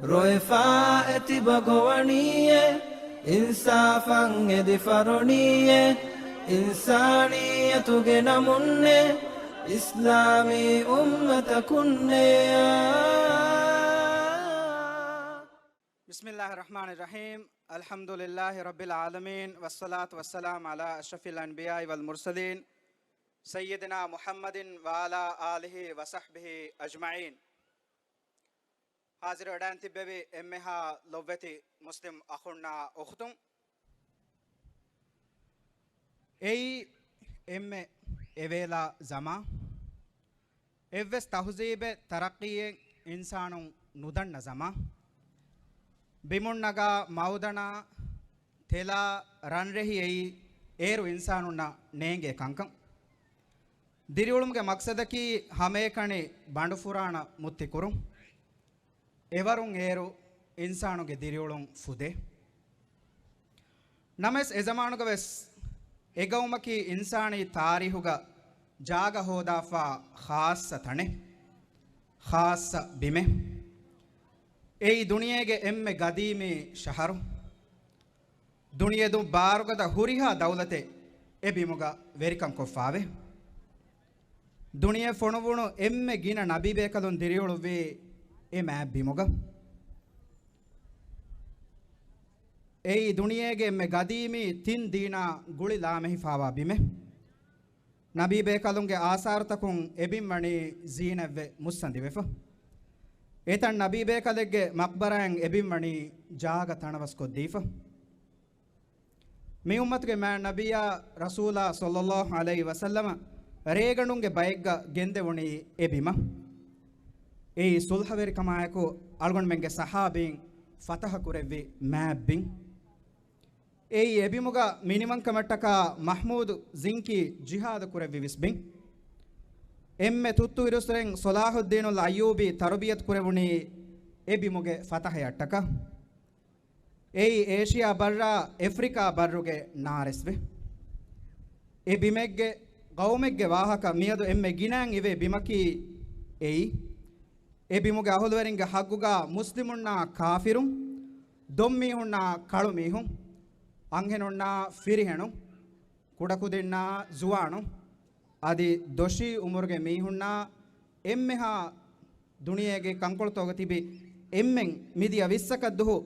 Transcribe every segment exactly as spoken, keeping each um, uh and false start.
ރޮއެފާ އެތިބަ ގޮވަނީއޭ، އިންސާފަށް އެދި ފަރުނީއޭ، އިންސާނިއްޔަތުގެ ނަމުންނޭ، އިސްލާމީ އުއްމަތަކުންނޭ. بسم الله الرحمن الرحيم. الحمد لله رب العالمين، والصلاة والسلام على أشرف الأنبياء والمرسلين، سيدنا محمد وعلى آله وصحبه أجمعين. ހާޒިރު ވެޑާން ތިއްބެވި އެންމެހާ ލޮބްވެތި މުސްލިމް އަޚުންނާ އުޚްތުން. އެއީ އެންމެ އެވޭލާ ޒަމާން. އެއްވެސް ތަހުޒީބެއް ތަރައްޤީއެއް އިންސާނުން ނުދަންނަ ޒަމާން. ބިމުން ނަގާ މައުދަނާ، ތެލާ، ރަންރެހި އެއީ އޭރު އިންސާނުންނަށް ނޭނގޭ ކަންކަން. ދިރިއުޅުމުގެ މަޤްޞަދަކީ ހަމައެކަނި ބަނޑުފުރާނަ މުއްތި ކުރުން. އެވަރުން އޭރު އިންސާނުގެ ދިރިއުޅުން ފުދޭ. ނަމަވެސް އެޒަމާނުގަ ވެސް އެގައުމަކީ އިންސާނީ ތާރީހުގަ ޖާގަ ހޯދާފާ ޚާއްޞަ ތަނެއް، ޚާއްޞަ ބިމެއް. އެއީ ދުނިޔޭގެ އެންމެ ގަދީމީ ޝަހަރު. ދުނިޔެދުން ބާރުގަދަ ހުރިހާ ދައުލަތެއް އެ ބިމުގަ ވެރިކަން ކޮށްފާވޭ. ދުނިޔެ ފޮނުވުނު އެންމެ ގިނަ ނަބީބޭކަލުން ދިރިއުޅުއްވީ އެ މާތް ބިމުގަ. އެއީ ދުނިޔޭގެ އެންމެ ގަދީމީ ތިން ދީނާ ގުޅި ލާމެހިފާވާ ބިމެއް. ނަބީބޭކަލުންގެ އާސާރުތަކުން އެބިން ވަނީ ޒީނަތްވެ މުއްސަނދިވެފަ. އެތަން ނަބީބޭކަލެއްގެ މަޤްބަރާއިން އެބިން ވަނީ ޖާގަ ތަނަވަސްކޮށްދީފަ. މި އުއްމަތުގެ މާތް ނަބިއްޔާ ރަސޫލާ ޞައްލައްލާހު ޢަލައިހި ވަސައްލަމަ ރޭގަނޑުންގެ ބައެއްގަ ގެންދެވުނީ އެ ބިމަށް. އެއީ ޞުލްޙަވެރިކަމާއެކު އަޅުގަނޑުމެންގެ ޞަޙާބީން ފަތަޙަ ކުރެއްވި މާތް ބިން. އެއީ އެ ބިމުގަ މިނިވަންކަމަށްޓަކާ މަޙްމޫދު ޒިންކީ ޖިހާދު ކުރެއްވި ވިސް ބިން. އެންމެ ތުއްތު އިރުސުރެން ޞަލާޙުއްދީނުލް އައްޔޫބީ ތަރުބިޔަތު ކުރެވުނީ އެ ބިމުގެ ފަތަޙަޔަށްޓަކާ. އެއީ އޭޝިޔާ ބައްރާ އެފްރިކާ ބައްރުގެ ނާރެސްވެ. އެ ބިމެއްގެ ޤައުމެއްގެ ވާހަކަ މިއަދު އެންމެ ގިނައިން އިވޭ ބިމަކީ އެއީ. އެ ބިމުގެ އަހުލުވެރިންގެ ޙައްޤުގަ މުސްލިމުންނާ ކާފިރުން، ދޮންމީހުންނާ ކަޅުމީހުން، އަންހެނުންނާ ފިރިހެނުން، ކުޑަކުދިންނާ ޒުވާނުން، އަދި ދޮށީ އުމުރުގެ މީހުންނާ އެންމެހާ ދުނިޔޭގެ ކަންކޮޅުތަކުގަ ތިބި އެންމެން މިދިޔަ ވިއްސަކަށް ދުހު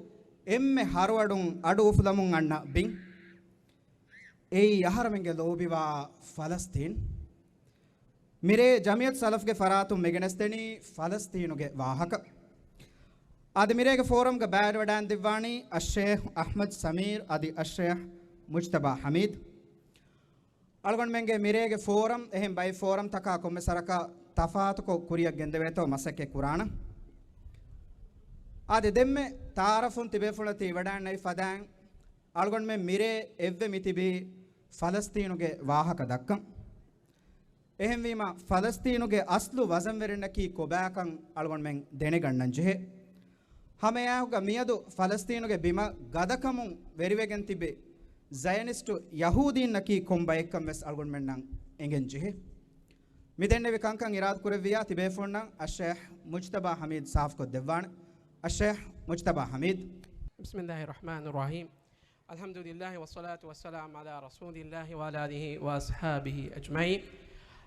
އެންމެ ހަރުއަޑުން އަޑު އުފުލަމުން އަންނަ ބިން. އެއީ އަހަރެމެންގެ ލޯބިވާ ފަލަސްތީން. މިރޭ ޖަމިއްޔަތު ސަލަފްގެ ފަރާތުން މިގެނެސްދެނީ ފަލަސްތީނުގެ ވާހަކަ. އަދި މިރޭގެ ފޯރަމްގަ ބައިވެރިވެޑާންދެއްވާނީ އައްޝޭޚް އަޙްމަދު ސަމީރު އަދި އައްޝޭޚް މުޖްތަބާ ޙަމީދު. އަޅުގަނޑުމެންގެ މިރޭގެ ފޯރަމް އެހެން ބައެއް ފޯރަމްތަކާ ކޮންމެ ސަރަކަށް ތަފާތުކޮށް ކުރިއަށް ގެންދެވޭތޯ މަސައްކަތް ކުރާނަން. އަދި ދެންމެ ތަޢާރަފުން ތިބޭފުޅުންނަށް ތި ވެޑާންނެވި ފަދައިން އަޅުގަނޑުމެން މިރޭ އެއްވެ މިތިބީ ފަލަސްތީނުގެ ވާހަކަ ދައްކަން. އެހެންވީމަ، ފަލަސްތީނުގެ އަސްލު ވަޒަންވެރިންނަކީ ކޮބާކަން އަޅުގަނޑުމެން ދެނެގަންނަން ޖެހޭ. ހަމައެއާއެކުގަ މިއަދު ފަލަސްތީނުގެ ބިމަށް ގަދަކަމުން ވެރިވެގެން ތިބި ޒަޔަނިސްޓު ޔަހޫދީންނަކީ ކޮން ބައެއްކަން ވެސް އަޅުގަނޑުމެންނަށް އެނގެން ޖެހޭ. މި ދެންނެވި ކަންކަން އިރާދަކުރެއްވިއްޔާ ތިބޭފުޅުންނަށް އައްޝޭޚް މުޖްތަބާ ޙަމީދު ސާފުކޮށްދެއްވާނެ. އައްޝޭޚް މުޖްތަބާ ޙަމީދު. بسم الله الرحمن الرحيم. الحمد لله والصلاة والسلام على رسول الله وعلى آله وأصحابه أجمعين.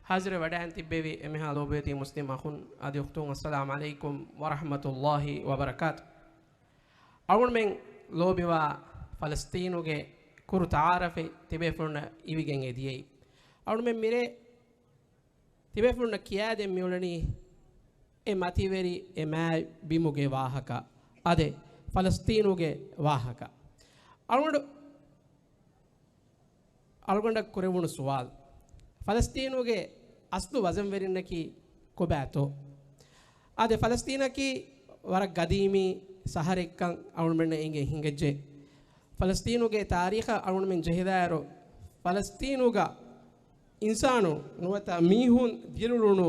ހާޒިރު ވެޑާން ތިއްބެވި އެންމެހާ ލޯބިވެތި މުސްލިމް އަޚުން އަދި އުޚްތުން، އައްސަލާމު ޢަލައިކުމް ވަރަޙްމަތުﷲ ވަބަރަކާތު. އަޅުގަނޑުމެން ލޯބިވާ ފަލަސްތީނުގެ ކުރު ތަޢާރަފެއް ތިބޭފުޅުންނަށް އިވިގެން އެދިޔައީ. އަޅުގަނޑުމެން މިރޭ ތިބޭފުޅުންނަށް ކިޔާދޭން މިއުޅެނީ އެ މަތިވެރި އެ މާތް ބިމުގެ ވާހަކަ، އާދެ، ފަލަސްތީނުގެ ވާހަކަ. އަޅުގަނޑު، އަޅުގަނޑަށް ކުރެވުނު ސުވާލު، ފަލަސްތީނުގެ އަސްލު ވަޒަންވެރިންނަކީ ކޮބާތޯ؟ އާދެ، ފަލަސްތީނަކީ ވަރަށް ގަދީމީ ޝަހަރެއްކަން އަޅުގަނޑުމެންނަށް އެނގެން ހިނގައްޖެ. ފަލަސްތީނުގެ ތާރީޚަށް އަޅުގަނޑުމެން ޖެހިލާއިރު، ފަލަސްތީނުގަ އިންސާނު ނުވަތަ މީހުން ދިރިއުޅުނު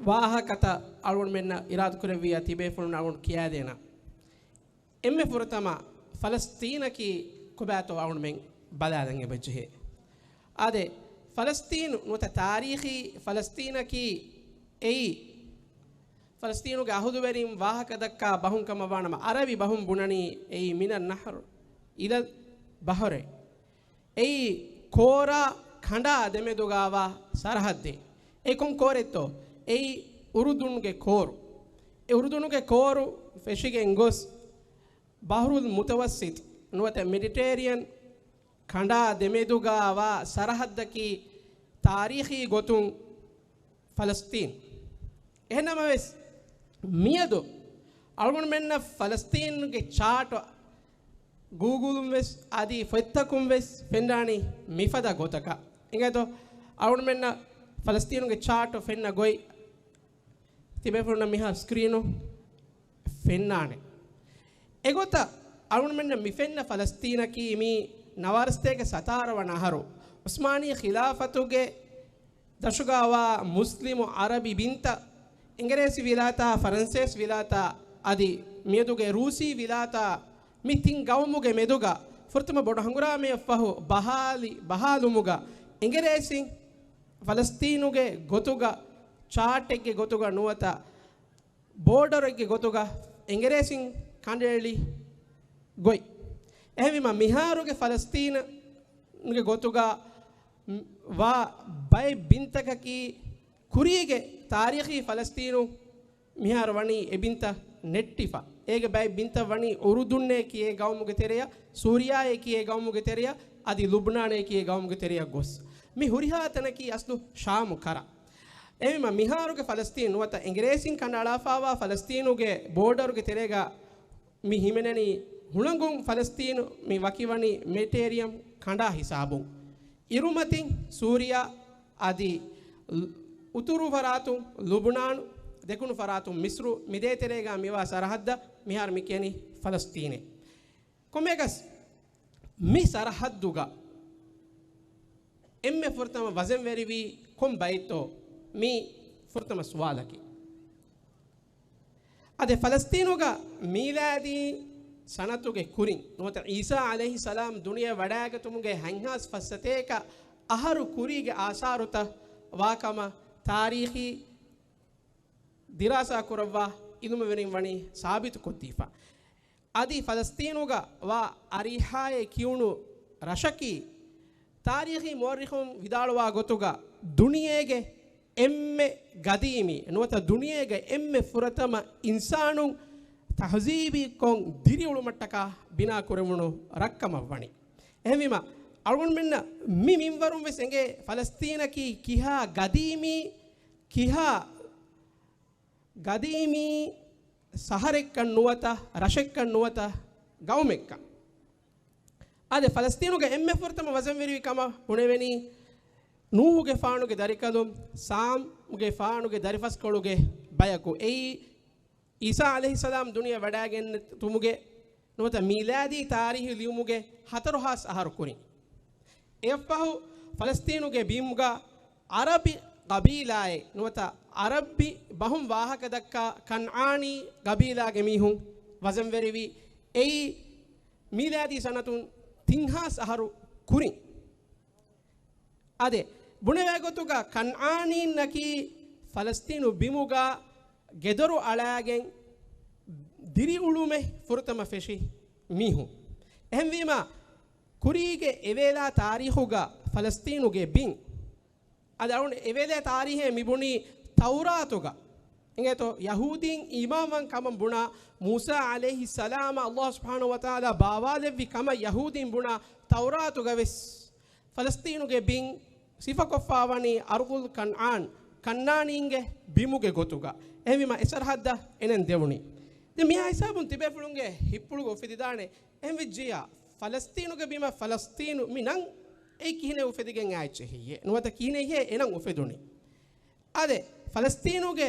ވާހަކަތައް އަޅުގަނޑުމެންނަށް އިރާދަކުރެއްވިއްޔާ ތިބޭފުޅުން އަޅުގަނޑު ކިޔާދޭނަން. އެންމެ ފުރަތަމަ ފަލަސްތީނަކީ ކޮބާތޯ އަޅުގަނޑުމެން ބަލާލަން އެބަޖެހޭ. އާދެ، ފަލަސްތީނު ނުވަތަ ތާރީޚީ ފަލަސްތީނަކީ އެއީ ފަލަސްތީނުގެ އަހުލުވެރިން ވާހަކަ ދައްކާ ބަހުން ކަމަށް ވާނަމަ، ޢަރަބި ބަހުން ބުނަނީ އެއީ މިނައް ނަހްރު އިލަލް ބަހްރޭ. އެއީ ކޯރާ ކަނޑާ ދެމެދުގަވާ ސަރަހައްދެއް. އެ ކޮން ކޯރެއްތޯ؟ އެއީ އުރުދުނުގެ ކޯރު. އެ އުރުދުނުގެ ކޯރު ފެށިގެން ގޮސް، ބަހްރުލް މުތަވައްސިޠު ނުވަތަ މެޑިޓޭރިއަން ކަނޑާ ދެމެދުގަވާ ސަރަހައްދަކީ ތާރީޚީ ގޮތުން ފަލަސްތީން. އެހެންނަމަވެސް، މިއަދު އަޅުގަނޑުމެންނަށް ފަލަސްތީނުގެ ޗާޓު ގޫގުލުން ވެސް އަދި ފޮތްތަކުން ވެސް ފެންނާނީ މިފަދަ ގޮތަކަށް. އިނގޭތޯ، އަޅުގަނޑުމެންނަށް ފަލަސްތީނުގެ ޗާޓު ފެންނަ ގޮތް ތިބޭފުޅުންނަށް މިހާ ސްކްރީނު ފެންނާނެ. އެގޮތަށް އަޅުގަނޑުމެންނަށް މި ފެންނަ ފަލަސްތީނަކީ މީ ނަވާރަ ސަތޭކަ ސަތާރަ ވަނަ އަހަރު ޢުސްމާނީ ޚިލާފަތުގެ ދަށުގަވާ މުސްލިމު ޢަރަބި ބިންތައް އިނގިރޭސި ވިލާތާ، ފަރަންސޭސި ވިލާތާ އަދި މިއަދުގެ ރޫސީ ވިލާތާ މި ތިން ގައުމުގެ މެދުގަ ފުރަތަމަ ބޮޑު ހަނގުރާމައަށްފަހު ބަހާލި، ބަހާލުމުގަ އިނގިރޭސިން ފަލަސްތީނުގެ ގޮތުގަ ޗާޓެއްގެ ގޮތުގަ ނުވަތަ ބޯޑަރެއްގެ ގޮތުގަ އިނގިރޭސިން ކަނޑައެޅި ގޮތް. އެހެންވީމަ، މިހާރުގެ ފަލަސްތީނުގެ ގޮތުގަ ވާ ބައެއް ބިންތަކަކީ ކުރީގެ ތާރީޚީ ފަލަސްތީނު މިހާރު ވަނީ އެ ބިންތައް ނެއްޓިފަ. އޭގެ ބައެއް ބިންތައް ވަނީ އުރުދުންނޭ ކިޔޭ ގައުމުގެ ތެރެޔަށް، ސޫރިޔާއޭ ކިޔޭ ގައުމުގެ ތެރެޔަށް، އަދި ލުބްނާނޭ ކިޔޭ ގައުމުގެ ތެރެޔަށް ގޮސް، މި ހުރިހާ ތަނަކީ އަސްލު ޝާމު ކަރަ. އެހެންވީމަ، މިހާރުގެ ފަލަސްތީން ނުވަތަ އިނގިރޭސިން ކަނޑައަޅާފައިވާ ފަލަސްތީނުގެ ބޯޑަރުގެ ތެރޭގަ މި ހިމެނެނީ ހުޅަނގުން ފަލަސްތީނު މި ވަކިވަނީ މެޑިޓޭރިއަން ކަނޑާ ހިސާބުން. އިރުމަތިން ސޫރިޔާ އަދި އުތުރު ފަރާތުން ލުބުނާނު، ދެކުނު ފަރާތުން މިސްރު، މި ދޭތެރޭގަ މިވާ ސަރަހައްދަށް މިހާރު މި ކިޔަނީ ފަލަސްތީނޭ. ކޮންމެއަކަސް މި ސަރަހައްދުގަ އެންމެ ފުރަތަމަ ވަޒަންވެރިވީ ކޮން ބައެއްތޯ؟ މީ ފުރަތަމަ ސުވާލަކީ. އަދި ފަލަސްތީނުގަ މީލާދީ ސަނަތުގެ ކުރިން ނުވަތަ ޢީސާ ޢަލައިހިއްސަލާމް ދުނިޔެ ވަޑައިގަތުމުގެ ހަތްހާސް ފަސްސަތޭކަ އަހަރު ކުރީގެ އާސާރުތައް ވާކަމަށް ތާރީޚީ ދިރާސާ ކުރައްވާ އިލްމުވެރިން ވަނީ ސާބިތުކޮށްދީފަ. އަދި ފަލަސްތީނުގަ ވާ އަރީޙާއޭ ކިޔުނު ރަށަކީ، ތާރީޚީ މުއައްރިޚުން ވިދާޅުވާ ގޮތުގަ، ދުނިޔޭގެ އެންމެ ގަދީމީ ނުވަތަ ދުނިޔޭގެ އެންމެ ފުރަތަމަ އިންސާނުން ތަހުޒީބީކޮށް ދިރިއުޅުމަށްޓަކާ ބިނާ ކުރެވުނު ރަށްކަމަށް ވަނީ. އެހެންވީމަ، އަޅުގަނޑުމެންނަށް މި މިންވަރުން ވެސް އެނގޭ ފަލަސްތީނަކީ ކިހާ ގަދީމީ، ކިހާ ގަދީމީ ޝަހަރެއްކަން ނުވަތަ، ރަށެއްކަން ނުވަތަ، ގައުމެއްކަން. އާދެ، ފަލަސްތީނުގެ އެންމެ ފުރަތަމަ ވަޒަންވެރިވި ކަމަށް ބުނެވެނީ، ނޫޙުގެފާނުގެ ދަރިކަލުން ސާމްގެފާނުގެ ދަރިފަސްކޮޅުގެ ބަޔަކު. އެއީ، ޢީސާ ޢަލައިހިއްސަލާމް ދުނިޔެ ވަޑައިގެންނެތުމުގެ ނުވަތަ މީލާދީ ތާރީހު ލިޔުމުގެ ހަތަރު ހާސް އަހަރު ކުރިން. އެއަށްފަހު، ފަލަސްތީނުގެ ބިމުގަ ޢަރަބި ޤަބީލާއެއް ނުވަތަ ޢަރަބި ބަހުން ވާހަކަ ދައްކާ ކަންޢާނީ ޤަބީލާގެ މީހުން ވަޒަންވެރިވި. އެއީ، މީލާދީ ސަނަތުން ތިން ހާސް އަހަރު ކުރިން. އާދެ، ބުނެވޭ ގޮތުގަ ކަންޢާނީންނަކީ ފަލަސްތީނު ބިމުގަ ގެދޮރު އަޅާގެން ދިރިއުޅުމެއް ފުރަތަމަ ފެށި މީހުން. އެހެންވީމަ، ކުރީގެ އެވޭލާ ތާރީޚުގަ ފަލަސްތީނުގެ ބިން، އަދި އަޅުގަނޑު އެވޭލޭ ތާރީހެއް މިބުނީ ތައުރާތުގަ. އިނގޭތޯ، ޔަހޫދީން އީމާންވާން ކަމަށް ބުނާ މޫސާ ޢަލައިހިއްސަލާމަށް ﷲ ސުބްޙާނަހޫ ވަތަޢާލާ ބާވާލެއްވި ކަމަށް ޔަހޫދީން ބުނާ ތައުރާތުގަ ވެސް ފަލަސްތީނުގެ ބިން ސިފަކޮށްފާވަނީ އަރްޟުލް ކަންޢާން، ކަންޢާނީންގެ ބިމުގެ ގޮތުގަ. އެހެންވީމަ، އެ ސަރަހައްދަށް އެނެން ދެވުނީ. ދެން މިހާ ހިސާބުން ތިބޭފުޅުންގެ ހިތްޕުޅުގަ އުފެދިދާނެ، އެހެންވެއްޖިއްޔާ، ފަލަސްތީނުގެ ބިމަށް ފަލަސްތީނު މި ނަން އެއީ ކިހިނެއް އުފެދިގެން އާއެއްޗެހިއްޔޭ؟ ނުވަތަ ކިހިނެއްހޭ އެ ނަން އުފެދުނީ؟ އާދެ، ފަލަސްތީނުގެ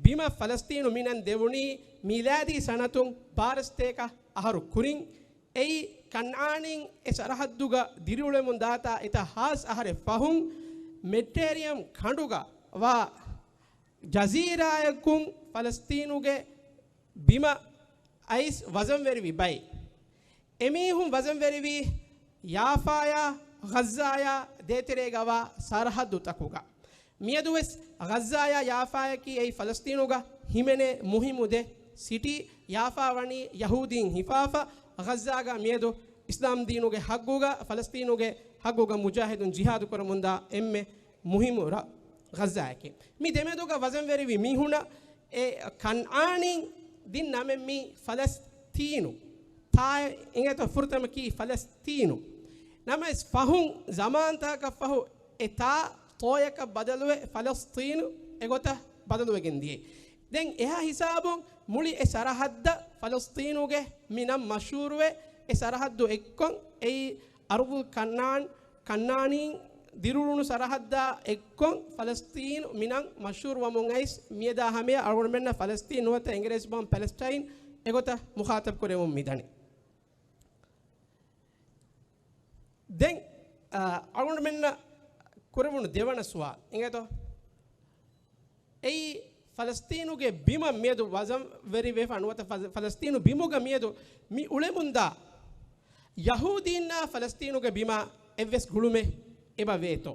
ބިމަށް ފަލަސްތީނު މި ނަން ދެވުނީ މީލާދީ ސަނަތުން ބާރަ ސަތޭކަ އަހަރު ކުރިން. އެއީ ކަންޢާނީން އެ ސަރަހައްދުގަ ދިރިއުޅެމުން ދާތާ އެތައް ހާސް އަހަރެއް ފަހުން، މެޑިޓޭރިއަން ކަނޑުގަ ވާ ޖަޒީރާއަކުން ފަލަސްތީނުގެ ބިމަށް އައިސް ވަޒަންވެރިވި ބައެއް. އެމީހުން ވަޒަންވެރިވީ ޔާފާޔާ، ޣައްޒާޔާ ދޭތެރޭގަވާ ސަރަހައްދުތަކުގަ. މިއަދުވެސް ޣައްޒާޔާ ޔާފާޔަކީ އެއީ ފަލަސްތީނުގަ ހިމެނޭ މުހިއްމު ދެ ސިޓީ ޔާފާ ވަނީ ޔަހޫދީން ހިފާފަ، ޣައްޒާގަ މިއަދު އިސްލާމް ދީނުގެ ހައްގުގަ، ފަލަސްތީނުގެ ހައްގުގަ މުޖާހިދުން ޖިހާދު ކުރަމުންދާ އެންމެ މުހިއްމު ރަށް ޣައްޒާއެކޭ. މި ދެމެދުގަ ވަޒަންވެރިވި މީހުނަށް އެ ކަންޢާނީން ދިން ނަމެއް މި ފަލަސްތީނު. ތާއެއް އިނގޭތޯ ފުރަތަމަ ކީ ފަލަސްތީނު. ނަމަވެސް ފަހުން ޒަމާންތަކަކަށް ފަހު އެ ތާ ތޯޔަކަށް ބަދަލުވެ ފަލަސްތީނު އެގޮތަށް ބަދަލުވެގެން ދިޔައީ. ދެން އެހާ ހިސާބުން މުޅި އެ ސަރަހައްދަށް ފަލަސްތީނުގެ މި ނަން މަޝްހޫރުވެ، އެ ސަރަހައްދު އެއްކޮށް އެއީ އަރުޟުލް ކަންޢާން، ކަންޢާނީން ދިރިއުޅުނު ސަރަހައްދާ އެއްކޮށް ފަލަސްތީނު މި ނަން މަޝްހޫރު ވަމުން އައިސް، މިއަދާ ހަމަޔަށް އަޅުގަނޑުމެންނަށް ފަލަސްތީން ނުވަތަ އިނގިރޭސި ބަހުން ޕެލެސްޓައިން އެގޮތަށް މުޚާތަބް ކުރެވުން މިދަނީ. ދެން، އާ، އަޅުގަނޑުމެންނަށް ކުރެވުނު ދެވަނަ ސުވާލު އިނގޭތޯ؟ އެއީ ފަލަސްތީނުގެ ބިމަށް މިއަދު ވަޒަންވެރިވެފަ ނުވަތަ ފަލަ-، ފަލަސްތީނު ބިމުގަ މިއަދު މި އުޅެމުންދާ ޔަހޫދީންނާ ފަލަސްތީނުގެ ބިމާ އެއްވެސް ގުޅުމެއް އެބަ ވޭތޯ؟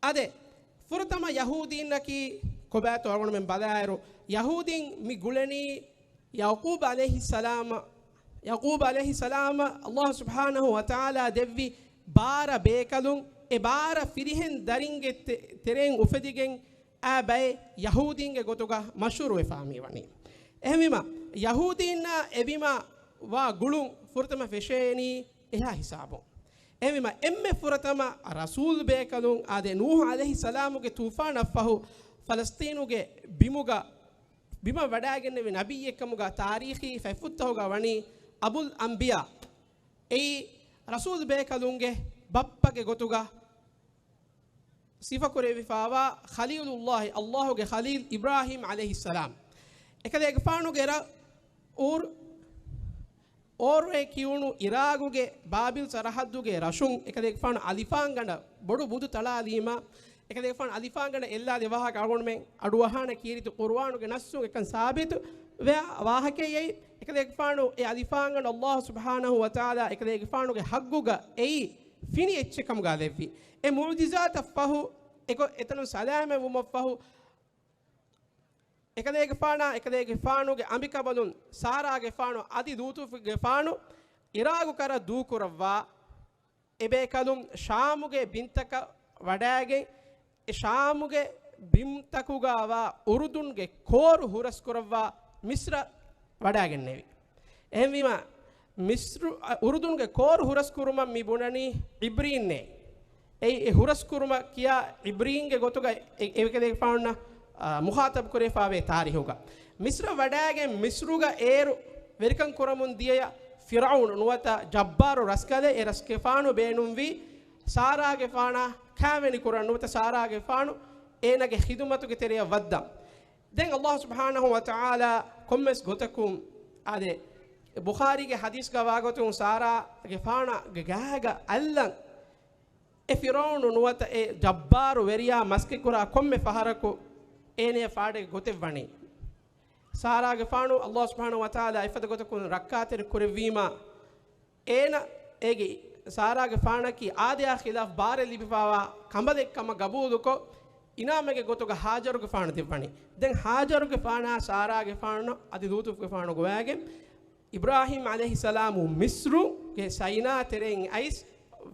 އާދެ، ފުރަތަމަ ޔަހޫދީންނަކީ ކޮބާތޯ އަޅުގަނޑުމެން ބަލާއިރު، ޔަހޫދީން މި ގުޅެނީ ޔަޢުޤޫބް ޢަލައިހިއްސަލާމް، ޔަޢުޤޫބް ޢަލައިހިއްސަލާމަށް ﷲ ސުބްޙާނަހޫ ވަތަޢާލާ ދެއްވި ބާރަ ބޭކަލުން، އެ ބާރަ ފިރިހެން ދަރިންގެ ތެ-، ތެރެއިން އުފެދިގެން އާ ބައެއް ޔަހޫދީންގެ ގޮތުގަ މަޝްހޫރުވެފާ މިވަނީ. އެހެންވީމަ، ޔަހޫދީންނާ އެ ބިމަށް ވާ ގުޅުން ފުރަތަމަ ފެށޭނީ އެހާ ހިސާބުން. އެހެންވީމަ، އެންމެ ފުރަތަމަ ރަސޫލް ބޭކަލުން އާދެ، ނޫޙު ޢަލައިހިއްސަލާމުގެ ޠޫފާނަށްފަހު ފަލަސްތީނުގެ ބިމުގަ، ބިމަށް ވަޑައިގެންނެވި ނަބިއްޔެއްކަމުގަ ތާރީޚީ ފަތްފުށްތަކުގަ ވަނީ އަބުލް އަންބިޔާ. އެއީ ރަސޫލް ބޭކަލުންގެ ބައްޕަގެ ގޮތުގަ ސިފަކުރެވިފާވާ ޚަލީލުﷲ، ﷲގެ ޚަލީލް އިބްރާހީމް ޢަލައިހިއްސަލާމް. އެކަލޭގެފާނުގެ ރަށް އޫރު، އޯރުއޭ ކިޔުނު އިރާގުގެ ބާބިލް ސަރަޙައްދުގެ ރަށުން އެކަލޭގެފާނު އަލިފާންގަނޑަށް ބޮޑު ބުދު ތަޅާލީމަ، އެކަލޭގެފާނު އަލިފާންގަނޑަށް އެއްލާލި ވާހަކަ އަޅުގަނޑުމެން އަޑުއަހާނެ ކީރިތި ޤުރުއާނުގެ ނައްސުން އެކަން ސާބިތު ވެ ވާހަކައެއް. އެކަލޭގެފާނު އެ އަލިފާންގަނޑު ﷲ ސުބްޙާނަހޫ ވަތަޢާލާ އެކަލޭގެފާނުގެ ހައްގުގަ އެއީ ފިނި އެއްޗެއް ކަމުގަ ލެއްވި. އެ މުޢުޖިޒާތަށް ފަހު، އެކޮ-، އެތަނުން ސަލާމަތް ވުމަށްފަހު، އެކަލޭގެފާނާ، އެކަލޭގެފާނުގެ އަނބިކަނބަލުން ސާރާގެފާނު އަދި ލޫޠުގެފާނު އިރާގު ކަރަށް ދޫކުރައްވާ، އެބޭކަލުން ޝާމުގެ ބިންތަކަށް ވަޑައިގެން، އެ ޝާމުގެ ބިންތަކުގަ ވާ އުރުދުންގެ ކޯރު ހުރަސްކުރައްވާ މިޞްރަށް ވަޑައިގެންނެވި. އެހެންވީމަ، މިޞްރު، އަ، އުރުދުންގެ ކޯރު ހުރަސްކުރުމަށް މި ބުނަނީ ޢިބްރީންނޭ. އެ، އެ ހުރަސްކުރުމަށް ކިޔާ ޢިބްރީންގެ ގޮތުގަ އެ، އެކަލޭގެފާނުންނަށް، އާ، މުޚާޠަބް ކުރެވިފާވޭ ތާރީޚުގަ. މިޞްރަށް ވަޑައިގެން މިޞްރުގަ އޭރު ވެރިކަން ކުރަމުން ދިޔަ ފިރްޢައުނު ނުވަތަ ޖައްބާރު ރަސްކަލެއް އެ ރަސްގެފާނު ބޭނުންވީ ސާރާގެފާނާ ކާވެނި ކުރަން ނުވަތަ ސާރާގެފާނު އޭނާގެ ޚިދުމަތުގެ ތެރެއަށް ވައްދަން. ދެން ﷲ ސުބްޙާނަހޫ ވަތަޢާލާ ކޮންމެސް ގޮތަކުން އާދެ، ބުޚާރީގެ ޙަދީޘްގަ ވާގޮތުން ސާރާގެފާނާގެ ގާގަ އައްލަން އެ ފިރްޢައުނު ނުވަތަ އެ ޖައްބާރު ވެރިޔާ މަސްކެއް ކުރާ ކޮންމެ ފަހަރަކު އޭނަޔަށް ފާޑެއް ގޮތެއް ވަނީ. ސާރާގެފާނު ﷲ ސުބްޙާނަހޫ ވަތަޢާލާ އެފަދަ ގޮތަކުން ރައްކާތެރި ކުރެއްވީމާ، އޭނަ އޭގެ ސާރާގެފާނަކީ އާދަޔާ ޚިލާފް ބާރެއް ލިބިފާވާ ކަނބަލެއް ކަމަށް ގަބޫލުކޮށް، އިނާމެއްގެ ގޮތުގަ ހާޖަރުގެފާނު ދެއްވަނީ. ދެން ހާޖަރުގެފާނާ ސާރާގެފާނު އަދި ލޫޠުގެފާނު ގޮވައިގެން، އިބްރާހީމް ޢަލައިހިއްސަލާމު މިޞްރުގެ ސައިނާ ތެރެއިން އައިސް،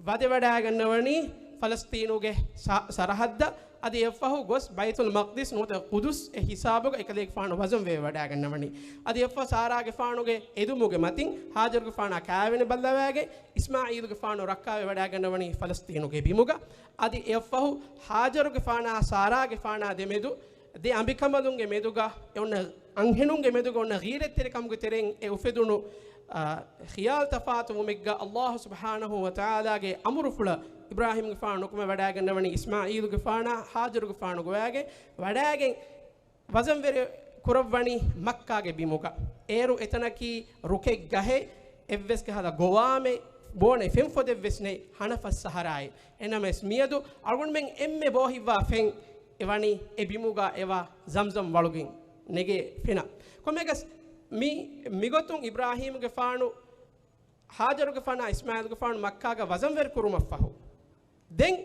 ވަދެވަޑައިގަންނަވަނީ ފަލަސްތީނުގެ ސަ-، ސަރަހައްދަށް. އަދި އެއަށްފަހު ގޮސް ބައިތުލް މަޤްދިސް ނުވަތަ ޤުދުސް އެ ހިސާބުގަ އެކަލޭގެފާނު ވަޒަން ވެވަޑައިގަންނަވަނީ. އަދި އެއަށްފަހު ސާރާގެފާނުގެ އެދުމުގެ މަތިން ހާޖަރުގެފާނާ ކާވެނި ބައްލަވައިގެން، އިސްމާޢީލުގެފާނު ރައްކާވެވަޑައިގަންނަވަނީ ފަލަސްތީނުގެ ބިމުގަ. އަދި އެއަށްފަހު ހާޖަރުގެފާނާ ސާރާގެފާނާ ދެމެދު ދެ އަނބިކަނބަލުންގެ މެދުގަ އެ އޮންނަ އަންހެނުންގެ މެދުގަ އޮންނަ ޣީރަތްތެރިކަމުގެ ތެރެއިން އެ އުފެދުނު، އާ، ޚިޔާލު ތަފާތުވުމެއްގަ ﷲ ސުބްޙާނަހޫ ވަތަޢާލާގެ އަމުރުފުޅަށް އިބްރާހީމްގެފާނު ނުކުމެ ވަޑައިގަންނަވަނީ އިސްމާޢީލުގެފާނާ ހާޖަރުގެފާނު ގޮވައިގެން ވަޑައިގެން ވަޒަންވެރި ކުރައްވަނީ މައްކާގެ ބިމުގަ. އޭރު އެތަނަކީ ރުކެއް ގަހެއް، އެއްވެސް ކަހަލަ ގޮވާމެއް ބޯނެ ފެންފޮދެއްވެސް ނެތް، ހަނަފަސް ސަހަރާއެއް. އެނަމެސް މިއަދު އަޅުގަނޑުމެން އެންމެ ބޯހިއްވާ ފެން އެ ވަނީ އެ ބިމުގަ އެވާ ޒަމްޒަމް ވަޅުގެން ނެގޭ ފެނަށް. ކޮންމެއަކަސް މި، މިގޮތުން އިބްރާހީމްގެފާނު ހާޖަރުގެފާނާ އިސްމާޢީލުގެފާނު މައްކާގަ ވަޒަންވެރި ކުރުމަށްފަހު، ދެން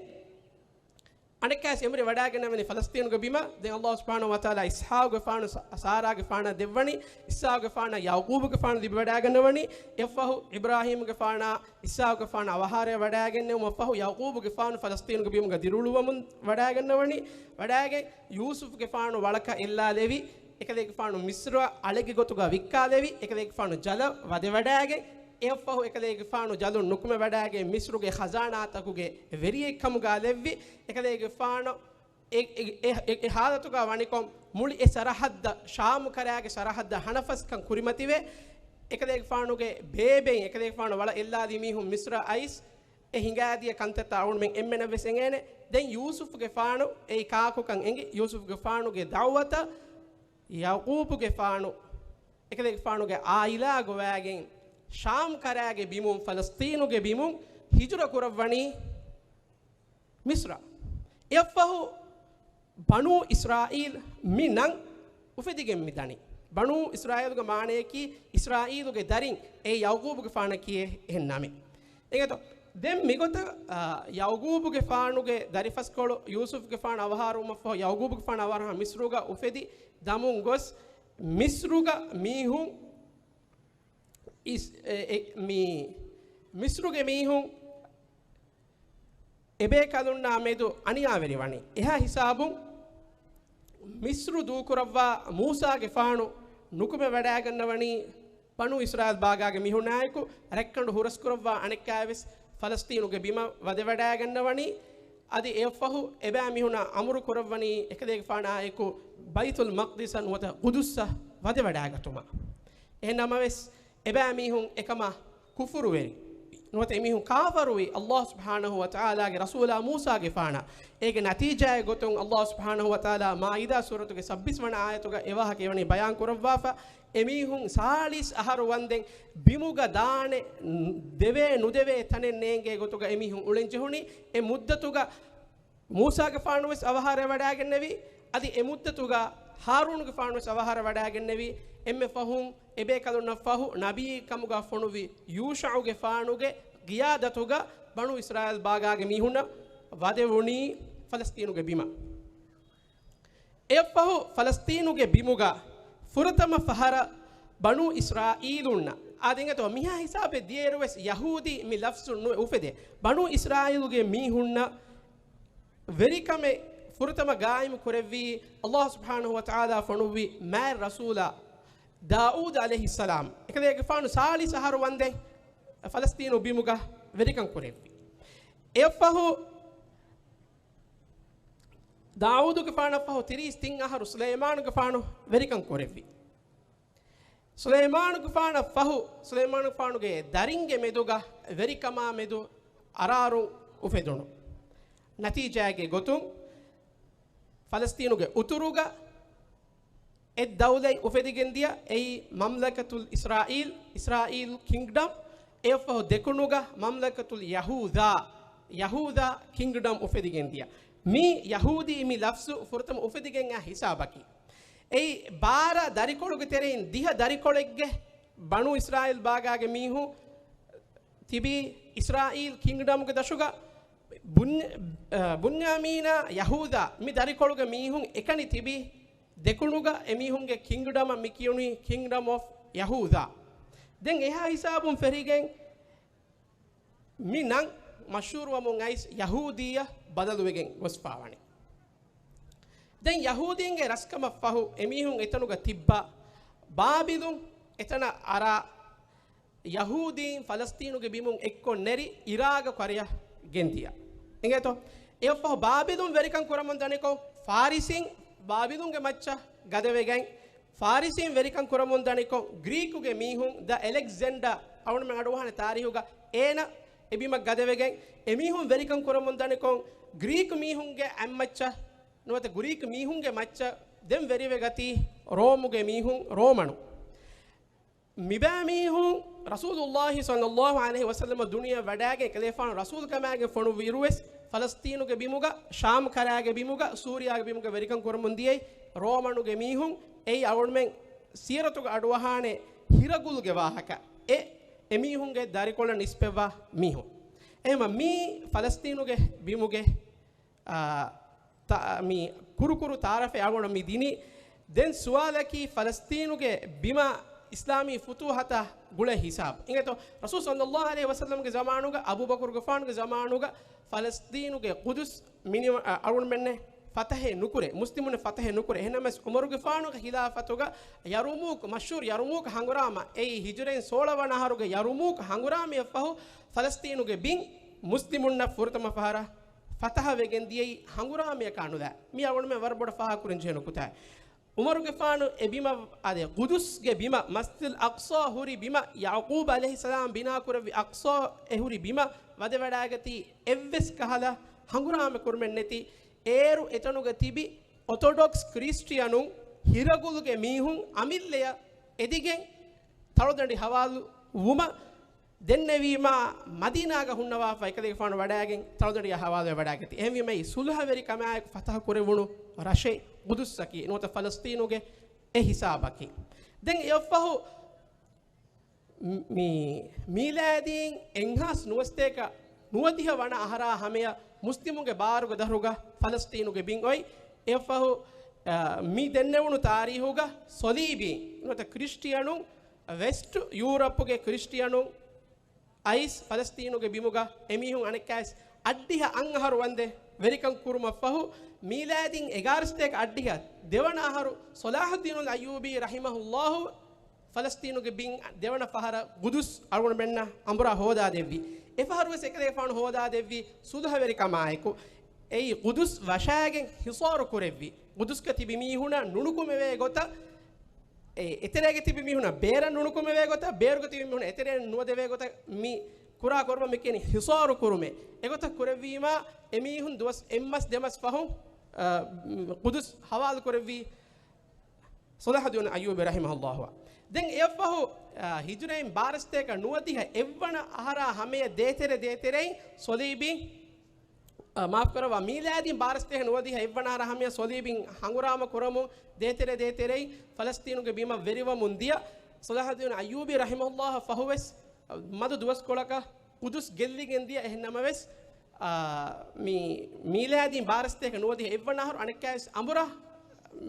އަނެއްކާވެސް އެނބުރި ވަޑާގަންނަވަނީ ފަލަސްތީނުގެ ބިމަށް. ދެން ﷲ ސުބްޙާނަހޫ ވަތަޢާލާ އިސްޙާޤުގެފާނު ސާ-، ސާރާގެފާނަށް ދެއްވަނީ، އިސްޙާޤުގެފާނަށް ޔަޢުޤޫބުގެފާނު ލިބިވަޑާގަންނަވަނީ، އެއަށްފަހު އިބްރާހީމުގެފާނާ، އިސްޙާޤުގެފާނަށް އަވަހާރަވެވަޑާގެންނެވުމަށްފަހު، ޔަޢުޤޫބުގެފާނު ފަލަސްތީނުގެ ބިމުގަ ދިރިއުޅުވަމުން ވަޑާގަންނަވަނީ. ވަޑާގެން ޔޫސުފުގެފާނު ވަޅަކަށް އެއްލާލެވި، އެކަލޭގެފާނު މިޞްރަށް އަޅެއްގެ ގޮތުގަ ވިއްކާލެވި، އެކަލޭގެފާނު ޖަލަށް ވަދެވަޑާގެން، އެއަށްފަހު އެކަލޭގެފާނު ޖަލުން ނުކުމެވަޑާގެން މިޞްރުގެ ޚަޒާނާތަކުގެ ވެރިއެއްކަމުގަ ލެއްވި، އެކަލޭގެފާނު އެ، އެ، އެ، އެ، އެ ޙާލަތުގަ ވަނިކޮށް، މުޅި އެ ސަރަޙައްދަށް، ޝާމު ކަރާގެ ސަރަޙައްދަށް ހަނަފަސްކަން ކުރިމަތިވެ، އެކަލޭގެފާނުގެ ބޭބެއިން އެކަލޭގެފާނު ވަޅަށް އެއްލާލި މީހުން މިޞްރަށް އައިސް، އެ ހިނގާދިޔަ ކަންތައްތައް އަޅުގަނޑުމެން އެންމެނަށްވެސް އެނގޭނެ. ދެން ޔޫސުފުގެފާނު އެއީ ކާކުކަން އެނގި، ޔޫސުފުގެފާނުގެ ދަޢުވަތަށް ޔަޢުޤޫބުގެފާނު އެކަލޭގެފާނުގެ ޢާއިލާ ގޮވާގެން، ޝާމް ކަރާގެ ބިމުން، ފަލަސްޠީނުގެ ބިމުން ހިޖުރަ ކުރައްވަނީ މިޞްރަށް. އެއަށްފަހު ބަނޫ އިސްރާއީލް މި ނަން އުފެދިގެން މި ދަނީ. ބަނޫ އިސްރާއީލުގެ މާނަޔަކީ އިސްރާއީލުގެ ދަރިން، އެ ޔަޢުޤޫބުގެފާނަކީ އެހެން ނަމެއް. އެނގޭތޯ؟ ދެން މިގޮތަށް، އާ، ޔަޢުޤޫބުގެފާނުގެ ދަރިފަސްކޮޅު ޔޫސުފްގެފާނު އަވަހާރަވުމަށްފަހު، ޔަޢުޤޫބުގެފާނު އަވަހާރަވުމަށް މިޞްރުގަ އުފެދި ދަމުން ގޮސް، މިޞްރުގަ މީހުން އިސް-، އެ، އެ، މި މިޞްރުގެ މީހުން އެބޭކަލުންނާ މެދު އަނިޔާވެރިވަނީ. އެހާ ހިސާބުން މިޞްރު ދޫކުރައްވާ މޫސާގެފާނު ނުކުމެވަޑައިގަންނަވަނީ ބަނޫ އިސްރާއީލް ބާގާގެ މީހުންނާއެކު ރައްކަނޑު ހުރަސްކުރައްވާ އަނެއްކާވެސް ފަލަސްޠީނުގެ ބިމަށް ވަދެވަޑައިގަންނަވަނީ. އަދި އެއަށްފަހު އެބައިމީހުންނަށް އަމުރު ކުރައްވަނީ އެކަލޭގެފާނާއެކު ބައިތުލް މަޤްދިސަށް ނުވަތަ ޤުދުސަށް ވަދެވަޑައިގަތުމަށް. އެހެންނަމަވެސް، އެބައިމީހުން އެކަމަށް ކުފުރުވެރި ނުވަތަ އެމީހުން ކާފަރުވި ﷲ ސުބްޙާނަހޫ ވަތަޢާލާގެ ރަސޫލާ މޫސާގެފާނަށް. އޭގެ ނަތީޖާއެއް ގޮތުން ﷲ ސުބްޙާނަހޫ ވަތަޢާލާ މާއިދާ ސޫރަތުގެ ސައްބީސް ވަނަ އާޔަތުގަ އެވާހަކަ އެވަނީ ބަޔާން ކުރައްވާފަ. އެމީހުން ސާޅީސް އަހަރު ވަންދެން ބިމުގަ ދާނެ ދެވޭ ނުދެވޭ ތަނެއް ނޭނގޭ ގޮތުގަ އެމީހުން އުޅެން ޖެހުނީ. އެ މުއްދަތުގަ މޫސާގެފާނުވެސް އަވަހާރަވެވަޑައިގެންނެވި، އަދި އެ މުއްދަތުގަ ހާރޫނުގެފާނުވެސް އަވަހާރަވެވަޑައިގެންނެވި. އެންމެ ފަހުން އެބޭކަލުންނަށް ފަހު ނަބީ ކަމުގަ ފޮނުވި ޔޫޝަޢުގެފާނުގެ ގިޔާދަތުގަ ބަނޫ އިސްރާއީލް ބާގާގެ މީހުންނަށް ވަދެވުނީ ފަލަސްޠީނުގެ ބިމަށް. އެއަށްފަހު ފަލަސްޠީނުގެ ބިމުގަ ފުރަތަމަ ފަހަރަށް ބަނޫ އިސްރާއީލުންނަށް، އާދެން އެތޯ މިހާ ހިސާބެއް ދިޔައިރުވެސް ޔަހޫދީ މި ލަފްޒު ނު-، އުފެދޭ. ބަނޫ އިސްރާއީލުގެ މީހުންނަށް ވެރިކަމެއް ފުރަތަމަ ގާއިމު ކުރެއްވީ، ﷲ ސުބްޙާނަހޫ ވަތަޢާލާ ފޮނުއްވި މާތް ރަސޫލާ ދާއޫދު ޢަލައިހިއްސަލާމް. އެކަލޭގެފާނު ސާޅީސް އަހަރު ވަންދެން ފަލަސްޠީނު ބިމުގަ ވެރިކަން ކުރެއްވި. އެއަށްފަހު ދާއޫދުގެފާނަށް ފަހު ތިރީސް ތިން އަހަރު ސުލައިމާނުގެފާނު ވެރިކަން ކުރެއްވި. ސުލައިމާނުގެފާނަށް ފަހު، ސުލައިމާނުގެފާނުގެ ދަރިންގެ މެދުގަ ވެރިކަމާ މެދު އަރާރު އުފެދުނު. ނަތީޖާގެ ގޮތުން، ފަލަސްޠީނުގެ އުތުރުގަ އެއް ދައުލަތް އުފެދިގެންދިޔަ، އެއީ މަމްލަކަތުލް އިސްރާއީލް، އިސްރާއީލް ކިންގްޑަމް، އެއަށްފަހު ދެކުނުގަ މަމްލަކަތުލް ޔަހޫދާ، ޔަހޫދާ ކިންގްޑަމް އުފެދިގެންދިޔަ. މި ޔަހޫދީ މި ލަފްޒު ފުރަތަމަ އުފެދިގެން އައި ހިސާބަކީ. އެއީ ބާރަ ދަރިކޮޅުގެ ތެރެއިން ދިހަ ދަރިކޮޅެއްގެ ބަނޫ އިސްރާއީލް ބާގާގެ މީހުން ތިބީ އިސްރާއީލް ކިންގްޑަމްގެ ދަށުގަ. ބުން-، އަ، ބުންޔާމީނާ ޔަހޫދާ މި ދަރިކޮޅުގެ މީހުން އެކަނި ތިބީ ދެކުނުގަ. އެމީހުންގެ ކިންގްޑަމަށް މި ކިޔުނީ ކިންގްޑަމް އޮފް ޔަހޫދާ. ދެން އެހާ ހިސާބުން ފެށިގެން މި ނަން މަޝްހޫރުވަމުން އައިސް ޔަހޫދީއަށް ބަދަލުވެގެން ގޮސްފާވަނީ. ދެން ޔަހޫދީންގެ ރަސްކަމަށް ފަހު އެމީހުން އެތަނުގަ ތިއްބާ ބާބިލުން އެތަނަށް އަރާ ޔަހޫދީން ފަލަސްޠީނުގެ ބިމުން އެއްކޮށް ނެރި އިރާގަށް ކަރަޔަށް ގެންދިޔަ. އެނގޭތޯ؟ އެއަށްފަހު ބާބިލުން ވެރިކަން ކުރަމުން ދަނިކޮށް، ފާރިސީން ބާބިލުންގެ މައްޗަށް ގަދަވެގެން، ފާރިސީން ވެރިކަން ކުރަމުން ދަނިކޮށް، ގްރީކުގެ މީހުން ދަ އެލެގްޒެންޑާ އަޅުގަނޑުމެން އަޑުއަހާނެ ތާރީހުގަ އޭނަ އެބިމަށް ގަދަވެގެން، އެމީހުން ވެރިކަން ކުރަމުން ދަނިކޮށް، ގްރީކު މީހުންގެ އަތްމައްޗަށް ނުވަތަ ގްރީކު މީހުންގެ މައްޗަށް ދެން ވެރިވެގަތީ ރޯމުގެ މީހުން، ރޯމަނު. މިބާ މީހުން ރަސޫލުﷲ ޞައްލަﷲ ޢަލައިހި ވަސައްލަމަ ދުނިޔެ ވަޑާގެން ކަލޭފާނު ރަސޫލު ކަމާގެން ފޮނުއްވި އިރުވެސް، ފަލަސްޠީނުގެ ބިމުގަ، ޝާމް ކަރާގެ ބިމުގަ، ސޫރިޔާގެ ބިމުގަ ވެރިކަން ކުރަމުން ދިޔައީ ރޯމަނުގެ މީހުން. އެއީ އަޅުގަނޑުމެން ސީރަތުގަ އަޑުއަހާނެ ހިރަގުލުގެ ވާހަކަ. އެ، އެމީހުންގެ ދަރިކޮޅަށް ނިސްބަތްވާ މީހުން. އެހެންމަ މީ ފަލަސްޠީނުގެ ބިމުގެ، އާ، ތ-، މި ކުރުކުރު ތަޢާރަފެއް އަޅުގަނޑު މި ދިނީ. ދެން ސުވާލަކީ ފަލަސްޠީނުގެ ބިމަށް އިސްލާމީ ފުތޫޙަތާ ގުޅޭ ހިސާބު. އިނގޭތޯ، ރަސޫލު ޞައްލައްލާހު ޢަލައިހި ވަސައްލަމްގެ ޒަމާނުގަ، އަބޫބަކުރުގެފާނުގެ ޒަމާނުގަ ފަލަސްޠީނުގެ ޤުދުސް މިނިވަ-، އަ-، އަޅުގަނޑުމެންނެ ފަތަޙެއް ނުކުރޭ، މުސްލިމުންނެ ފަތަޙެއް ނުކުރޭ. އެހެންނަމަވެސް ޢުމަރުގެފާނުގެ ޚިލާފަތުގަ ޔަރުމޫކް، މަޝްހޫރު ޔަރުމޫކް ހަނގުރާމަ، އެއީ ހިޖުރައިން ސޯޅަ ވަނަ އަހަރުގެ ޔަރުމޫކް ހަނގުރާމައަށްފަހު ފަލަސްޠީނުގެ ބިން މުސްލިމުންނަށް ފުރަތަމަ ފަހަރަށް ފަތަޙަ ވެގެން ދިޔައީ ހަނގުރާމަޔަކާ ނުލާ. މި އަޅުގަނޑުމެން ވަރަށް ބޮޑަށް ފާހަގަކުރަން ޖެހޭ ނުކުތާއެއް. ޢުމަރުގެފާނު އެ ބިމަށް، އާދެ، ޤުދުސްގެ ބިމަށް، މަސްޖިދުލް އަޤްޞާ ހުރި ބިމަށް، ޔަޢުޤޫބް ޢަލައިހިއްސަލާމް ބިނާކުރެއްވި އަޤްޞާ އެ ހުރި ބިމަށް ވަދެވަޑައިގަތީ އެއްވެސް ކަހަލަ ހަނގުރާމަ ކުރުމެއް ނެތި. އޭރު އެތަނުގަ ތިބި އޮތޮޑޮކްސް ކްރިސްޓިއަނުން ހިރަގުލުގެ މީހުން އަމިއްލަޔަށް އެދިގެން ތަޅުދަނޑި ހަވާލު ވުމަށް ދެންނެވީމާ، މަދީނާގަ ހުންނަވާފަ އެކަލޭގެފާނު ވަޑައިގެން ތަޅުދަނޑިއަށް ހަވާލުވެ ވަޑައިގަތީ. އެހެންވީމަ، އެއީ ޞުލްޙަވެރިކަމާއެކު ފަތަޙަ ކުރެވުނު ރަށެއް ޤުދުސްއަކީ، ނުވަތަ ފަލަސްޠީނުގެ އެ ހިސާބަކީ. ދެން އެއަށްފަހު މި-، މީލާދީން އެއްހާސް ނުވަސަތޭކަ ނުވަދިހަ ވަނަ އަހަރާ ހަމަޔަށް މުސްލިމުންގެ ބާރުގެ ދަށުގަ ފަލަސްޠީނުގެ ބިން އޮތް. އެއަށްފަހު، އަ، މި ދެންނެވުނު ތާރީހުގަ ޞަލީބީން ނުވަތަ ކްރިސްޓިއަނުން، ވެސްޓް ޔޫރަޕުގެ ކްރިސްޓިއަނުން އައިސް ފަލަސްޠީނުގެ ބިމުގަ އެމީހުން އަނެއްކާވެސް އަށްޑިހަ އަށް އަހަރު ވަންދެ ވެރިކަން ކުރުމަށްފަހު، މީލާދީން އެގާރަ ސަތޭކަ އަށްޑިހަ ދެވަނަ އަހަރު ޞަލާޙުއްދީނުލް އައްޔޫބީ ރަޙިމަހުﷲ ފަލަސްޠީނުގެ ބިން ދެވަނަ ފަހަރަށް ޤުދުސް އަޅުގަނޑުމެންނަށް އަނބުރާ ހޯދާދެއްވި. އެފަހަރުވެސް އެކަލޭގެފާނު ހޯދާދެއްވި ޞުލްޙަވެރިކަމާއެކު. އެއީ ޤުދުސް ވަށާގެން ހިޞާރު ކުރެއްވި. ޤުދުސްގަ ތިބި މީހުނަށް ނުނުކުމެވޭ ގޮތަށް، އެ އެތެރޭގަ ތިބި މީހުނަށް ބޭރަށް ނުނުކުމެވޭ ގޮތަށް، ބޭރުގަ ތިބި މީހުނަށް އެތެރެއަށް ނުވަދެވޭ ގޮތަށް މި ކުރާ ކުރުމަށް މި ކިޔަނީ ހިޞާރު ކުރުމޭ. އެގޮތަށް ކުރެއްވީމާ، އެމީހުން ދުވަސް އެއްމަސް ދެމަސް ފަހުން، އަ، ޤުދުސް ހަވާލު ކުރެއްވީ ޞަލާޙުއްދީނުލް އައްޔޫބީ ރަޙިމަހުﷲ. ދެން އެއަށްފަހު، އަ، ހިޖުރައިން ބާރަ ސަތޭކަ ނުވަދިހަ އެއްވަނަ އަހަރާ ހަމަޔަށް ދޭތެރެ ދޭތެރެއިން ޞަލީބީން، އަ، މާފުކުރައްވާ، މީލާދީން ބާރަ ސަތޭކަ ނުވަދިހަ އެއްވަނަ އަހަރާ ހަމަޔަށް ޞަލީބީން ހަނގުރާމަ ކުރަމުން ދޭތެރެ ދޭތެރެއިން ފަލަސްޠީނުގެ ބިމަށް ވެރިވަމުން ދިޔަ. ޞަލާޙުއްދީނުލް އައްޔޫބީ ރަޙިމަހުﷲ ފަހުވެސް، އަ، މަދު ދުވަސްކޮޅަކަށް ޤުދުސް ގެއްލިގެން ދިޔަ. އެހެން ނަމަވެސް، އާ، މި މީލާދީން ބާރަ ސަތޭކަ ނުވަދިހަ އެއްވަނަ އަހަރު އަނެއްކާވެސް އަނބުރާ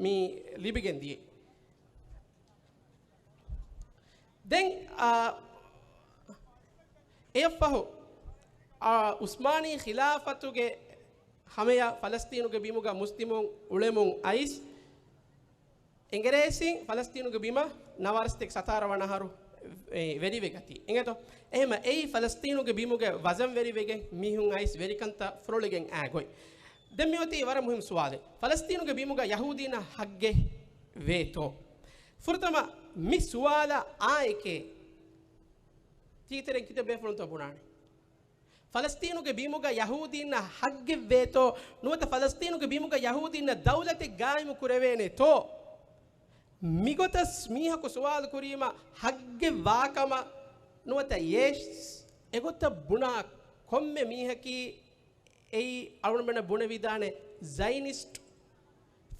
މި ލިބިގެން ދިޔަ. ދެން، އާ، އެއަށްފަހު، އާ، ޢުސްމާނީ ޚިލާފަތުގެ ހަމަޔަށް ފަލަސްޠީނުގެ ބިމުގަ މުސްލިމުން އުޅެމުން އައިސް، އެނގެރޭސިން ފަލަސްޠީނުގެ ބިމަށް ނަވާރަސްތެކް ސަތާރަ ވަނަ އަހަރު، އެ، ވެރިވެގަތީ. އިނގޭތޯ؟ އެހެމަ އެއީ ފަލަސްޠީނުގެ ބިމުގެ ވަޒަން ވެރިވެގެން މީހުން އައިސް ވެރިކަންތައް ފުރޮޅިގެން އާ ގޮތް. ދެން މިއޮތީ ވަރަށް މުހިންމު ސުވާލެއް. ފަލަސްޠީނުގެ ބިމުގަ ޔަހޫދީންނަށް ހައްގެއް ވޭތޯ؟ ފުރަތަމަ މި ސުވާލަށް އާއެކޭ ތީތެރެން ކިތައް ބޭފުޅުންތޯ ބުނާނެ؟ ފަލަސްޠީނުގެ ބިމުގަ ޔަހޫދީންނަށް ހައްގެއް ވޭތޯ؟ ނުވަތަ ފަލަސްޠީނުގެ ބިމުގަ ޔަހޫދީންނަށް ދައުލަތެއް ގާއިމު ކުރެވޭނެތޯ؟ މިގޮތަސް މީހަކު ސުވާލު ކުރީމަ ހައްގެއް ވާކަމަށް ނުވަތަ ޔެސް އެގޮތަށް ބުނާ ކޮންމެ މީހަކީ އެއީ އަޅުގަނޑުމެންނަށް ބުނެވިދާނެ ޒައިނިސްޓް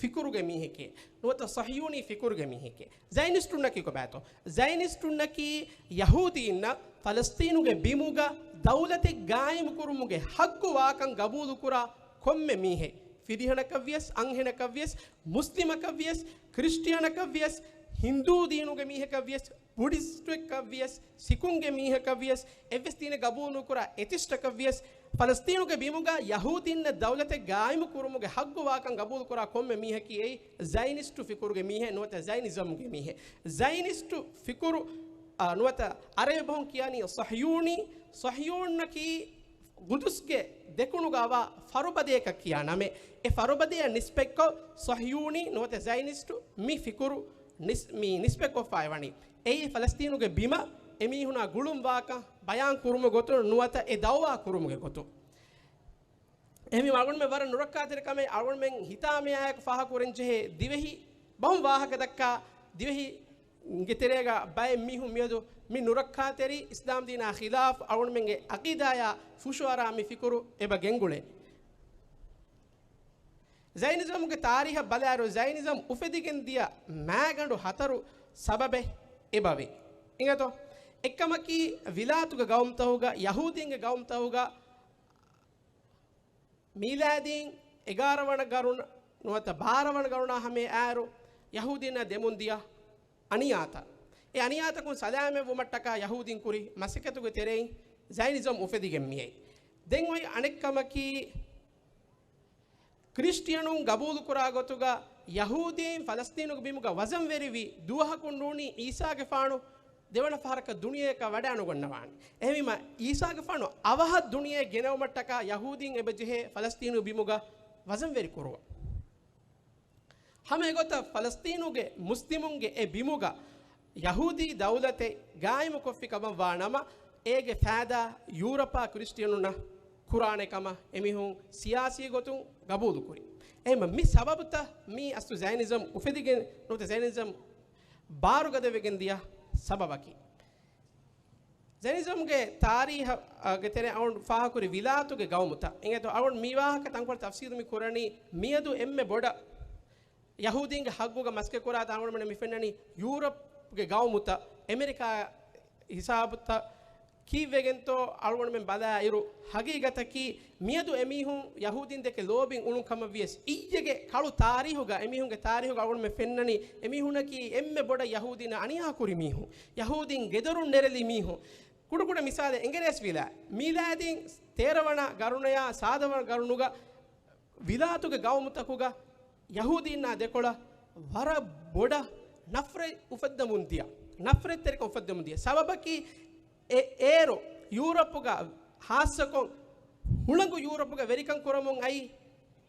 ފިކުރުގެ މީހެކޭ، ނުވަތަ ޞަހްޔޫނީ ފިކުރުގެ މީހެކޭ. ޒައިނިސްޓުންނަކީ ކޮބާތޯ؟ ޒައިނިސްޓުންނަކީ ޔަހޫދީންނަށް ފަލަސްޠީނުގެ ބިމުގަ ދައުލަތެއް ގާއިމުކުރުމުގެ ހައްގު ވާކަން ގަބޫލުކުރާ ކޮންމެ މީހެއް، ފިރިހެނަކަށްވިޔަސް، އަންހެނަކަށްވިޔަސް، މުސްލިމަކަށްވިޔަސް، ކްރިސްޓިއަނަކަށްވިޔަސް، ހިންދޫ ދީނުގެ މީހަކަށްވިޔަސް، ބުޑިސްޓުއެއްކަށްވިޔަސް، ސިކުންގެ މީހަކަށްވިޔަސް، އެއްވެސް ދީނެއް ގަބޫލުނުކުރާ އެތިސްޓަކަށްވިޔަސް، ފަލަސްޠީނުގެ ބިމުގަ ޔަހޫދީންނަށް ދައުލަތެއް ގާއިމުކުރުމުގެ ހައްގު ވާކަން ގަބޫލުކުރާ ކޮންމެ މީހަކީ އެއީ ޒައިނިސްޓު ފިކުރުގެ މީހެއް ނުވަތަ ޒައިނިޒަމްގެ މީހެއް. ޒައިނިސްޓު ފިކުރު، އާ، ނުވަތަ އަރަބި ބަހުން ކިޔާނީ ޞަހްޔޫނީ. ޞަހްޔޫނަކީ ގުދުސްގެ ދެކުނުގަ ވާ ފަރުބަދަޔަކަށް ކިޔާ ނަމެއް. އެ ފަރުބަދަޔަށް ނިސްބަތްކޮށް ޞަހްޔޫނީ ނުވަތަ ޒައިނިސްޓު މި ފިކުރު ނިސް-، މި ނިސްބަތްކޮށްފައި ވަނީ. އެއީ ފަލަސްޠީނުގެ ބިމަށް އެމީހުނާ ގުޅުން ވާކަން ބަޔާން ކުރުމުގެ ގޮތުން ނުވަތަ އެ ދައުވާ ކުރުމުގެ ގޮތުން. އެހެންވީމަ އަޅުގަނޑުމެން ވަރަށް ނުރައްކާތެރި ކަމެއް އަޅުގަނޑުމެން ހިތާމަޔާއެކު ފާހަގަކުރަން ޖެހޭ ދިވެހި ބަހުން ވާހަކަ ދައްކާ ދިވެހި ގެ ތެރޭގަ ބައެއް މީހުން މިއަދު މި ނުރައްކާތެރި އިސްލާމް ދީނާ ޚިލާފް އަޅުގަނޑުމެންގެ އަޤީދާޔާ ފުށުއަރާ މި ފިކުރު އެބަ ގެންގުޅޭ. ޒައިނިޒަމްގެ ތާރީހަށް ބަލާއިރު، ޒައިނިޒަމް އުފެދިގެން ދިޔަ މާގަނޑު ހަތަރު ސަބަބެއް އެބަވޭ. އިނގޭތޯ؟ އެއްކަމަކީ، ވިލާތުގެ ގައުމުތަކުގަ، ޔަހޫދީންގެ ގައުމުތަކުގަ، މީލާދީން އެގާރަ ވަނަ ގަރުނަ ނުވަތަ ބާރަ ވަނަ ގަރުނާ ހަމަޔަށް އާއިރު، ޔަހޫދީންނާ ދެމުން ދިޔަ އަނިޔާތައް. އެ އަނިޔާތަކުން ސަލާމަތްވުމަށްޓަކާ ޔަހޫދީން ކުރި މަސައްކަތުގެ ތެރެއިން ޒައިނިޒަމް އުފެދިގެން މިއައީ. ދެން އޮތް އަނެއްކަމަކީ، ކްރިސްޓިއަނުން ގަބޫލުކުރާ ގޮތުގަ ޔަހޫދީން ފަލަސްތީނުގެ ބިމުގަ ވަޒަންވެރިވި ދުވަހަކުން ނޫނީ ޢީސާގެފާނު ދެވަނަ ފަހަރަކަށް ދުނިޔެއަކަށް ވަޑައިނުގަންނަވާނެ. އެހެންވީމަ، ޢީސާގެފާނު އަވަހަށް ދުނިޔެއަށް ގެނައުމަށްޓަކާ ޔަހޫދީން އެބަޖެހޭ ފަލަސްތީނު ބިމުގަ ވަޒަންވެރި ކުރުވަން. ހަމަ އެގޮތަށް ފަލަސްތީނުގެ މުސްލިމުންގެ އެ ބިމުގަ ޔަހޫދީ ދައުލަތެއް ގާއިމުކޮށްފި ކަމަށް ވާ ނަމަ، އޭގެ ފައިދާ ޔޫރަޕާ ކްރިސްޓިއަނުންނަށް ކުރާނެ ކަމަށް އެމީހުން ސިޔާސީ ގޮތުން ގަބޫލުކުރި. އެހެންމަ މި ސަބަބުތައް މީ އަސްލު ޒައިނިޒަމް އުފެދިގެން ނުވަތަ ޒައިނިޒަމް ބާރުގަދަވެގެން ދިޔަ ސަބަބަކީ. ޒައިނިޒަމްގެ ތާރީހަށް، އަ، ގެ ތެރެ އަޅުން ފާހަކުރި ވިލާތުގެ ގައުމުތައް. އިނގޭތޯ އަޅުން މި ވާހަކަ ތަންކޮޅެއް ތަފްސީލު މި ކުރަނީ މިއަދު އެންމެ ބޮޑަށް ޔަހޫދީންގެ ހައްގުގަ މަސައްކަތް ކުރާތާ އަޅުގަނޑުމެން މި ފެންނަނީ ޔޫރަޕްގެ ގައުމުތައް އެމެރިކާ ހިސާބުތައް ކީއްވެގެންތޯ އަޅުގަނޑުމެން ބަލާއިރު، ހަގީގަތަކީ މިއަދު އެމީހުން ޔަހޫދީން ދެކެ ލޯބިން އުޅުން ކަމަށް ވިޔަސް، އިއްޔެގެ ކަޅު ތާރީހުގަ، އެމީހުންގެ ތާރީހުގަ އަޅުގަނޑުމެން ފެންނަނީ އެމީހުންނަކީ އެންމެ ބޮޑަށް ޔަހޫދީންނަށް އަނިޔާ ކުރި މީހުން. ޔަހޫދީން ގެދޮރުން ނެރެލި މީހުން. ކުޑަކުޑަ މިސާލެއް، އެނގިރޭސި ވިލާ. މީލާދީން ތޭރަ ވަނަ ގަރުނަޔާ ސާދަ ވަނަ ގަރުނުގަ ވިލާތުގެ ގައުމުތަކުގަ ޔަހޫދީންނާ ދެކޮޅަށް ވަރަށް ބޮޑަށް ނަފްރަތް އުފައްދަމުން ދިޔަ، ނަފްރަތްތެރިކަން އުފައްދަމުން ދިޔަ. ސަބަބަކީ އެ-، އޭރު ޔޫރަޕުގަ، ހާއްސަކޮށް ހުޅަނގު ޔޫރަޕުގަ ވެރިކަން ކުރަމުން އައީ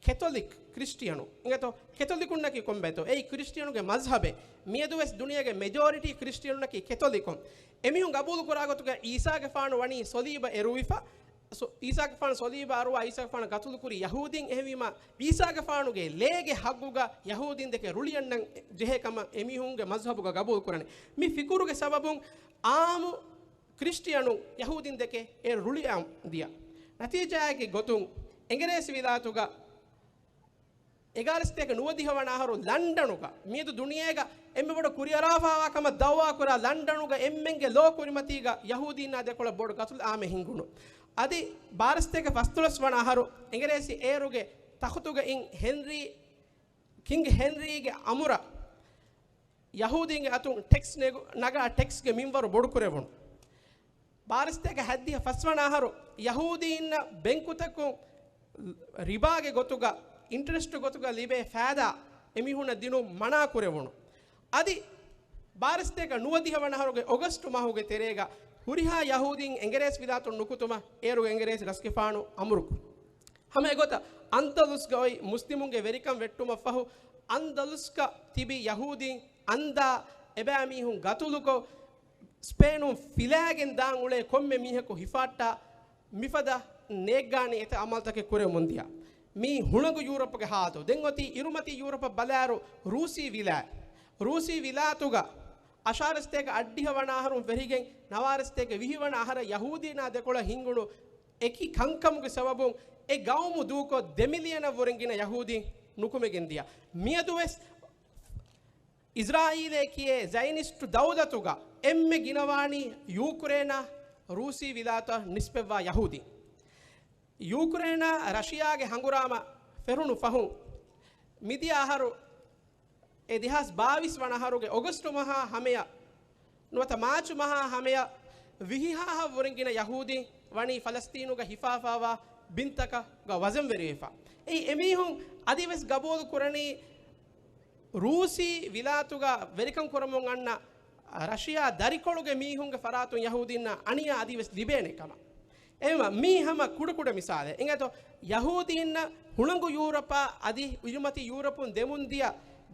ކެތޮލިކް ކްރިސްޓިއަނު. އިނގޭތޯ، ކެތޮލިކުންނަކީ ކޮންބައެއްތޯ؟ އެއީ ކްރިސްޓިއަނުގެ މަޒްހަބެއް. މިއަދުވެސް ދުނިޔޭގެ މެޖޯރިޓީ ކްރިސްޓިއަނުންނަކީ ކެތޮލިކުން. އެމީހުން ގަބޫލު ކުރާ ގޮތުގަ ޢީސާގެފާނު ވަނީ ޞަލީބަށް އެރުވިފަ. ޞަ-، ޢީސާގެފާނު ޞަލީބަށް އަރުވާ ޢީސާގެފާނު ގަތުލުކުރީ ޔަހޫދީން. އެހެންވީމަ، ޢީސާގެފާނުގެ ލޭގެ ހައްގުގަ ޔަހޫދީން ދެކެ ރުޅިއަންނަން ޖެހޭ ކަމަށް އެމީހުންގެ މަޒްހަބުގަ ގަބޫލު ކުރަނީ. މި ފިކުރުގެ ސަބަބުން ޢާއްމު ކްރިސްޓިއަނުން ޔަހޫދީން ދެކެ އޭރު ރުޅިއަން ދިޔަ. ނަތީޖާއެއްގެ ގޮތުން އެނގިރޭސި ވިލާތުގަ އެގާރަ ސަތޭކަ ނުވަދިހަ ވަނަ އަހަރު ލަންޑަނުގަ މިއަދު ދުނިޔޭގަ އެންމެ ބޮޑަށް ކުރިއަރާފައިވާ ކަމަށް ދައުވާ ކުރާ ލަންޑަނުގަ އެންމެންގެ ލޯ ކުރިމަތީގަ ޔަހޫދީންނާ ދެކޮޅަށް ބޮޑު ގަތުލު އާމެއް ހިނގުނު. އަދި ބާރަ ސަތޭކަ ފަސްދޮޅަސް ވަނަ އަހަރު އެނގިރޭސި އޭރުގެ ތަޚުތުގައި ހެންރީ، ކިންގް ހެންރީގެ އަމުރަށް ޔަހޫދީންގެ އަތުން ޓެކްސް ނެގު-، ނަގާ ޓެކްސްގެ މިންވަރު ބޮޑުކުރެވުނު. ބާރަ ސަތޭކަ ހަތްދިހަ ފަސް ވަނަ އަހަރު ޔަހޫދީންނަށް ބެންކުތަކުން ރިބާގެ ގޮތުގަ، އިންޓްރެސްޓް ގޮތުގަ ލިބޭ ފައިދާ އެމީހުންނަށް ދިނުން މަނާ ކުރެވުނު. އަދި ބާރަ ސަތޭކަ ނުވަދިހަ ވަނަ އަހަރުގެ އޮގަސްޓް މަހުގެ ތެރޭގަ ހުރިހާ ޔަހޫދީން އެނގިރޭސި ވިލާތުން ނުކުތުމަށް އޭރުގެ އެނގިރޭސި ރަސްގެފާނު އަމުރު ކުރި. ހަމަ އެގޮތަށް އަންދަލުސްގަ އޮތް މުސްލިމުންގެ ވެރިކަން ވެއްޓުމަށްފަހު، އަންދަލުސްގަ ތިބި ޔަހޫދީން އަންދާ އެބައިމީހުން ގަތުލުކޮށް، ސްޕޭނުން ފިލާގެން ދާން އުޅޭ ކޮންމެ މީހަކު ހިފާއްޓާ މިފަދަ ނޭއްގާނީ އެތައް އަމަލުތަކެއް ކުރެވެމުން ދިޔަ. މީ ހުޅަނގު ޔޫރަޕުގެ ހާލަތު. ދެން އޮތީ އިރުމަތީ ޔޫރަޕަށް ބަލާއިރު ރޫސީ ވިލާ-، ރޫސީ ވިލާތުގަ އަށާރަ ސަތޭކަ އަށްޑިހަ ވަނަ އަހަރުން ފެށިގެން ނަވާރަ ސަތޭކަ ވިހި ވަނަ އަހަރަށް ޔަހޫދީންނާ ދެކޮޅަށް ހިނގުނު އެކި ކަންކަމުގެ ސަބަބުން އެ ގައުމު ދޫކޮށް ދެ މިލިއަނަށްވުރެން ގިނަ ޔަހޫދީން ނުކުމެގެން ދިޔަ. މިއަދުވެސް އިސްރާއީލޭ ކިޔޭ ޒައިނިސްޓު ދައުލަތުގަ އެންމެ ގިނަވާނީ ޔޫކްރޭނާ ރޫސީ ވިލާތަށް ނިސްބަތްވާ ޔަހޫދީން. ޔޫކްރޭނާ ރަޝިޔާގެ ހަނގުރާމަ ފެށުނު ފަހުން، މިދިޔަ އަހަރު އެ ދެހާސް ބާވީސް ވަނަ އަހަރުގެ އޮގަސްޓު މަހާ ހަމަޔަށް ނުވަތަ މާޗު މަހާ ހަމަޔަށް ވިހި ހާހަށް ވުރެން ގިނަ ޔަހޫދީން ވަނީ ފަލަސްތީނުގަ ހިފާފާވާ ބިންތަކަށް ވަޒަންވެރިވެފަ. އެއީ އެމީހުން އަދިވެސް ގަބޫލު ކުރަނީ ރޫސީ ވިލާތުގަ ވެރިކަން ކުރަމުން އަންނަ ރަޝިޔާ ދަރިކޮޅުގެ މީހުންގެ ފަރާތުން ޔަހޫދީންނަށް އަނިޔާ އަދިވެސް ލިބޭނެ ކަމަށް. އެހެންވީމަ މީ ހަމަ ކުޑަކުޑަ މިސާލެއް. އިނގޭތޯ، ޔަހޫދީންނަށް ހުޅަނގު ޔޫރަޕާ އަދި އިރުމަތި ޔޫރަޕުން ދެމުންދިޔަ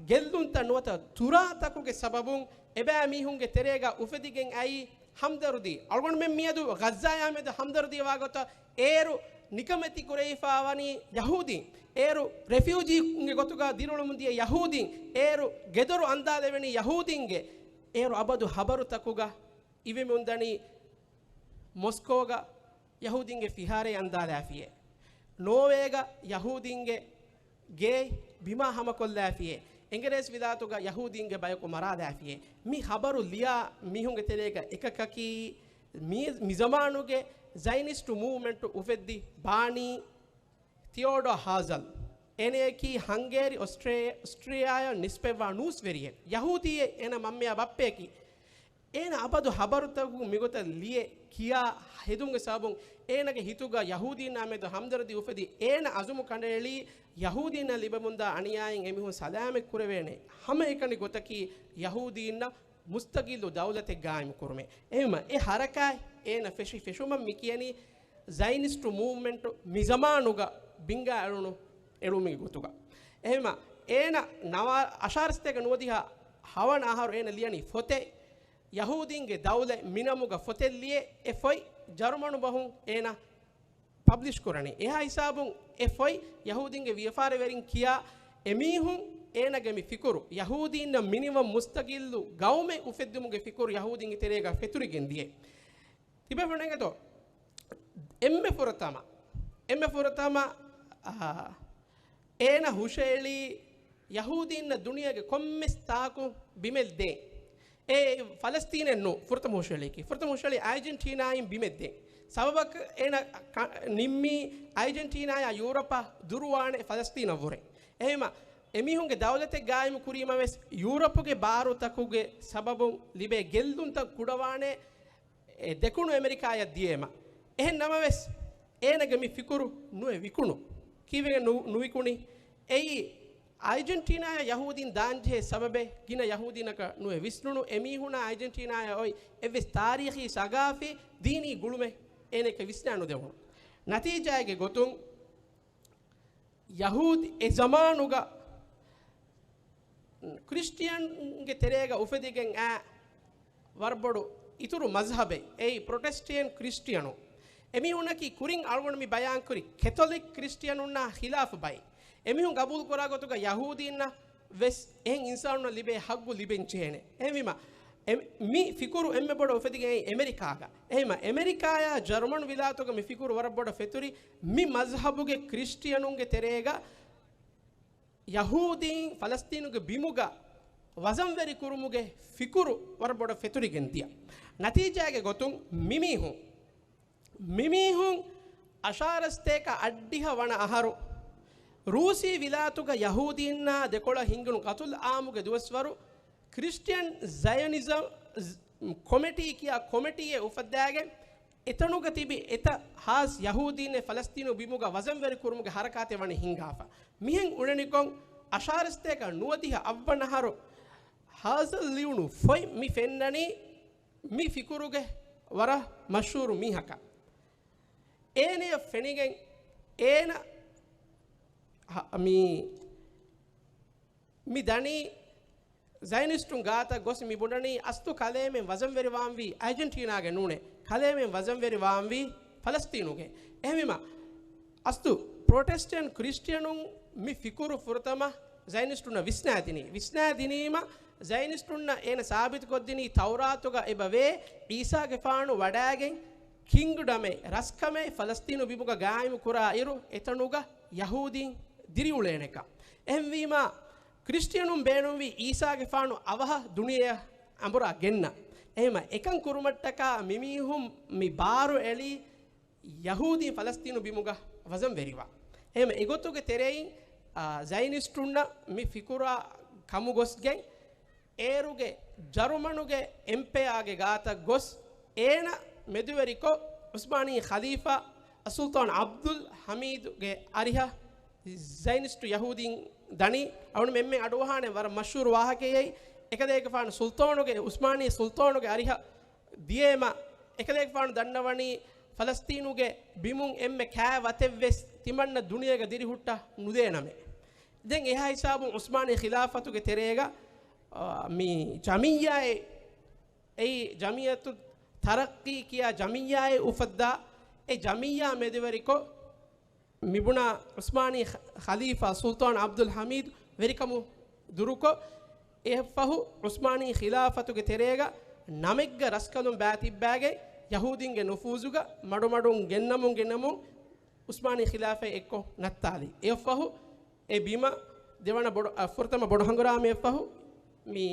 ގެއްލުންތައް ނުވަތަ ތުރާތަކުގެ ސަބަބުން އެބައިމީހުންގެ ތެރޭގަ އުފެދިގެން އައީ ހަމްދަރުދީ. އަޅުގަނޑުމެން މިއަދު ޣައްޒާއާ މެދު ހަމްދަރުދީ ވާގޮތަށް އޭރު ނިކަމެތި ކުރެވިފާ ވަނީ ޔަހޫދީން. އޭރު ރެފިއުޖީންގެ ގޮތުގަ ދިރިއުޅެމުންދިޔަ ޔަހޫދީން. އޭރު ގެދޮރު އަންދާލެވެނީ ޔަހޫދީންގެ. އޭރު އަބަދު ހަބަރުތަކުގަ އިވެމުންދަނީ މޮސްކޯގަ ޔަހޫދީންގެ ފިހާރައެއް އަންދާލާފިޔޭ. ނޯވޭގަ ޔަހޫދީންގެ ގެ ބިމާ ހަމަކޮށްލާފިޔޭ. އެނގިރޭސި ވިލާތުގަ ޔަހޫދީންގެ ބަޔަކު މަރާލާފިޔޭ. މި ހަބަރު ލިޔާ މީހުންގެ ތެރޭގަ އެކަކަކީ މި، މިޒަމާނުގެ ޒައިނިސްޓު މޫވްމެންޓު އުފެއްދި ބާނީ ތިއޯޑޯ ހާޒަލް. އޭނަޔަކީ ހަންގޭރި އޮސްޓްރޭ-، އޮސްޓްރިއާއަށް ނިސްބަތްވާ ނޫސްވެރިއެއް. ޔަހޫދީއެއް އޭނަ މަންމަޔާ ބައްޕަޔަކީ. އޭނަ އަބަދު ހަބަރުތަކުން މިގޮތަށް ލިޔެ ކިޔާ ހެދުމުގެ ސަބަބުން އޭނަގެ ހިތުގަ ޔަހޫދީންނާ މެދު ހަމްދަރްދީ އުފެދި، އޭނަ އަޒުމު ކަނޑައެޅީ ޔަހޫދީންނަށް ލިބެމުންދާ އަނިޔާއިން އެމީހުން ސަލާމަތް ކުރެވޭނެ ހަމައެކަނި ގޮތަކީ ޔަހޫދީންނަށް މުސްތަގިއްލު ދައުލަތެއް ގާއިމު ކުރުމޭ. އެހެންވީމަ އެ ހަރަކާތް އޭނަ ފެށި ފެށުމަށް މި ކިޔަނީ ޒައިނިސްޓު މޫވްމަންޓު މި ޒަމާނުގަ ބިންގާ އެޅުނު އެޅުމުގެ ގޮތުގަ. އެހެންވީމަ އޭނަ ނަވާ-، އަށާރަސަތޭކަ ނުވަދިހަ ހަވަނަ އަހަރު އޭނަ ލިޔަނީ ފޮތެއް، ޔަހޫދީންގެ ދައުލަތް މި ނަމުގަ ފޮތެއް ލިޔެ، އެ ފޮތް ޖަރުމަނު ބަހުން އޭނަ ޕަބްލިޝް ކުރަނީ. އެހާ ހިސާބުން އެ ފޮތް ޔަހޫދީންގެ ވިޔަފާރިވެރިން ކިޔާ އެމީހުން އޭނަގެ މި ފިކުރު، ޔަހޫދީންނަށް މިނިވަން މުސްތަގިއްލު ގައުމެއް އުފެއްދުމުގެ ފިކުރު ޔަހޫދީންގެ ތެރޭގަ ފެތުރިގެން ދިޔަ. ތިބޭފުޅުން އެނގޭތޯ؟ އެންމެ ފުރަތަމަ، އެންމެ ފުރަތަމަ، އާ، އޭނަ ހުށައެޅީ ޔަހޫދީންނަށް ދުނިޔޭގެ ކޮންމެސް ތާކު ބިމެއް ދޭ. އެ ފަލަސްތީނެއް ނޫ، ފުރަތަމަ ހުށައެޅީކީ. ފުރަތަމަ ހުށައެޅީ އަޖެންޓީނާއިން ބިމެއް ދޭ. ސަބަބަކަށް އޭނަ ކަ-، ނިންމީ އަޖެންޓީނާޔާ ޔޫރަޕާ ދުރުވާނެ ފަލަސްތީނަށްވުރެ. އެހެންވީމަ އެމީހުންގެ ދައުލަތެއް ގާއިމު ކުރީމަ ވެސް ޔޫރަޕުގެ ބާރުތަކުގެ ސަބަބުން ލިބޭ ގެއްލުންތައް ކުޑަވާނެ އެ ދެކުނު އެމެރިކާޔަށް ދިޔައިމަ. އެހެން ނަމަވެސް، އޭނަގެ މި ފިކުރު ނުއެ ވިކުނު. ކީއްވެގެން ނު-، ނުވިކުނީ؟ އެއީ، އަޖެންޓީނާޔަށް ޔަހޫދީން ދާންޖެހޭ ސަބަބެއް ގިނަ ޔަހޫދީނަކަށް ނުއެ ވިސްނުނު. އެމީހުނާ އަޖެންޓީނާޔަށް އޮތް އެއްވެސް ތާރީޚީ، ސަގާފީ، ދީނީ ގުޅުމެއް އޭނައަކަށް ވިސްނާ ނުދެވުނު. ނަތީޖާއެއްގެ ގޮތުން، ޔަހޫދީ އެ ޒަމާނުގަ ކްރިސްޓިއަންގެ ތެރޭގަ އުފެދިގެން އާ ވަރަށް ބޮޑު އިތުރު މަޒްހަބެއް، އެއީ ޕްރޮޓެސްޓެންޓް ކްރިސްޓިއަނުން. އެމީހުންނަކީ ކުރިން އަޅުގަނޑު މި ބަޔާންކުރި ކެތޮލިކް ކްރިސްޓިއަނުންނާ ޚިލާފު ބައެއް. އެމީހުން ގަބޫލުކުރާ ގޮތުގަ ޔަހޫދީންނަށް ވެސް އެހެން އިންސާނުންނަށް ލިބޭ ހައްގު ލިބެން ޖެހޭނެ. އެހެންވީމަ، އެ-، މި ފިކުރު އެންމެ ބޮޑަށް އުފެދިގެން އެއީ އެމެރިކާގަ. އެހެންވީމަ، އެމެރިކާޔާ ޖަރުމަނު ވިލާތުގަ މި ފިކުރު ވަރަށް ބޮޑަށް ފެތުރި، މި މަޒްހަބުގެ ކްރިސްޓިއަނުންގެ ތެރޭގަ ޔަހޫދީން ފަލަސްތީނުގެ ބިމުގަ ވަޒަންވެރި ކުރުމުގެ ފިކުރު ވަރަށް ބޮޑަށް ފެތުރިގެން ދިޔަ. ނަތީޖާގެ ގޮތުން މިމީހުން، މިމީހުން އަށާރަސަތޭކަ އަށްޑިހަ ވަނަ އަހަރު ރޫސީ ވިލާތުގަ ޔަހޫދީންނާ ދެކޮޅަށް ހިންގުނު ޤަތުލު އާމުގެ ދުވަސްވަރު ކްރިސްޓިއަން ޒަޔަނިޒަމް ކޮމިޓީ ކިޔާ ކޮމިޓީއެއް އުފައްދާގެން، އެތަނުގަ ތިބި އެތައް ހާސް ޔަހޫދީންނެއް ފަލަސްތީނު ބިމުގަ ވަޒަންވެރި ކުރުމުގެ ހަރަކާތެއް ވަނީ ހިންގާފަ. މިހެން އުޅެނިކޮށް، އަށާރަސަތޭކަ ނުވަދިހަ އަށްވަނަ އަހަރު ހާޒަލް ލިޔުނު ފޮތް މި ފެންނަނީ މި ފިކުރުގެ ވަރަށް މަޝްހޫރު މީހަކަށް. އޭނަޔަށް ފެނިގެން އޭނަ ހަ-، މި މި ދަނީ ޒަޔަނިސްޓުން ގާތަށް ގޮސް މި ބުނަނީ އަސްލު ކަލޭމެން ވަޒަންވެރިވާންވީ އަޖެންޓީނާގެ ނޫނޭ. ކަލޭމެން ވަޒަންވެރިވާންވީ ފަލަސްތީނުގެ. އެހެންވީމަ، އަސްލު ޕްރޮޓެސްޓެންޓް ކްރިސްޓިއަނުން މި ފިކުރު ފުރަތަމަ ޒަޔަނިސްޓުންނަށް ވިސްނާދިނީ. ވިސްނާދިނީމަ، ޒަޔަނިސްޓުންނަށް އޭނަ ސާބިތުކޮށްދިނީ ތައުރާތުގަ އެބަވޭ އީސާގެފާނު ވަޑާގެން ކިންގްޑަމެއް، ރަސްކަމެއް ފަލަސްތީނު ބިމުގަ ގާއިމު ކުރާ އިރު، އެތަނުގަ ޔަހޫދީން ދިރިއުޅޭނެކަން. އެހެންވީމަ، ކްރިސްޓިއަނުން ބޭނުންވީ އީސާގެފާނު އަވަހަށް ދުނިޔެއަށް އަނބުރާ ގެންނަ. އެހެންވީމަ، އެކަން ކުރުމަށްޓަކާ މިމީހުން މި ބާރު އެޅީ ޔަހޫދީން ފަލަސްތީނު ބިމުގަ ވަޒަންވެރިވާ. އެހެންވީމަ، އެގޮތުގެ ތެރެއިން، އާ، ޒަޔަނިސްޓުންނަށް މި ފިކުރާ ކަމުގޮސްގެން، އޭރުގެ ޖަރުމަނުގެ އެމްޕަޔާގެ ގާތަށް ގޮސް، އޭނަ މެދުވެރިކޮށް، އުސްމާނީ ޚަލީފާ އައްސުލްޠާން ޢަބްދުލް ޙަމީދުގެ އަރިހަށް ޒަޔަނިސްޓު ޔަހޫދީން ދަނީ. އަޅުގަނޑުމެން އެންމެ އަޑުއަހާނެ ވަރަށް މަޝްހޫރު ވާހަކައެއް. އެކަލޭގެފާނު ސުލްޠާނުގެ، އުސްމާނީ ސުލްޠާނުގެ އަރިހަށް ދިޔައިމަ، އެކަލޭގެފާނު ދަންނަވަނީ ފަލަސްތީނުގެ ބިމުން އެންމެ ކާ ވަތެއްވެސް ތިމަންނަ ދުނިޔޭގަ ދިރިހުއްޓަ ނުދޭނަމޭ. ދެން އެހާ ހިސާބުން ޢުސްމާނީ ޚިލާފަތުގެ ތެރޭގަ، އާ، މި ޖަމިއްޔާއެއް، އެއީ ޖަމިއްޔަތު ތަރައްޤީ ކިޔާ ޖަމިއްޔާއެއް އުފައްދާ، އެ ޖަމިއްޔާ މެދުވެރިކޮށް، މިބުނާ ޢުސްމާނީ ޚަ-، ޚަލީފާ ސުލްޠާން ޢަބްދުލް ޙަމީދު ވެރިކަމުން ދުރުކޮށް، އެއަށްފަހު ޢުސްމާނީ ޚިލާފަތުގެ ތެރޭގަ ނަމެއްގަ ރަސްކަލުން ބާތިއްބާގެން ޔަހޫދީންގެ ނުފޫޒުގަ މަޑުމަޑުން ގެންނަމުން ގެންނަމުން ޢުސްމާނީ ޚިލާފަތް އެއްކޮށް ނައްތާލި. އެއަށްފަހު އެ ބިމަށް ދެވަނަ ބޮޑު، އަ، ފުރަތަމަ ބޮޑު ހަނގުރާމައަށްފަހު މި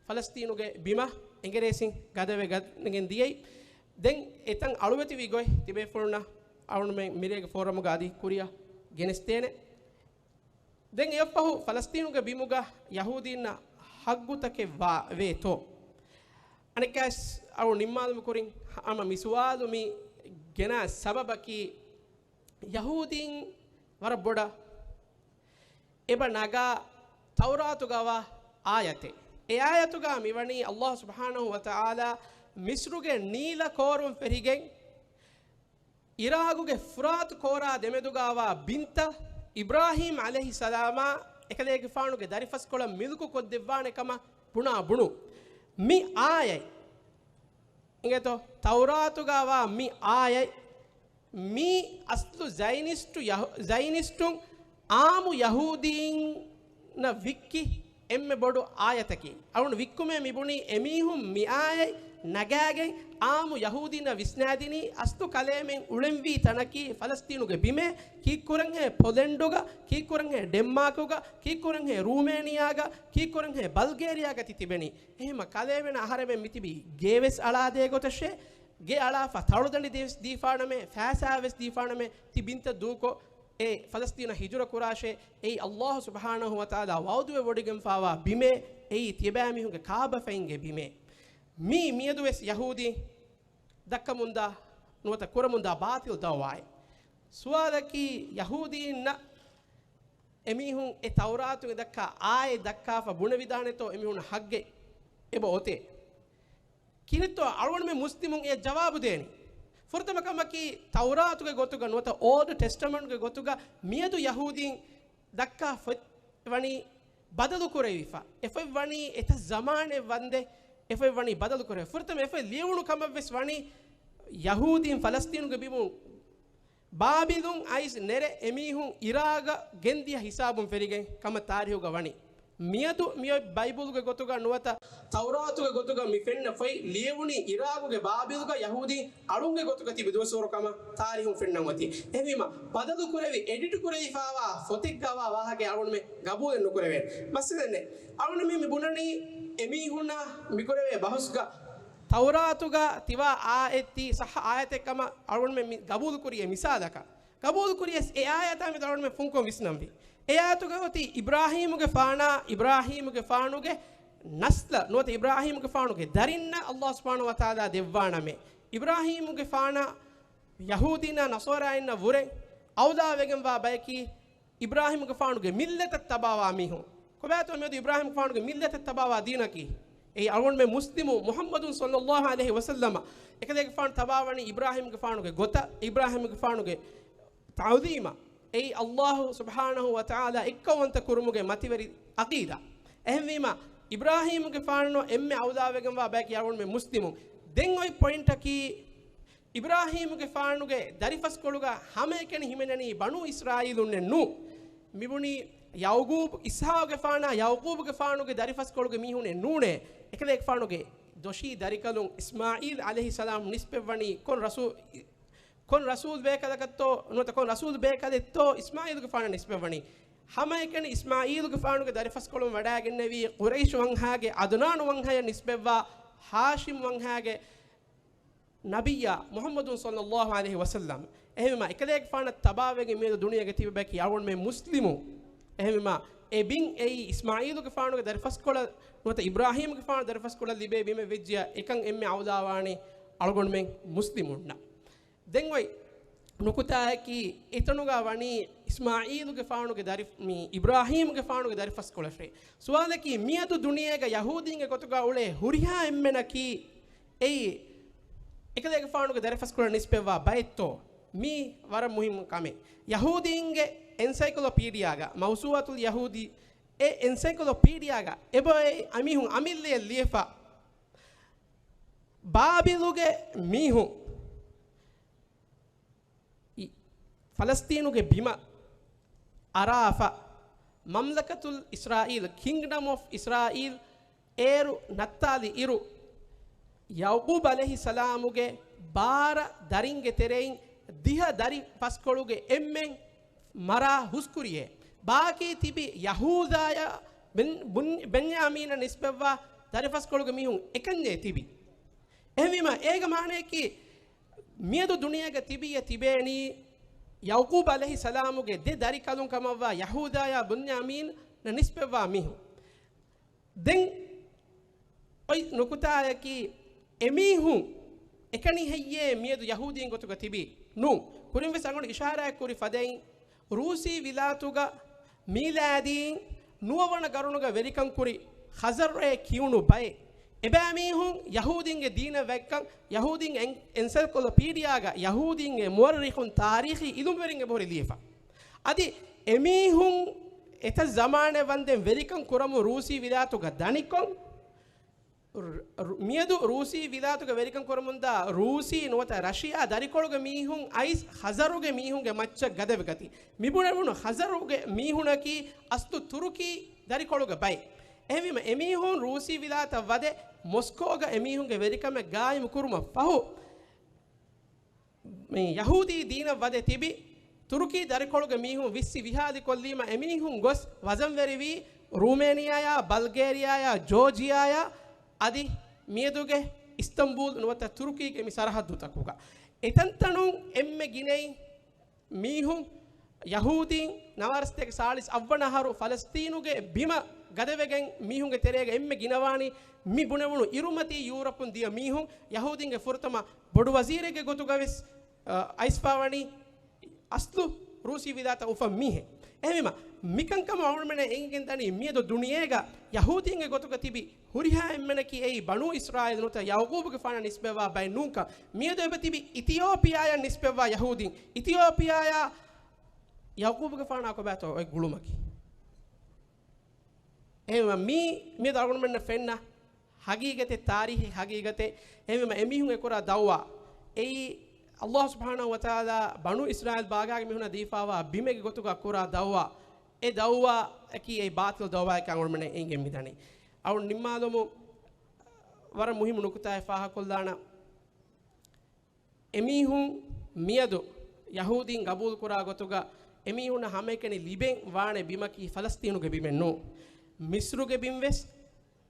ފަލަސްތީނުގެ ބިމަށް އެނގެރޭސިން ގަދަވެ ގަދަނެގެން ދިޔައީ. ދެން އެތަން އަޅުވެތިވި ގޮތް ތިބޭފުޅުންނަށް އަޅުންމެން މިރޭގެ ފޯރަމުގަ އަދި ކުރިއަށް ގެނެސްދޭނެ. ދެން އެއަށްފަހު ފަލަސްތީނުގެ ބިމުގަ ޔަހޫދީންނަށް ހައްގުތަކެއް ވާ ވޭތޯ؟ އަނެއްކާސް އަޅު ނިންމާލުމު ކުރިން ހަ-، ހަމަ މި ސުވާލު މި ގެނާ ސަބަބަކީ، ޔަހޫދީން ވަރަށް ބޮޑަށް އެބަ ނަގާ ތައުރާތުގަވާ އާޔަތެއް. އެ އާޔަތުގަ މިވަނީ އައްލާހު ސުބްޙާނަހު ވަތަޢާލާ މިޞްރުގެ ނީލަ ކޯރުން ފެށިގެން، އިރާގުގެ ފުރާތު ކޯރާ ދެމެދުގަވާ ބިންތައް އިބްރާހީމް ޢަލައިހިއްސަލާމާ އެކަލޭގެފާނުގެ ދަރިފަސްކޮޅަށް މިލްކު ކޮށްދެއްވާނެ ކަމަށް ބުނާ ބުނު. މި އާޔަތް އިނގޭތޯ، ތައުރާތުގަވާ މި އާޔަތް، މީ އަސްލު ޒައިނިސްޓު ޔަހު-، ޒައިނިސްޓުން އާއްމު ޔަހޫދީންނަށް ވިއްކި އެންމެ ބޮޑު އާޔަތަކީ. އަޅުން ވިއްކުމޭ މިބުނީ އެމީހުން މި އާޔަތް ނަގާގެން އާއްމު ޔަހޫދީންނަށް ވިސްނާދިނީ އަސްލު ކަލޭމެން އުޅެންވީ ތަނަކީ ފަލަސްތީނުގެ ބިމޭ، ކީއްކުރަންހޭ ޕޮލެންޑުގަ، ކީއްކުރަންހޭ ޑެންމާކުގަ، ކީއްކުރަންހޭ ރޫމޭނިއާގަ، ކީއްކުރަންހޭ ބަލްގޭރިއާގަ ތި ތިބެނީ. އެހެމަ ކަލޭމެން އަހަރެމެން މިތިބީ ގޭވެސް އަޅާދޭ ގޮތަށޭ، ގެ އަޅާފަ ތަޅުދަނޑި ދޭސް ދީފާނަމޭ، ފައިސާވެސް ދީފާނަމޭ، ތި ބިންތައް ދޫކޮށް، އެ ފަލަސްތީނަށް ހިޖުރަ ކުރާށޭ، އެއީ އައްލާހު ސުބްޙާނަހު ވަތަޢާލާ ވަޢުދުވެ ވޮޑިގެންފާވާ ބިމޭ، އެއީ ތިޔަބައިމީހުންގެ ކާބަފައިންގެ ބިމޭ. މީ މިއަދުވެސް ޔަހޫދީ ދައްކަމުންދާ ނުވަތަ ކުރަމުންދާ ބާޠިލް ދަޢުވާއެއް. ސުވާލަކީ، ޔަހޫދީންނަށް އެމީހުން އެ ތައުރާތުގެ ދައްކާ އާޔަތް ދައްކާފަ ބުނެވިދާނެތޯ އެމީހުން ހައްގެއް އެބަ އޮތޭ؟ ކިހިނެއްތޯ އަޅުގަނޑުމެން މުސްލިމުން އެ ޖަވާބު ދޭނީ؟ ފުރަތަމަ ކަމަކީ، ތައުރާތުގެ ގޮތުގަ ނުވަތަ އޯލްޑް ޓެސްޓަމަންޓްގެ ގޮތުގަ މިއަދު ޔަހޫދީން ދައްކާ ފޮތް ވަނީ ބަދަލު ކުރެވިފަ. އެ ފޮތް ވަނީ އެތައް ޒަމާނެއް ވަންދެ އެ ފޮތް ވަނީ ބަދަލު ކުރެވި. ފުރަތަމަ އެ ފޮތް ލިޔެވުނު ކަމަށް ވެސް ވަނީ ޔަހޫދީން ފަލަސްތީނުގެ ބިމުން ބާބިލުން އައިސް ނެރެ އެމީހުން އިރާގަށް ގެންދިޔަ ހިސާބުން ފެށިގެން ކަމަށް ތާރީހުގަ ވަނީ. މިއަދު މިއޮތް ބައިބުލުގެ ގޮތުގަ ނުވަތަ ތައުރާތުގެ ގޮތުގަ މި ފެންނަ ފޮތް ލިޔެވުނީ އިރާގުގެ ބާބިލުގަ ޔަހޫދީން އަޅުންގެ ގޮތުގަ ތިބި ދުވަސްވަރު ކަމަށް ތާރީހުން ފެންނަން އޮތީ. އެހެންވީމަ، ބަދަލު ކުރެވި، އެޑިޓް ކުރެވިފާވާ ފޮތެއްގަވާ ވާހަކަ އަޅުގަނޑުމެން ގަބޫލެއް ނުކުރެވޭނެ. މައްސަލައެއް ނެތް. އަޅުގަނޑުމެން މި ބުނަނީ އެމީހުންނަށް މިކުރެވޭ ބަހުސްގަ ތައުރާތުގަ ތިބާ އާޔަތް ތީ ޞައްޙަ އާޔަތެއް ކަމަށް އަޅުގަނޑުމެން މި ގަބޫލު ކުރިޔޭ މިސާލަކަށް. ގަބޫލު ކުރިޔަސް އެ އާޔަތާ މެދު އަޅުގަނޑުމެން ފުންކޮށް ވިސްނަންވީ. އެ އާޔަތުގަ އޮތީ އިބްރާހީމުގެފާނާ، އިބްރާހީމުގެފާނުގެ ނަސްލަށް ނުވަތަ އިބްރާހީމުގެފާނުގެ ދަރިންނަށް އައްލާހު ސުބްޙާނަހު ވަތަޢާލާ ދެއްވާނަމޭ. އިބްރާހީމުގެފާނަށް ޔަހޫދީންނާ ނަޞާރާއިންނަށް ވުރެ އައުލާވެގެންވާ ބަޔަކީ އިބްރާހީމުގެފާނުގެ މިއްލަތަށް ތަބާވާ މީހުން. ކޮބާތޯ މިއަދު އިބްރާހީމުގެފާނުގެ މިއްލަތަށް ތަބާވާ ދީނަކީ؟ އެއީ އަޅުގަނޑުމެން މުސްލިމު މުޙައްމަދު ޞައްލައްލާހު ޢަލައިހި ވަސައްލަމަ އެކަލޭގެފާނު ތަބާވަނީ އިބްރާހީމުގެފާނުގެ ގޮތަށް، އިބްރާހީމުގެފާނުގެ ތަޢުލީމަށް. އެއީ އައްލާހު ސުބްޙާނަހު ވަތަޢާލާ އެއްކައުވަންތަ ކުރުމުގެ މަތިވެރި ޢަޤީދާ. އެހެންވީމަ، އިބްރާހީމުގެފާނު އެންމެ އައުލާވެގެންވާ ބަޔަކީ އަޅުގަނޑުމެން މުސްލިމުން. ދެން އޮތް ޕޮއިންޓަކީ، އިބްރާހީމުގެފާނުގެ ދަރިފަސްކޮޅުގަ ހަމައެކަނި ހިމެނެނީ ބަނޫ އިސްރާއީލުންނެއް ނޫ. މިބުނީ ޔަޢުޤޫބު، އިސްޙާޤުގެފާނާ ޔަޢުޤޫބުގެފާނުގެ ދަރިފަސްކޮޅުގެ މީހުނެއް ނޫނޭ. އެކަލޭގެފާނުގެ ދޮށީ ދަރިކަލުން އިސްމާޢީލް ޢަލައިހިއްސަލާމް ނިސްބަތްވަނީ ކޮން ރަސޫ-، ކޮން ރަސޫލް ބޭކަލަކަށްތޯ، ނުވަތަ ކޮން ރަސޫލް ބޭކަލެއްތޯ އިސްމާޢީލުގެފާނަށް ނިސްބަތްވަނީ. ހަމައެކަނި އިސްމާޢީލުގެފާނުގެ ދަރިފަސްކޮޅުން ވަޑައިގެންނެވީ ޤުރައިޝު ވަންހާގެ ޢަދުނާނު ވަންހަޔަށް ނިސްބަތްވާ ހާޝިމް ވަންހާގެ ނަބިއްޔާ މުޙައްމަދު ޞައްލައްލާހު ޢަލައިހި ވަސައްލަމް. އެހެންވީމަ، އެކަލޭގެފާނަށް ތަބާވެގެން މިއަދު ދުނިޔޭގަ ތިބި ބަޔަކީ އަޅުގަނޑުމެން މުސްލިމުން. އެހެންވީމަ، އެ ބިން އެއީ އިސްމާޢީލުގެފާނުގެ ދަރިފަސްކޮޅަށް ނުވަތަ އިބްރާހީމުގެފާނު ދަރިފަސްކޮޅަށް ލިބޭ ބިމެއް ވެއްޖިޔާ، އެކަން އެންމެ އައުލާވާނީ އަޅުގަނޑުމެން މުސްލިމުންނަށް. ދެން އޮތް ނުކުތާއަކީ، އެތަނުގަ ވަނީ އިސްމާޢީލުގެފާނުގެ ދަރި-، މި އިބްރާހީމުގެފާނުގެ ދަރިފަސްކޮޅަށޭ. ސުވާލަކީ، މިއަދު ދުނިޔޭގަ ޔަހޫދީންގެ ގޮތުގަ އުޅޭ ހުރިހާ އެންމެނަކީ އެއީ އެކަލޭގެފާނުގެ ދަރިފަސްކޮޅަށް ނިސްބަތްވާ ބައެއްތޯ؟ މީ ވަރަށް މުހިއްމު ކަމެއް. ޔަހޫދީންގެ އެންސައިކްލޯޕީޑިއާގަ، މައުސޫޢަތުލް ޔަހޫދީ، އެ އެންސައިކްލޯޕީޑިއާގަ އެބައޮތް އަމީހުން އަމިއްލަޔަށް ލިޔެފަ، ބާބިލުގެ މީހުން އި-، ފަލަސްތީނުގެ ބިމަށް އަރާފަ، މަމްލަކަތުލް އިސްރާއީލް، ކިންގްޑަމް އޮފް އިސްރާއީލް، އޭރު ނައްތާލި އިރު، ޔަޢުޤޫބް ޢަލައިހިއްސަލާމުގެ ބާރަ ދަރިންގެ ތެރެއިން ދިހަ ދަރި ފަސްކޮޅުގެ އެންމެން މަރާ ހުސްކުރިޔޭ. ބާކީ ތިބި ޔަހޫދާޔާ ބެން-، ބުން-، ބެންޔާމީނަށް ނިސްބަތްވާ ދަރިފަސްކޮޅުގެ މީހުން އެކަންޏޭ ތިބި. އެހެންވީމަ، އޭގެ މާނަޔަކީ، މިއަދު ދުނިޔޭގަ ތިބިއްޔާ ތިބޭނީ ޔަޢުޤޫބް ޢަލައިހިއްސަލާމުގެ ދެ ދަރިކަލުން ކަމަށްވާ ޔަހޫދާޔާ ބުންޔާމީނަށް ނިސްބަތްވާ މީހުން. ދެން އޮތް ނުކުތާއަކީ، އެމީހުން އެކަނި ހެއްޔޭ މިއަދު ޔަހޫދީން ގޮތުގަ ތިބީ؟ ނޫން. ކުރިންވެސް އަޅުގަނޑު އިޝާރާތް ކުރި ފަދައިން، ރޫސީ ވިލާތުގަ މީލާދީން ނުވަވަނަ ގަރުނުގަ ވެރިކަން ކުރި ޚަޒަރުއޭ ކިޔުނު ބައެއް. އެބައިމީހުން ޔަހޫދީންގެ ދީނަށް ވަތްކަން، ޔަހޫދީންގެ އެން-، އެންސައިކްލޮޕީޑިއާގަ ޔަހޫދީންގެ މުއައްރިޚުން ތާރީޚީ އިލްމުވެރިން އެބަހުރި ލިޔެފަ. އަދި އެމީހުން އެތައް ޒަމާނެއް ވަންދެން ވެރިކަން ކުރަމުން ރޫސީ ވިލާތުގަ ދަނިކޮށް، ރު-، ރު-، މިއަދު ރޫސީ ވިލާތުގަ ވެރިކަން ކުރަމުންދާ ރޫސީ ނުވަތަ ރަޝިޔާ ދަރިކޮޅުގެ މީހުން އައިސް ޚަޒަރުގެ މީހުންގެ މައްޗަށް ގަދަވެގަތީ. މިބުނެވުނު ޚަޒަރުގެ މީހުނަކީ އަސްލު ތުރުކީ ދަރިކޮޅުގެ ބައެއް. އެހެންވީމަ، އެމީހުން ރޫސީ ވިލާތަށް ވަދެ މޮސްކޯގަ އެމީހުންގެ ވެރިކަމެއް ގާއިމު ކުރުމަށް ފަހު، މި ޔަހޫދީ ދީނަށް ވަދެ ތިބި ތުރުކީ ދަރިކޮޅުގެ މީހުން ވިއްސި ވިހާލި ކޮށްލީމަ، އެމީހުން ގޮސް ވަޒަންވެރިވީ ރޫމޭނިއާޔާ، ބަލްގޭރިއާޔާ، ޖޯޖިއާޔާ، އަދި މިއަދުގެ އިސްތަންބޫލް ނުވަތަ ތުރުކީގެ މި ސަރަހައްދުތަކުގަ. އެތަންތަނުން އެންމެ ގިނައިން މީހުން ޔަހޫދީން ނަވާރަސަތޭކަ ސާޅީސް އަށްވަނަ އަހަރު ފަލަސްތީނުގެ ބިމަށް ގަދަވެގެން މީހުންގެ ތެރޭގަ އެންމެ ގިނަވާނީ މި ބުނެވުނު އިރުމަތީ ޔޫރަޕުން ދިޔަ މީހުން. ޔަހޫދީންގެ ފުރަތަމަ ބޮޑު ވަޒީރެއްގެ ގޮތުގަވެސް، އަ، އައިސްފާވަނީ އަސްލު ރޫސީ ވިލާތަށް އުފަން މީހެއް. އެހެންވީމަ، މިކަންކަމަށް އަޅުގަނޑުމެން އެނގިގެން ދަނީ މިއަދު ދުނިޔޭގަ ޔަހޫދީންގެ ގޮތުގަ ތިބި ހުރިހާ އެންމެނަކީ އެއީ ބަނޫ އިސްރާއީލް ނުވަތަ ޔަޢުޤޫބުގެފާނަށް ނިސްބަތްވާ ބައެއް ނޫންކަން. މިއަދު އެބަ ތިބި އިތިއޯޕިއާޔަށް ނިސްބަތްވާ ޔަހޫދީން. އިތިއޯޕިއާޔާ ޔަޢުޤޫބުގެފާނާ ކޮބާތޯ އޮތް ގުޅުމަކީ؟ އެހެންވީމަ މީ، މިއަދު އަޅުގަނޑުމެންނަށް ފެންނަ ހަގީގަތެއް، ތާރީޚީ ހަގީގަތެއް. އެހެންވީމަ އެމީހުން އެކުރާ ދައުވާ އެއީ، އައްލާހު ސުބްޙާނަހު ވަތަޢާލާ ބަނޫ އިސްރާއީލް ބާގާގެ މީހުންނަށް ދީފާވާ ބިމެއްގެ ގޮތުގަ ކުރާ ދައުވާ، އެ ދައުވާއަކީ އެއީ ބާޠިލު ދައުވާއެކޭ އަޅުގަނޑުމެންނަށް އެނގެން މިދަނީ. އަޅު ނިންމާލުމުން ވަރަށް މުހިއްމު ނުކުތާއެއް ފާހަގަކޮށްލާނަން. އެމީހުން މިއަދު ޔަހޫދީން ގަބޫލުކުރާ ގޮތުގަ އެމީހުންނަށް ހަމައެކަނި ލިބެން ވާނެ ބިމަކީ ފަލަސްތީނުގެ ބިމެއް ނޫން. މިސްރުގެ ބިންވެސް،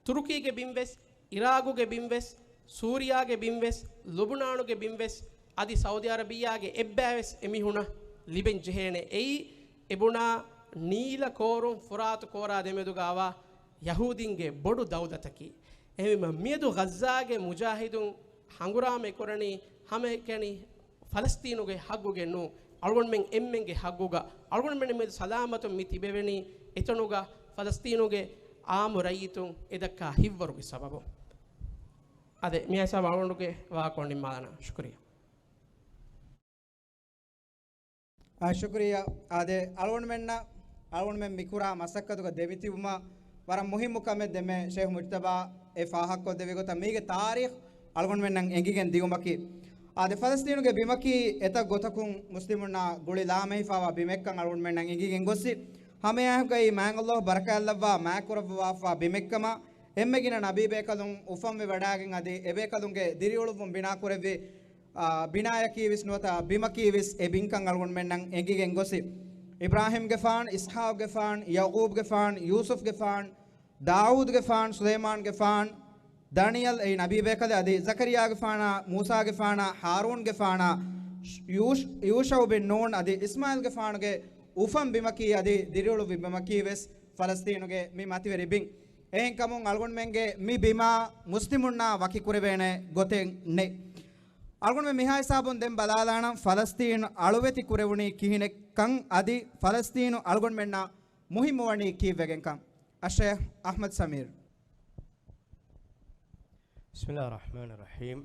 ތުރުކީގެ ބިންވެސް، އިރާގުގެ ބިންވެސް، ސޫރިޔާގެ ބިންވެސް، ލުބުނާނުގެ ބިންވެސް، އަދި ސައުދީ އަރަބިއްޔާގެ އެއްބައިވެސް އެމީހުނަށް ލިބެން ޖެހޭނެ. އެއީ އެބުނާ ނީލަ ކޯރުން ފުރާތު ކޯރާ ދެމެދުގައިވާ ޔަހޫދީންގެ ބޮޑު ދައުލަތަކީ. އެހެންވީމަ މިއަދު ޣައްޒާގެ މުޖާހިދުން ހަނގުރާމަ ކުރަނީ ހަމައެކަނި ފަލަސްތީނުގެ ހައްގުގެ ނޫން، އަޅުގަނޑުމެން އެންމެންގެ ހައްގުގަ. އަޅުގަނޑުމެން މިއަދު ސަލާމަތުން މި ތިބެވެނީ އެތަނުގަ، ފަލަސްތީނުގެ އާއްމު ރައްޔިތުން އެ ދައްކާ ހިތްވަރުގެ ސަބަބުން. އާދެ، މިހާ ހިސާބަށް އަޅުގަނޑުގެ ވާހަކަ ނިންމާލާނަން. ޝުކުރިއްޔާ. އާ، ޝުކުރިއްޔާ. އާދެ، އަޅުގަނޑުމެންނަށް، އަޅުގަނޑުމެން މިކުރާ މަސައްކަތުގަ ދެމިތިބުމަށް ވަރަށް މުހިއްމު ކަމެއް ދެމެ ޝޭޚް މުޖްތަބާ އެ ފާހަގަކޮށްދެއްވި ގޮތަށް މީގެ ތާރީޚް އަޅުގަނޑުމެންނަށް އެނގިގެން ދިއުމަކީ. އާދެ، ފަލަސްތީނުގެ ބިމަކީ އެތައް ގޮތަކުން މުސްލިމުންނާ ގުޅި ލާމެހިފާވާ ބިމެއްކަން އަޅުގަނޑުމެންނަށް އެނގިގެން ގޮއްސި، ހަމައެއާއެކުގައި މާތް ﷲ ބަރަކާތްލައްވާ މާތްކުރައްވާފާ ބިމެއްކަމަށް، އެންމެ ގިނަ ނަބީބޭކަލުން އުފަންވެ ވަޑައިގެން އަދި އެބޭކަލުންގެ ދިރިއުޅުއްވުން ބިނާކުރެއްވި، އާ، ބިނާޔަކީވެސް ނުވަތަ ބިމަކީވެސް އެ ބިންކަން އަޅުގަނޑުމެންނަށް އެނގިގެން ގޮސް، އިބްރާހީމްގެފާން، އިސްޙާޤްގެފާން، ޔަޢުޤޫބްގެފާން، ޔޫސުފްގެފާން، ދާއޫދުގެފާން، ސުލައިމާންގެފާން، ދާނިޔަލް އެއީ ނަބީބޭކަލެއް އަދި ޒަކަރިއްޔާގެފާނާ، މޫސާގެފާނާ، ހާރޫންގެފާނާ، ޔޫޝް-، ޔޫޝަޢު ބިން ނޫން އަދި އިސްމާޢީލްގެފާނުގެ އުފަން ބިމަކީ އަދި ދިރިއުޅުއްވި ބިމަކީވެސް ފަލަސްތީނުގެ މި މަތިވެރި ބިން. އެހެންކަމުން އަޅުގަނޑުމެންގެ މި ބިމާ މުސްލިމުންނާ ވަކިކުރެވޭނެ ގޮތެއް ނެތް. އަޅުގަނޑުމެން މިހާ ހިސާބުން ދެން ބަލާލާނަން ފަލަސްތީން އަޅުވެތި ކުރެވުނީ ކިހިނެއްކަން އަދި ފަލަސްތީނު އަޅުގަނޑުމެންނަށް މުހިއްމުވަނީ ކީއްވެގެންކަން. އައްޝޭޚް އަޙްމަދު ސަމީރު. بسم الله الرحمن الرحيم.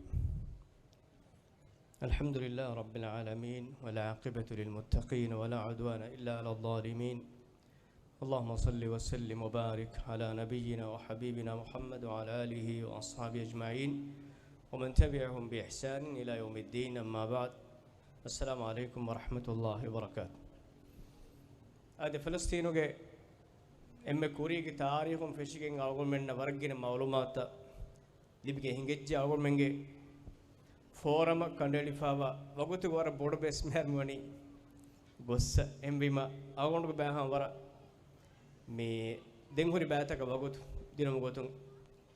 الحمد لله رب العالمين، والعاقبة للمتقين، ولا عدوان إلا على الظالمين. اللهم صل وسلم وبارك على نبينا وحبيبنا محمد وعلى آله وأصحابه أجمعين، ومن تبعهم بإحسان إلى يوم الدين، أما بعد. السلام عليكم ورحمة الله وبركاته. އާދެ، ފަލަސްތީނުގެ އެންމެ ކުރީގެ ތާރީޚުން ފެށިގެން އަޅުގަނޑުމެންނަށް ވަރަށް ގިނަ މަޢުލޫމާތުތައް ލިބިގެން ހިނގައްޖެ. އަޅުގަނޑުމެންގެ ފޯރަމަށް ކަނޑައެޅިފައިވާ ވަގުތުގެ ވަރަށް ބޮޑު ބޭސް މޭރު ވަނީ ގޮއްސަ. އެހެންވީމަ، އަޅުގަނޑުގެ ބައިހާ ވަރަށް މި ދެން ހުރި ބައިތަކަށް ވަގުތު ދިނުމުގެ ގޮތުން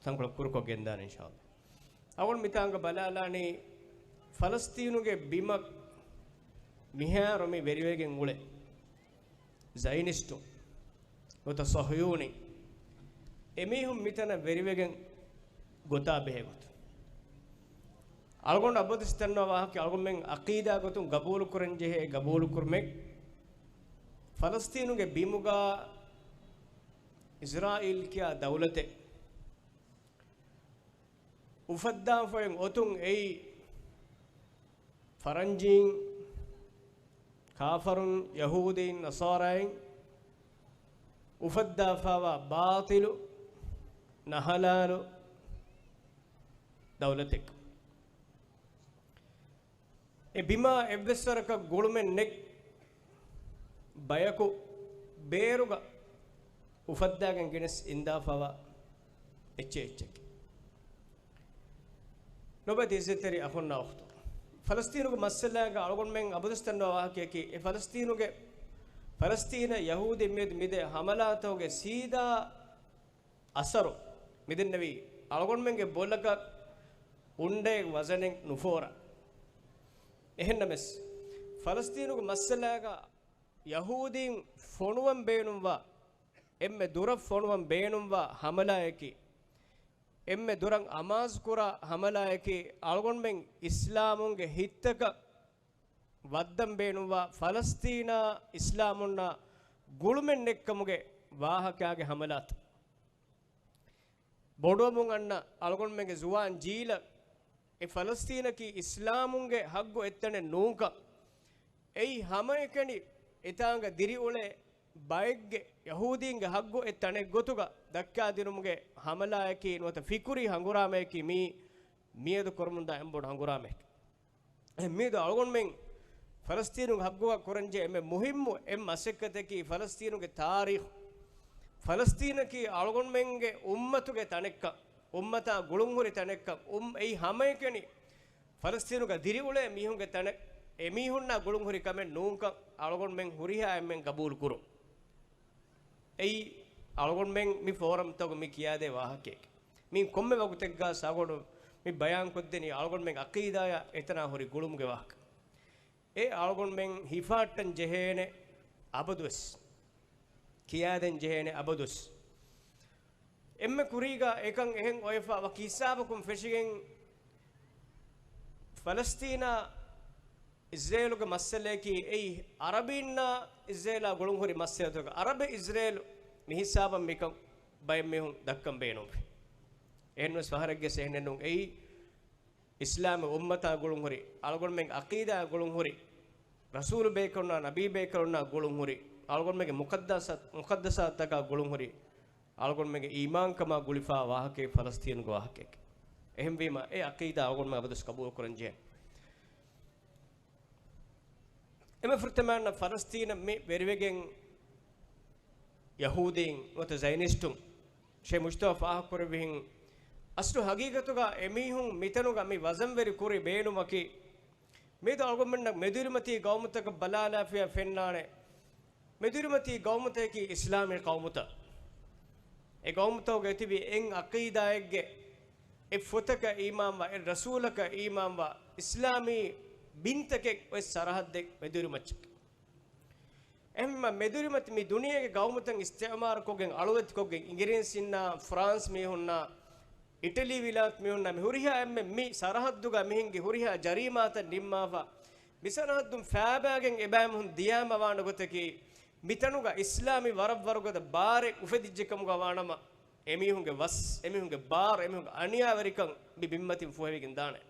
ތަންކޮޅެއް ކުރުކޮށް ގެންދާނެ އިންޝާﷲ. އަޅުގަނޑު މިތާނގަ ބަލާލާނީ ފަލަސްތީނުގެ ބިމަށް މިހާރު މި ވެރިވެގެން އުޅޭ ޒައިނިސްޓު ނުވަތަ ޞަހްޔޫނީ އެމީހުން މިތަނަށް ވެރިވެގެން ގޮތާ ބެހޭ ގޮތުން. އަޅުގަނޑު އަބަދުވެސް ދަންނަވާ ވާހަކަ، އަޅުގަނޑުމެން އަޤީދާ ގޮތުން ގަބޫލު ކުރަން ޖެހޭ ގަބޫލު ކުރުމެއް ފަލަސްތީނުގެ ބިމުގަ އިޒްރާއީލް ކިޔާ ދައުލަތެއް އުފައްދާފައި އޮތުން އެއީ ފަރަންޖީން، ކާފަރުން، ޔަހޫދީން، ނަޞާރާއިން އުފައްދާފައިވާ ބާޠިލު، ނަހަލާލު ދައުލަތެއް. އެ ބިމާ އެއްވެސް ވަރަކަށް ގުޅުމެއް ނެތް ބަޔަކު ބޭރުގަ އުފައްދާގެން ގެނެސް އިންދާފައިވާ އެއްޗެއް އެއްޗެއް. ނުބައި އިއްޒަތްތެރި އަޚުންނާ އުޚްތުން، ފަލަސްތީނުގެ މައްސަލާގަ އަޅުގަނޑުމެން އަބަދުވެސް ދަންނަވާ ވާހަކައަކީ، އެ ފަލަސްތީނުގެ، ފަލަސްތީނަށް ޔަހޫދީން މިއަދު މިދޭ ހަމަލާތަކުގެ ސީދާ އަސަރު މިދެންނެވީ އަޅުގަނޑުމެންގެ ބޮލަކަށް އުނޑޭ ވަޒަނެއް ނުފޯރާ. އެހެންނަމަވެސް، ފަލަސްތީނުގެ މައްސަލާގަ ޔަހޫދީން ފޮނުވަން ބޭނުންވާ، އެންމެ ދުރަށް ފޮނުވަން ބޭނުންވާ ހަމަލާއަކީ، އެންމެ ދުރަށް އަމާޒުކުރާ ހަމަލާއަކީ، އަޅުގަނޑުމެން އިސްލާމުންގެ ހިތްތަކަށް ވައްދަން ބޭނުންވާ ފަލަސްތީނާ އިސްލާމުންނާ ގުޅުމެއް ނެތްކަމުގެ ވާހަކާގެ ހަމަލާތައް. ބޮޑުވަމުން އަންނަ އަޅުގަނޑުމެންގެ ޒުވާން ޖީލަށް އެ ފަލަސްތީނަކީ އިސްލާމުންގެ ހައްގު އެއްތަނެއް ނޫންކަން، އެއީ ހަމައެކަނި އެތާނގަ ދިރިއުޅޭ ބައެއްގެ، ޔަހޫދީންގެ ހައްގު އެއްތަނެއް ގޮތުގަ ދައްކާދިނުމުގެ ހަމަލާއަކީ ނުވަތަ ފިކުރީ ހަނގުރާމައަކީ މީ މިއަދު ކުރަމުންދާ އެންމެ ބޮޑު ހަނގުރާމައެކެވެ. މިއަދު އަޅުގަނޑުމެން ފަލަސްތީނުގެ ހައްގުގަ ކުރަންޖެހޭ އެންމެ މުހިއްމު އެއް މަސައްކަތަކީ ފަލަސްތީނުގެ ތާރީޚު. ފަލަސްތީނަކީ އަޅުގަނޑުމެންގެ އުއްމަތުގެ ތަނެއްކަން، އުއްމަތާ ގުޅުންހުރި ތަނެއްކަން، އު-، އެއީ ހަމައެކަނި ފަލަސްތީނުގަ ދިރިއުޅޭ މީހުންގެ ތަނެއް، އެމީހުންނާ ގުޅުންހުރި ކަމެއް ނޫންކަން އަޅުގަނޑުމެން ހުރިހާ އެންމެން ގަބޫލު ކުރުން. އެއީ އަޅުގަނޑުމެން މި ފޯރަމްތަކުގަ މި ކިޔާދޭ ވާހަކައެކެވެ. މި ކޮންމެ ވަގުތެއްގަ ސާގޮޑު މި ބަޔާންކޮށްދެނީ އަޅުގަނޑުމެން އަޤީދާޔާ އެތަނާ ހުރި ގުޅުމުގެ ވާހަކަ. އެ އަޅުގަނޑުމެން ހިފާއްޓަން ޖެހޭނެ އަބަދުވެސް. ކިޔާދޭން ޖެހޭނެ އަބަދުވެސް. އެންމެ ކުރީގަ އެކަން އެހެން އޮވެފަ ވަކި ހިސާބަކުން ފެށިގެން ފަލަސްތީނާ އިޒްރޭލުގެ މައްސަލައަކީ އެއީ އަރަބީންނާ އިޒްރޭލާ ގުޅުންހުރި މައްސަލަތަކަށް. އަރަބެއް އިޒްރޭލު މި ހިސާބަށް މިކަން ބައެއް މީހުން ދައްކަން ބޭނުންވޭ. އެހެންވެސް ފަހަރެއްގެ ސެހެނެއްނޫން. އެއީ އިސްލާމީ އުއްމަތާ ގުޅުންހުރި، އަޅުގަނޑުމެން އަޤީދާ ގުޅުންހުރި، ރަސޫލު ބޭކަލުންނާ ނަބީ ބޭކަލުންނާ ގުޅުންހުރި، އަޅުގަނޑުމެންގެ މުޤައްދަސަ-، މުޤައްދަސާތަކާ ގުޅުންހުރި، އަޅުގަނޑުމެންގެ އީމާންކަމާ ގުޅިފާ ވާހަކައެއް ފަލަސްތީނުގެ ވާހަކައެކެވެ. އެހެންވީމަ، އެ އަޤީދާ އަޅުގަނޑުމެން އަބަދުވެސް ޤަބޫލު ކުރަންޖެހޭ. އެންމެ ފުރަތަމަ ފަލަސްތީނަށް މި ވެރިވެގެން ޔަހޫދީން ނުވަތަ ޒައިނިސްޓުން ޝޭޚް މުޖްތަބާ ފާހަގަކުރެއްވިހެން، އަސްލު ހަގީގަތުގަ އެމީހުން މިތަނުގަ މި ވަޒަންވެރި ކުރި ބޭނުމަކީ، މިއަދު އަޅުގަނޑުމެންނަށް މެދުއިރުމަތީ ގައުމުތަކަށް ބަލާލާފިޔާ ފެންނާނެ. މެދުއިރުމަތީ ގައުމުތަކަކީ އިސްލާމީ ގައުމުތައް. އެ ގައުމުތަކުގަ އެތިބި އެއް އަޤީދާއެއްގެ، އެއް ފޮތަކަށް އީމާންވާ، އެއް ރަސޫލަކަށް އީމާންވާ، އިސްލާމީ ބިންތަކެއް އޮތް ސަރަހައްދެއް މެދުއިރުމައްޗަކީ. އެހެންވީމަ މެދުއިރުމަތި މި ދުނިޔޭގެ ގައުމުތައް އިސްތިޢުމާރުކޮށްގެން، އަޅުވެތިކޮށްގެން، އިނގިރޭސިންނާ، ފްރާންސް މީހުންނާ، އިޓަލީ ވިލާތު މީހުންނާ، މި ހުރިހާ އެންމެން މި ސަރަހައްދުގަ މިހެންގެ ހުރިހާ ޖަރީމާތައް ނިންމާފަ، މި ސަރަހައްދުން ފައިބާގެން އެބައިމީހުން ދިޔާމަ ވާނެ ގޮތަކީ، މިތަނުގަ އިސްލާމީ ވަރަށް ވަރުގަދަ ބާރެއް އުފެދިއްޖެކަމުގަ ވާނަމަ، އެމީހުންގެ ވަސް، އެމީހުންގެ ބާރު، އެމީހުންގެ އަނިޔާވެރިކަން މި ބިންމަތިން ފުހެވިގެން ދާނެ.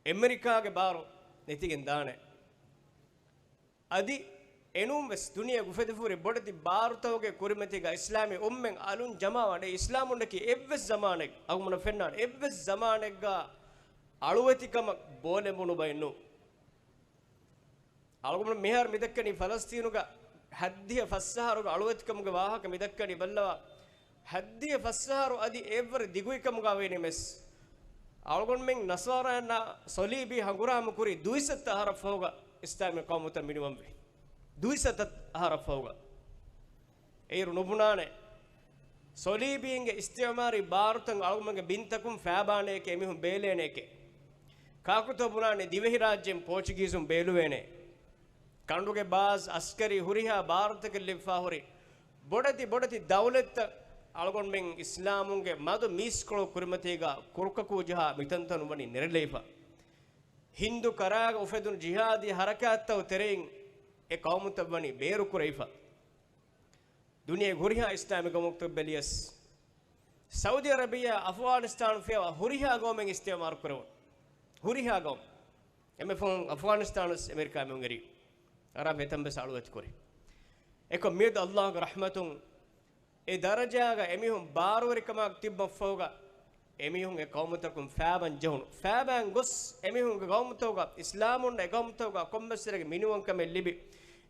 އެމެރިކާގެ ބާރު ނެތިގެން ދާނެ. އަދި އެނޫން ވެސް ދުނިޔޭގަ އުފެދިފަ ހުރި ބޮޑެތި ބާރުތަކުގެ ކުރިމަތީގަ އިސްލާމީ އުއްމަތް އަލުން ޖަމާވާނެ. އިސްލާމުންނަކީ އެއްވެސް ޒަމާނެއް، އަޅުގަނޑުމެންނަށް ފެންނާނެ، އެއްވެސް ޒަމާނެއްގަ އަޅުވެތިކަމަށް ބޯލެނބުނު ބައެއް ނޫން. އަޅުގަނޑު މިހާރު މިދައްކަނީ ފަލަސްތީނުގަ ހައްދިހަ ފަސްއަހަރުގެ އަޅުވެތިކަމުގެ ވާހަކަ މިދައްކަނީ ބައްލަވާ. ހައްދިހަ ފަސްއަހަރު އަދި އެއްވަރު ދިގުވިކަމުގަ ވޭނެ މެސް. އަޅުގަނޑުމެން ނަޞާރާއިންނާ ޞަލީބީ ހަނގުރާމަ ކުރީ ދުއިސައްތަ އަހަރަށްފަހުގަ އިސްލާމީ ޤައުމުތައް މިނިވަންވީ. ދުއިސައްތަ އަހަރަށްފަހުގަ. އޭރު ނުބުނާނެ. ޞަލީބީންގެ އިސްތިޢުމާރީ ބާރުތައް އަޅުގަނޑުމެންގެ ބިންތަކުން ފައިބާނެއެކޭ، އެމީހުން ބޭލޭނެއެކޭ. ކާކުތޯ ބުނާނެ ދިވެހިރާއްޖޭން ޕޯޗުގީޒުން ބޭލުވޭނެ. ކަނޑުގެ ބާސް އަސްކަރީ ހުރިހާ ބާރުތަކެއް ލިބިފާ ހުރި ބޮޑެތި ބޮޑެތި ދައުލަތްތައް އަޅުގަނޑުމެން އިސްލާމުންގެ މަދު މީސްކޮޅު ކުރިމަތީގަ ކުރުކަކޫ ޖަހާ މިތަންތަނުން ވަނީ ނެރެލައިފަ. ހިންދު ކަރާގަ އުފެދުނު ޖިހާދީ ހަރަކާތްތައް ތެރެއިން އެ ޤައުމުތައް ވަނީ ބޭރުކުރެވިފަ. ދުނިޔޭގެ ހުރިހާ އިސްލާމީ ގައުމުތައް ބެލިޔަސް، ސައުދީ އަރަބިއްޔާ އަފްޣާނިސްތާނު ފިޔަވާ ހުރިހާ ގައުމެއް އިސްތިޢުމާރު ކުރެވުނު. ހުރިހާ ގައުމެއް. އެންމެ ފަހުން އަފްޣާނިސްތާނު ވެސް އެމެރިކާ މީހުން އެރީ. އަރާ އެތަން ވެސް އަޅުވެތި ކުރި. އެކަމް މިއަދު އައްލާހުގެ ރަޙްމަތުން އެ ދަރަޖާގަ އެމީހުން ބާރުވެރިކަމާ ތިއްބަފަހުގަ އެމީހުން އެ ޤައުމުތަކުން ފާބަން ޖެހުނު. ފާބަން ގޮސް އެމީހުންގެ ޤައުމުތަކުގަ، އިސްލާމުންނަށް އެ ޤައުމުތަކުގަ ކޮންމެސްވެރިގެ މިނިވަންކަމެއް ލިބި،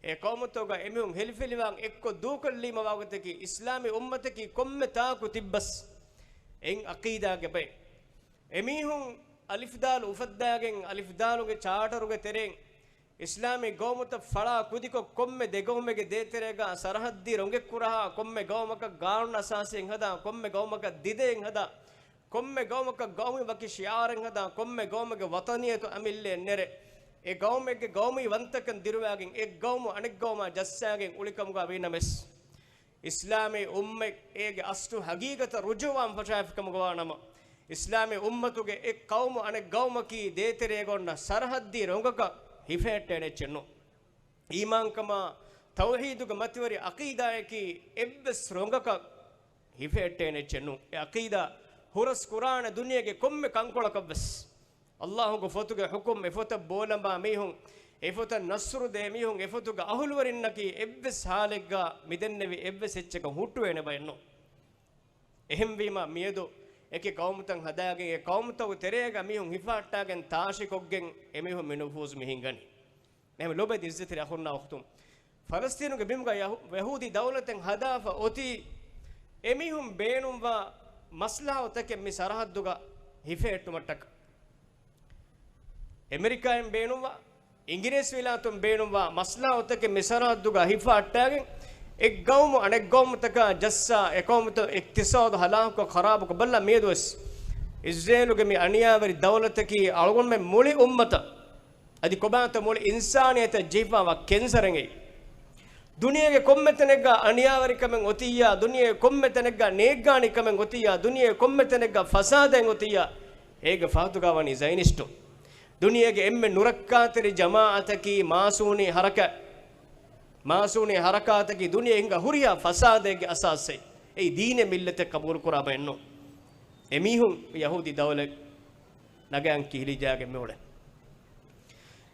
އެ ޤައުމުތަކުގަ އެމީހުން ހެލިފެލިވާން އެއްކޮށް ދޫކޮށްލީމަ ވާގޮތަކީ އިސްލާމީ އުއްމަތަކީ ކޮންމެ ތާކު ތިއްބަސް އެއިން ޢަޤީދާގެ ބައެއް. އެމީހުން އަލިފްދާލު އުފައްދާގެން އަލިފްދާލުގެ ޗާޓަރުގެ ތެރެއިން އިސްލާމީ ގައުމުތައް ފަޅާ ކުދިކޮށް، ކޮންމެ ދެ ގައުމެއްގެ ދޭތެރޭގަ ސަރަހައްދީ ރޮނގެއް ކުރަހާ، ކޮންމެ ގައުމަކަށް ގާނޫނު އަސާސީއެއް ހަދާ، ކޮންމެ ގައުމަކަށް ދިދައެއް ހަދާ، ކޮންމެ ގައުމަކަށް ގައުމީ ވަކި ޝިޢާރެއް ހަދާ، ކޮންމެ ގައުމެއްގެ ވަޠަނިއްޔަތު އަމިއްލައެއް ނެރެ، އެ ގައުމެއްގެ ގައުމީ ވަންތަކަން ދިރުވާގެން، އެއް ގައުމު އަނެއް ގައުމާ ޖައްސާގެން އުޅިކަމުގަ ވީނަމަވެސް، އިސްލާމީ އުއްމަތް އޭގެ އަސްލު ހަގީގަތަށް ރުޖޫޢަވާން ފަށާފިކަމުގަވާ ނަމަ، އިސްލާމީ އުއްމަތުގެ އެއް ޤައުމު އަނެއް ޤައުމަކީ ދޭތެރޭގަ އޮންނަ ސަރަހައްދީ ރޮނގަކަށް ހިފެހެއްޓޭނެ އެއްޗެއް ނޫން. އީމާންކަމާ ތައުޙީދުގެ މަތިވެރި ޢަޤީދާއަކީ އެއްވެސް ރޮނގަކަށް ހިފެހެއްޓޭނެ އެއްޗެއް ނޫން. އެ ޢަޤީދާ ހުރަސް ކުރާނެ ދުނިޔޭގެ ކޮންމެ ކަންކޮޅަކަށްވެސް. އައްލާހުގެ ފޮތުގެ ޙުކުމް އެފޮތަށް ބޯލަނބާ މީހުން، އެފޮތަށް ނަޞްރު ދޭ މީހުން، އެފޮތުގެ އަހުލުވެރިންނަކީ އެއްވެސް ޙާލެއްގަ މިދެންނެވި އެއްވެސް އެއްޗަކަށް ހުއްޓުވޭނެ ބައެއް ނޫން. އެހެންވީމަ، މިއަދު އެކި ޤައުމުތައް ހަދާގެން، އެ ޤައުމުތަކު ތެރޭގަ މީހުން ހިފަހައްޓާގެން ތާށިކޮށްގެން އެމީހުން މި ނުފޫޒު މި ހިންގަނީ. އެހެން ލޯބިވެތި ޢިއްޒަތްތެރި އަޚުންނާ އުޚްތުން، ފަލަސްޠީނުގެ ބިމުގަ ޔަހޫ-، ޔަހޫދީ ދައުލަތެއް ހަދާފަ އޮތީ، އެމީހުން ބޭނުންވާ މަސްލަހަތަކެއް މި ސަރަހައްދުގަ ހިފެހެއްޓުމަށްޓަކަ. އެމެރިކާއިން ބޭނުންވާ، އިނގިރޭސިވިލާތުން ބޭނުންވާ މަސްލަހަތަކެއް މި ސަރަހައްދުގަ ހިފަހައްޓާގެން، އެއްގައުމު އަނެއްގައުމުތަކާ ޖައްސާ، އެޤައުމުތައް އިޤްތިޞާދު ހަލާކުކޮށް ޚަރާބުކޮށް ބައްލަ މިއަދުވެސް އިޒްރޭލުގެ މި އަނިޔާވެރި ދައުލަތަކީ އަޅުގަނޑުމެން މުޅި އުއްމަތަށް އަދި ކޮބާތަ މުޅި އިންސާނިއްޔަތަށް ޖެހިފާވާ ކެންސަރެއް. ދުނިޔޭގެ ކޮންމެ ތަނެއްގަ އަނިޔާވެރިކަމެއް އޮތިއްޔާ، ދުނިޔޭގެ ކޮންމެ ތަނެއްގަ ނޭއްގާނިކަމެއް އޮތިއްޔާ، ދުނިޔޭގެ ކޮންމެ ތަނެއްގަ ފަސާދައެއް އޮތިއްޔާ، އޭގެ ފަހަތުގަ ވަނީ ޒައިނިސްޓުން. ދުނިޔޭގެ އެންމެ ނުރައްކާތެރި ޖަމާޢަތަކީ މާސޫނީ ހަރަކާތް، މާސޫނީ ހަރަކާތަކީ ދުނިޔޭގަ ހިނގާ ހުރިހާ ފަސާދައެއްގެ އަސާސްއެއް. އެއީ ދީނެއް މިއްލަތެއް ޤަބޫލުކުރާ ބައެއް ނޫން. އެމީހުން ޔަހޫދީ ދައުލަތް ނަގާން ކިހިލިޖާގެ މިއުޅެން.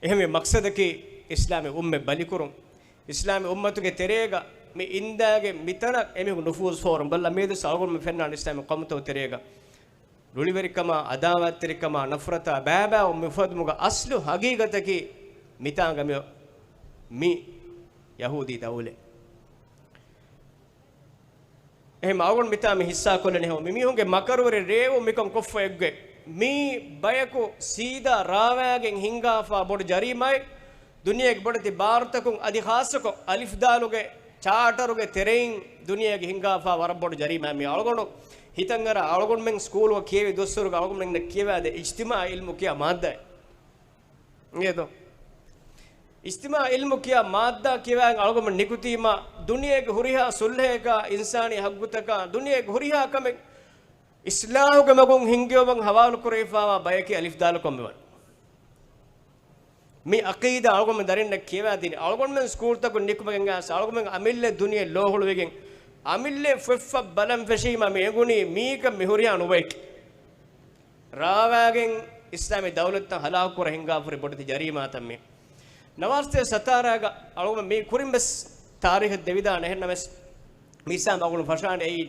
އެހެންވެ މަޤްޞަދަކީ އިސްލާމީ އުއްމަތް ބަލިކުރުން، އިސްލާމީ އުއްމަތުގެ ތެރޭގަ މި އިންދާގެ މިތަނަށް އެމީހުން ނުފޫޒު ފޯރުން. ބައްލަ މިއަދު އަޅުގަނޑުމެން ފެންނާނެ އިސްލާމީ ޤައުމުތަކު ތެރޭގަ ރުޅިވެރިކަމާ، އަދާވާތްތެރިކަމާ، ނަފްރަތާ، ބައިބައިވުން މި އުފައްދުމުގެ އަސްލު ހަގީގަތަކީ މިތާނގަ މި، މި ޔަހޫދީ ދައުލަތް. އެހެން އަޅުގަނޑު މިތާ މި ހިއްސާކޮށްލަނީ ހަމަ މި މީހުންގެ މަކަރުވެރި ރޭވުން މިކަން ކޮށްފަ އެއްގޮތް. މީ ބަޔަކު ސީދާ ރާވާގެން ހިންގާފާ ބޮޑު ޖަރީމާއެއް. ދުނިޔޭގެ ބޮޑެތި ބާރުތަކުން އަދި ޚާއްޞަކޮށް އަލިފްދާލުގެ ޗާޓަރުގެ ތެރެއިން ދުނިޔޭގެ ހިންގާފާ ވަރަށް ބޮޑު ޖަރީމާއެއް. މީ އަޅުގަނޑު ހިތަށްއަރާ، އަޅުގަނޑުމެން ސްކޫލުގަ ކިޔެވި ދުވަސްވަރުގަ އަޅުގަނޑުމެންނަށް ކިޔަވާދޭ އިޖްތިމާޢީ ޢިލްމު ކިޔާ މާއްދާއެއް. އިނގޭތޯ؟ އިޖްތިމާޢީ ޢިލްމު ކިޔާ މާއްދާ ކިޔަވާ އަޅުގަނޑު ނިކުތީމަ، ދުނިޔޭގެ ހުރިހާ ޞުލްޙައަކާ، އިންސާނީ ޙައްޤުތަކާ، ދުނިޔޭގެ ހުރިހާ ކަމެއް އިޞްލާޙުގެ މަގުން ހިންގެވުމަށް ޙަވާލުކުރެވިފާވާ ބަޔަކީ އަލިފްދާލު ކޮންމެވަން. މި ޢަޤީދާ އަޅުގަނޑުމެން ދަރިންނަށް ކިޔަވާދިނީ. އަޅުގަނޑުމެން ސްކޫލްތަކުން ނިކުމެގެން އައިސް އަޅުގަނޑުމެން އަމިއްލަ ދުނިޔެ ލޯހުޅުވިގެން، އަމިއްލަ ފޮތްފަށް ބަލަން ފެށީމަ މި އެނގުނީ މީކަން މި ހުރިހާ ނުބައެކޭ. ރާވާގެން އިސްލާމީ ދައުލަތްތައް ހަލާކުކުރަން ހިނގާފަ ހުރި ބޮޑެތި ޖަރީމާތައް މީ. ނަވާރަ ސަތާރަގަ އަޅުގަނޑު މީ ކުރިން ވެސް ތާރީޚެއް ދެވިދާނެ. އެހެންނަމަވެސް މިސާލު އަޅުގަނޑު ފަށާނެ އެއީ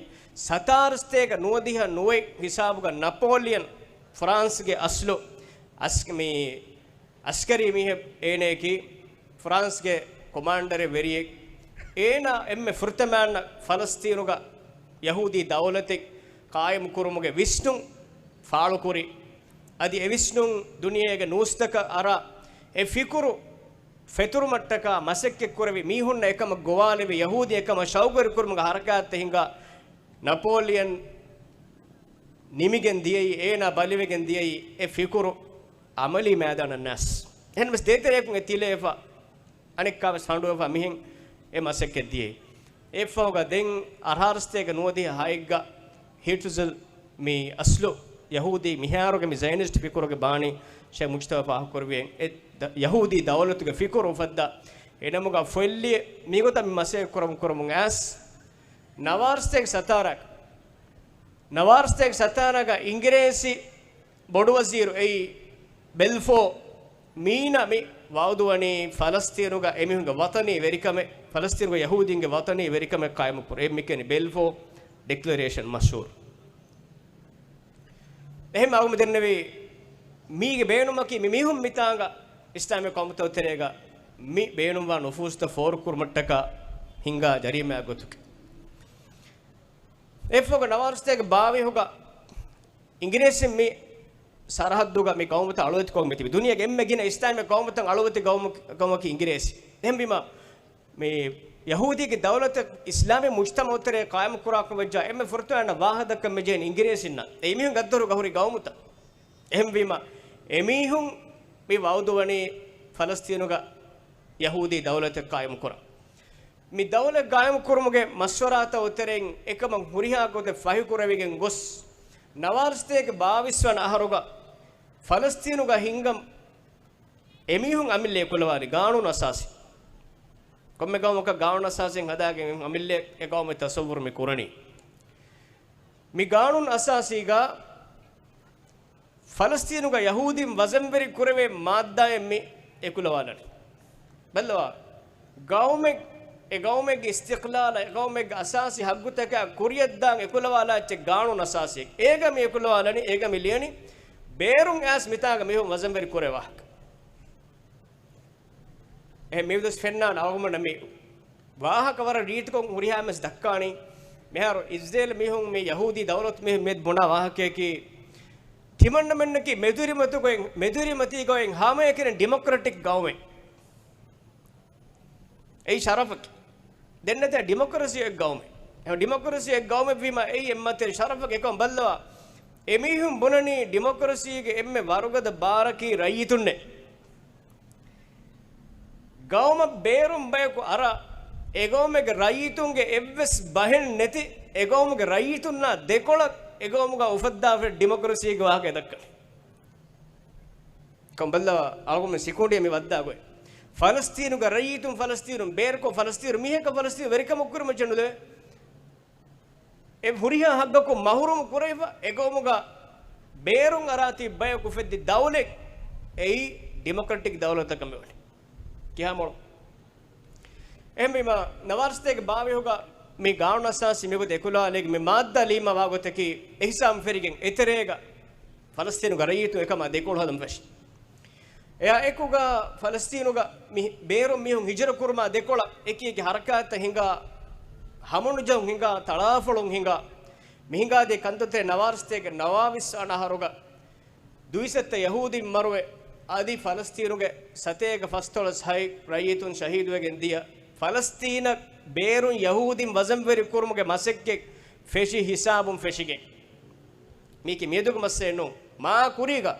ސަތާރަ ސަތޭކަ ނުވަދިހަ ނުވައެއް ހިސާބުގަ ނަޕޯލިއަން ފްރާންސްގެ އަސްލު އަސް-، މި އަސްކަރީ މީހެއް އޭނަޔަކީ ފްރާންސްގެ ކޮމާންޑަރެއް ވެރިއެއް. އޭނާ އެންމެ ފުރަތަމައަންނަ ފަލަސްތީނުގަ ޔަހޫދީ ދައުލަތެއް ޤާއިމުކުރުމުގެ ވިސްނުން ފާޅުކުރި. އަދި އެ ވިސްނުން ދުނިޔޭގެ ނޫސްތަކަށް އަރާ، އެ ފިކުރު ފެތުރުމަށްޓަކާ މަސައްކަތްކުރެވި މީހުންނަށް އެކަމަށް ގޮވާލެވި ޔަހޫދީ އެކަމަށް ޝައުގުވެރިކުރުމުގެ ހަރަކާތްތައް ހިނގާ، ނަޕޯލިއަން ނިމިގެން ދިޔައީ، އޭނާ ބަލިވެގެން ދިޔައީ އެ ފިކުރު އަމަލީ މައިދާނަށް ނަސް. އެހެންވެސް ދޭތެރެއަކުން އެ ތިލައިފަ އަނެއްކާވެސް ހަނޑުވެފަ މިހެން އެ މަސައްކަތް ދިޔައީ. އެއަށްފަހުގަ ދެން އަށާރަސަތޭކަ ނުވަދިހަ ހައެއްގަ ހިޓްޒަލް މި އަސްލު ޔަހޫދީ މިހާރުގެ މި ޒަޔަނިސްޓް ފިކުރުގެ ބާނީ ޝޭޚް މުޖްތަބާ ފާހަގަކުރެއްވިއެއް އެ ދަ-، ޔަހޫދީ ދައުލަތުގެ ފިކުރު އުފައްދާ އެ ނަމުގަ ފޮއްލި މިގޮތަށް މި މަސައްކަތް ކުރަމުން ކުރަމުން އައިސް ނަވާރަސަތޭކަ ސަތާރަ، ނަވާރަސަތޭކަ ސަތާރަގަ އިނގިރޭސި ބޮޑުވަޒީރު އެއީ ބެލްފޯ މީނަ މި ވައުދުވަނީ ފަލަސްތީނުގަ އެމީހުންގެ ވަޠަނީ ވެރިކަމެއް، ފަލަސްތީނުގެ ޔަހޫދީންގެ ވަޠަނީ ވެރިކަމެއް ޤާއިމުކުރު. އެ މިކަނި ބެލްފޯ ޑިކްލަރޭޝަން މަޝްހޫރު. އެހެން އަޅުގަނޑު ދެންނެވީ މީގެ ބޭނުމަކީ މި މީހުން މިތާނގަ އިސްލާމީ ޤައުމުތަކު ތެރޭގަ މި ބޭނުންވާ ނުފޫޒުތައް ފޯރުކުރުމަށްޓަކާ ހިނގާ ޖަރީމާ ގޮތުގެ. އެފަހުގަ ނަވާރަސަތޭކަ ބާވީހުގަ އިނގިރޭސިން މި ސަރަހައްދުގަ މި ޤައުމުތައް އަޅުވެތިކޮށް މިތިބި. ދުނިޔޭގެ އެންމެ ގިނަ އިސްލާމީ ޤައުމުތައް އަޅުވެތި ޤައުމު-، ޤައުމަކީ އިނގިރޭސި. އެހެންވީމަ، މި ޔަހޫދީގެ ދައުލަތެއް އިސްލާމީ މުޖްތަމަޢުތެރޭ ޤާއިމުކުރާކަމަށްވެއްޖާ އެންމެ ފުރަތަމަ ވާހަކަ ދައްކަން މިޖެހެނީ އިނގިރޭސިންނަށް. އެ އެމީހުން ގައްދަރުގަ ހުރި ޤައުމުތައް. އެހެންވީމަ، އެމީހުން މި ވައުދުވަނީ ފަލަސްތީނުގަ ޔަހޫދީ ދައުލަތެއް ޤާއިމުކުރަން. މި ދައުލަތް ޤާއިމުކުރުމުގެ މަޝްވަރާތައް އޮތެރެއިން އެކަމަށް ހުރިހާ ގޮތެއް ފަހިކުރެވިގެން ގޮސް، ނަވާރަސަތޭކަ ބާވީސް ވަނަ އަހަރުގަ ފަލަސްތީނުގަ ހިންގަން އެމީހުން އަމިއްލަ އެކުލަވާލި ޤާނޫނު އަސާސީ. ކޮންމެ ޤައުމަކަށް ޤާނޫނު އަސާސީން ހަދާގެން އެމީހުން އަމިއްލަ އެ ޤައުމެއް ތަޞައްވުރު މި ކުރަނީ. މި ޤާނޫނު އަސާސީގަ ފަލަސްތީނުގަ ޔަހޫދީން ވަޒަންވެރި ކުރެވޭ މާއްދާއެއް މި އެކުލަވާލަނީ. ބައްލަވާ، ޤައުމެއް، އެ ޤައުމެއްގެ އިސްތިޤްލާލަށް، އެ ޤައުމެއްގެ އަސާސީ ޙައްޤުތަކާ ކުރިއަށްދާން އެކުލަވާލާ އެއްޗެއް ޤާނޫނު އަސާސީ. އޭގަ މި އެކުލަވާލަނީ، އޭގަ މި ލިޔަނީ، ބޭރުން އައިސް މިތާނގަ މީހުން ވަޒަންވެރި ކުރޭ ވާހަކަ. އެހެން މިއުދަސް ފެންނާނެ އަޅުގަނޑަށް މި ވާހަކަ ވަރަށް ރީތިކޮށް ހުރިހާ މެސް ދައްކާނީ. މިހާރު އިސްރޭލް މީހުން މި ޔަހޫދީ ދައުލަތު މީހުން މި ބުނާ ވާހަކަޔަކީ، ތިމަންނަމެންނަކީ މެދުވެރިމަތީގައި، މެދުވެރިމަތީގައި ހަމައެކަނި ޑިމޮކްރެޓިކް ޤައުމެއް. އެއީ ޝަރަފަކީ. ދެންނެތޭ ޑިމޮކްރަސީ އެއް ޤައުމެއް. އެހެން ޑިމޮކްރަސީ އެއް ޤައުމެއް ވީމަ އެއީ އެއްމަތި ޝަރަފަކީ. އެކަމަށް ބައްލަވާ، އެމީހުން ބުނަނީ ޑިމޮކްރަސީގެ އެންމެ ވަރުގަދަ ބާރަކީ ރައްޔިތުންނޭ. ޤައުމަށް ބޭރުން ބަޔަކު އަރާ، އެ ޤައުމެއްގެ ރައްޔިތުންގެ އެއްވެސް ބަހެއް ނެތި، އެ ޤައުމުގެ ރައްޔިތުންނާ ދެކޮޅަށް އެ ޤައުމުގަ އުފައްދާފަ ޑިމޮކްރަސީގެ ވާހަކަ ދައްކަނީ. ކަނބައްލަވާ އަޅުގަނޑު ސިކުނޑިއަށް މި ވައްދާ ގޮތް. ފަލަސްތީނުގެ ރައްޔިތުން ފަލަސްތީނުން ބޭރުކޮށް ފަލަސްތީނު މީހަކަށް ފަލަސްތީނު ވެރިކަމަށް ކުރިމައްޗަށް ނުލެވޭ. އެ ހުރިހާ ޙައްޤަކުން މަޙްރޫމް ކުރެވިފަ، އެ ޤައުމުގަ ބޭރުން އަރާތީ ބަޔަކު އުފެއްދި ދައުލަތް އެއީ ޑިމޮކްރެޓިކް ދައުލަތަކަށް މިވަނީ. ކިހާ މޮޅު؟ އެހެންވީމަ، ނަވާރަސަތޭކަ ބާވީހުގަ މި ޤާނޫނު އަސާސީ މިގޮތަށް އެކުލަވާލީގެ މި މާއްދާ ލީމާ ވާގޮތަކީ އެހިސާބުން ފެށިގެން އެތެރޭގަ ފަލަސްތީނުގެ ރައްޔިތުން އެކަމާ ދެކޮޅު ހަދަން ފެށި. އެއާ އެކުގަ ފަލަސްތީނުގަ މި ބޭރުން މީހުން ހިޖުރަ ކުރުމާ ދެކޮޅަށް އެކި އެކި ޙަރަކާތްތައް ހިނގާ، ހަމަނުޖަހުން ހިނގާ، ތަޅާފޮޅުން ހިނގާ، މި ހިނގާދޭ ކަންތައްތެރޭ ނަވާރަސަތޭކަ ނަވާވީސް ވަނަ އަހަރުގަ ދުއިސައްތަ ޔަހޫދީން މަރުވެ، އަދި ފަލަސްތީނުގެ ސަތޭކަ ފަސްދޮޅަސް ހަތް ރައްޔިތުން ޝަހީދުވެގެން ދިޔަ، ފަލަސްތީނަށް ބޭރުން ޔަހޫދީން ވަޒަންވެރި ކުރުމުގެ މަސައްކަތް ފެށި ހިސާބުން ފެށިގެން. މީކީ މިއަދުގެ މައްސަލައެއް ނޫން. މާ ކުރީގަ،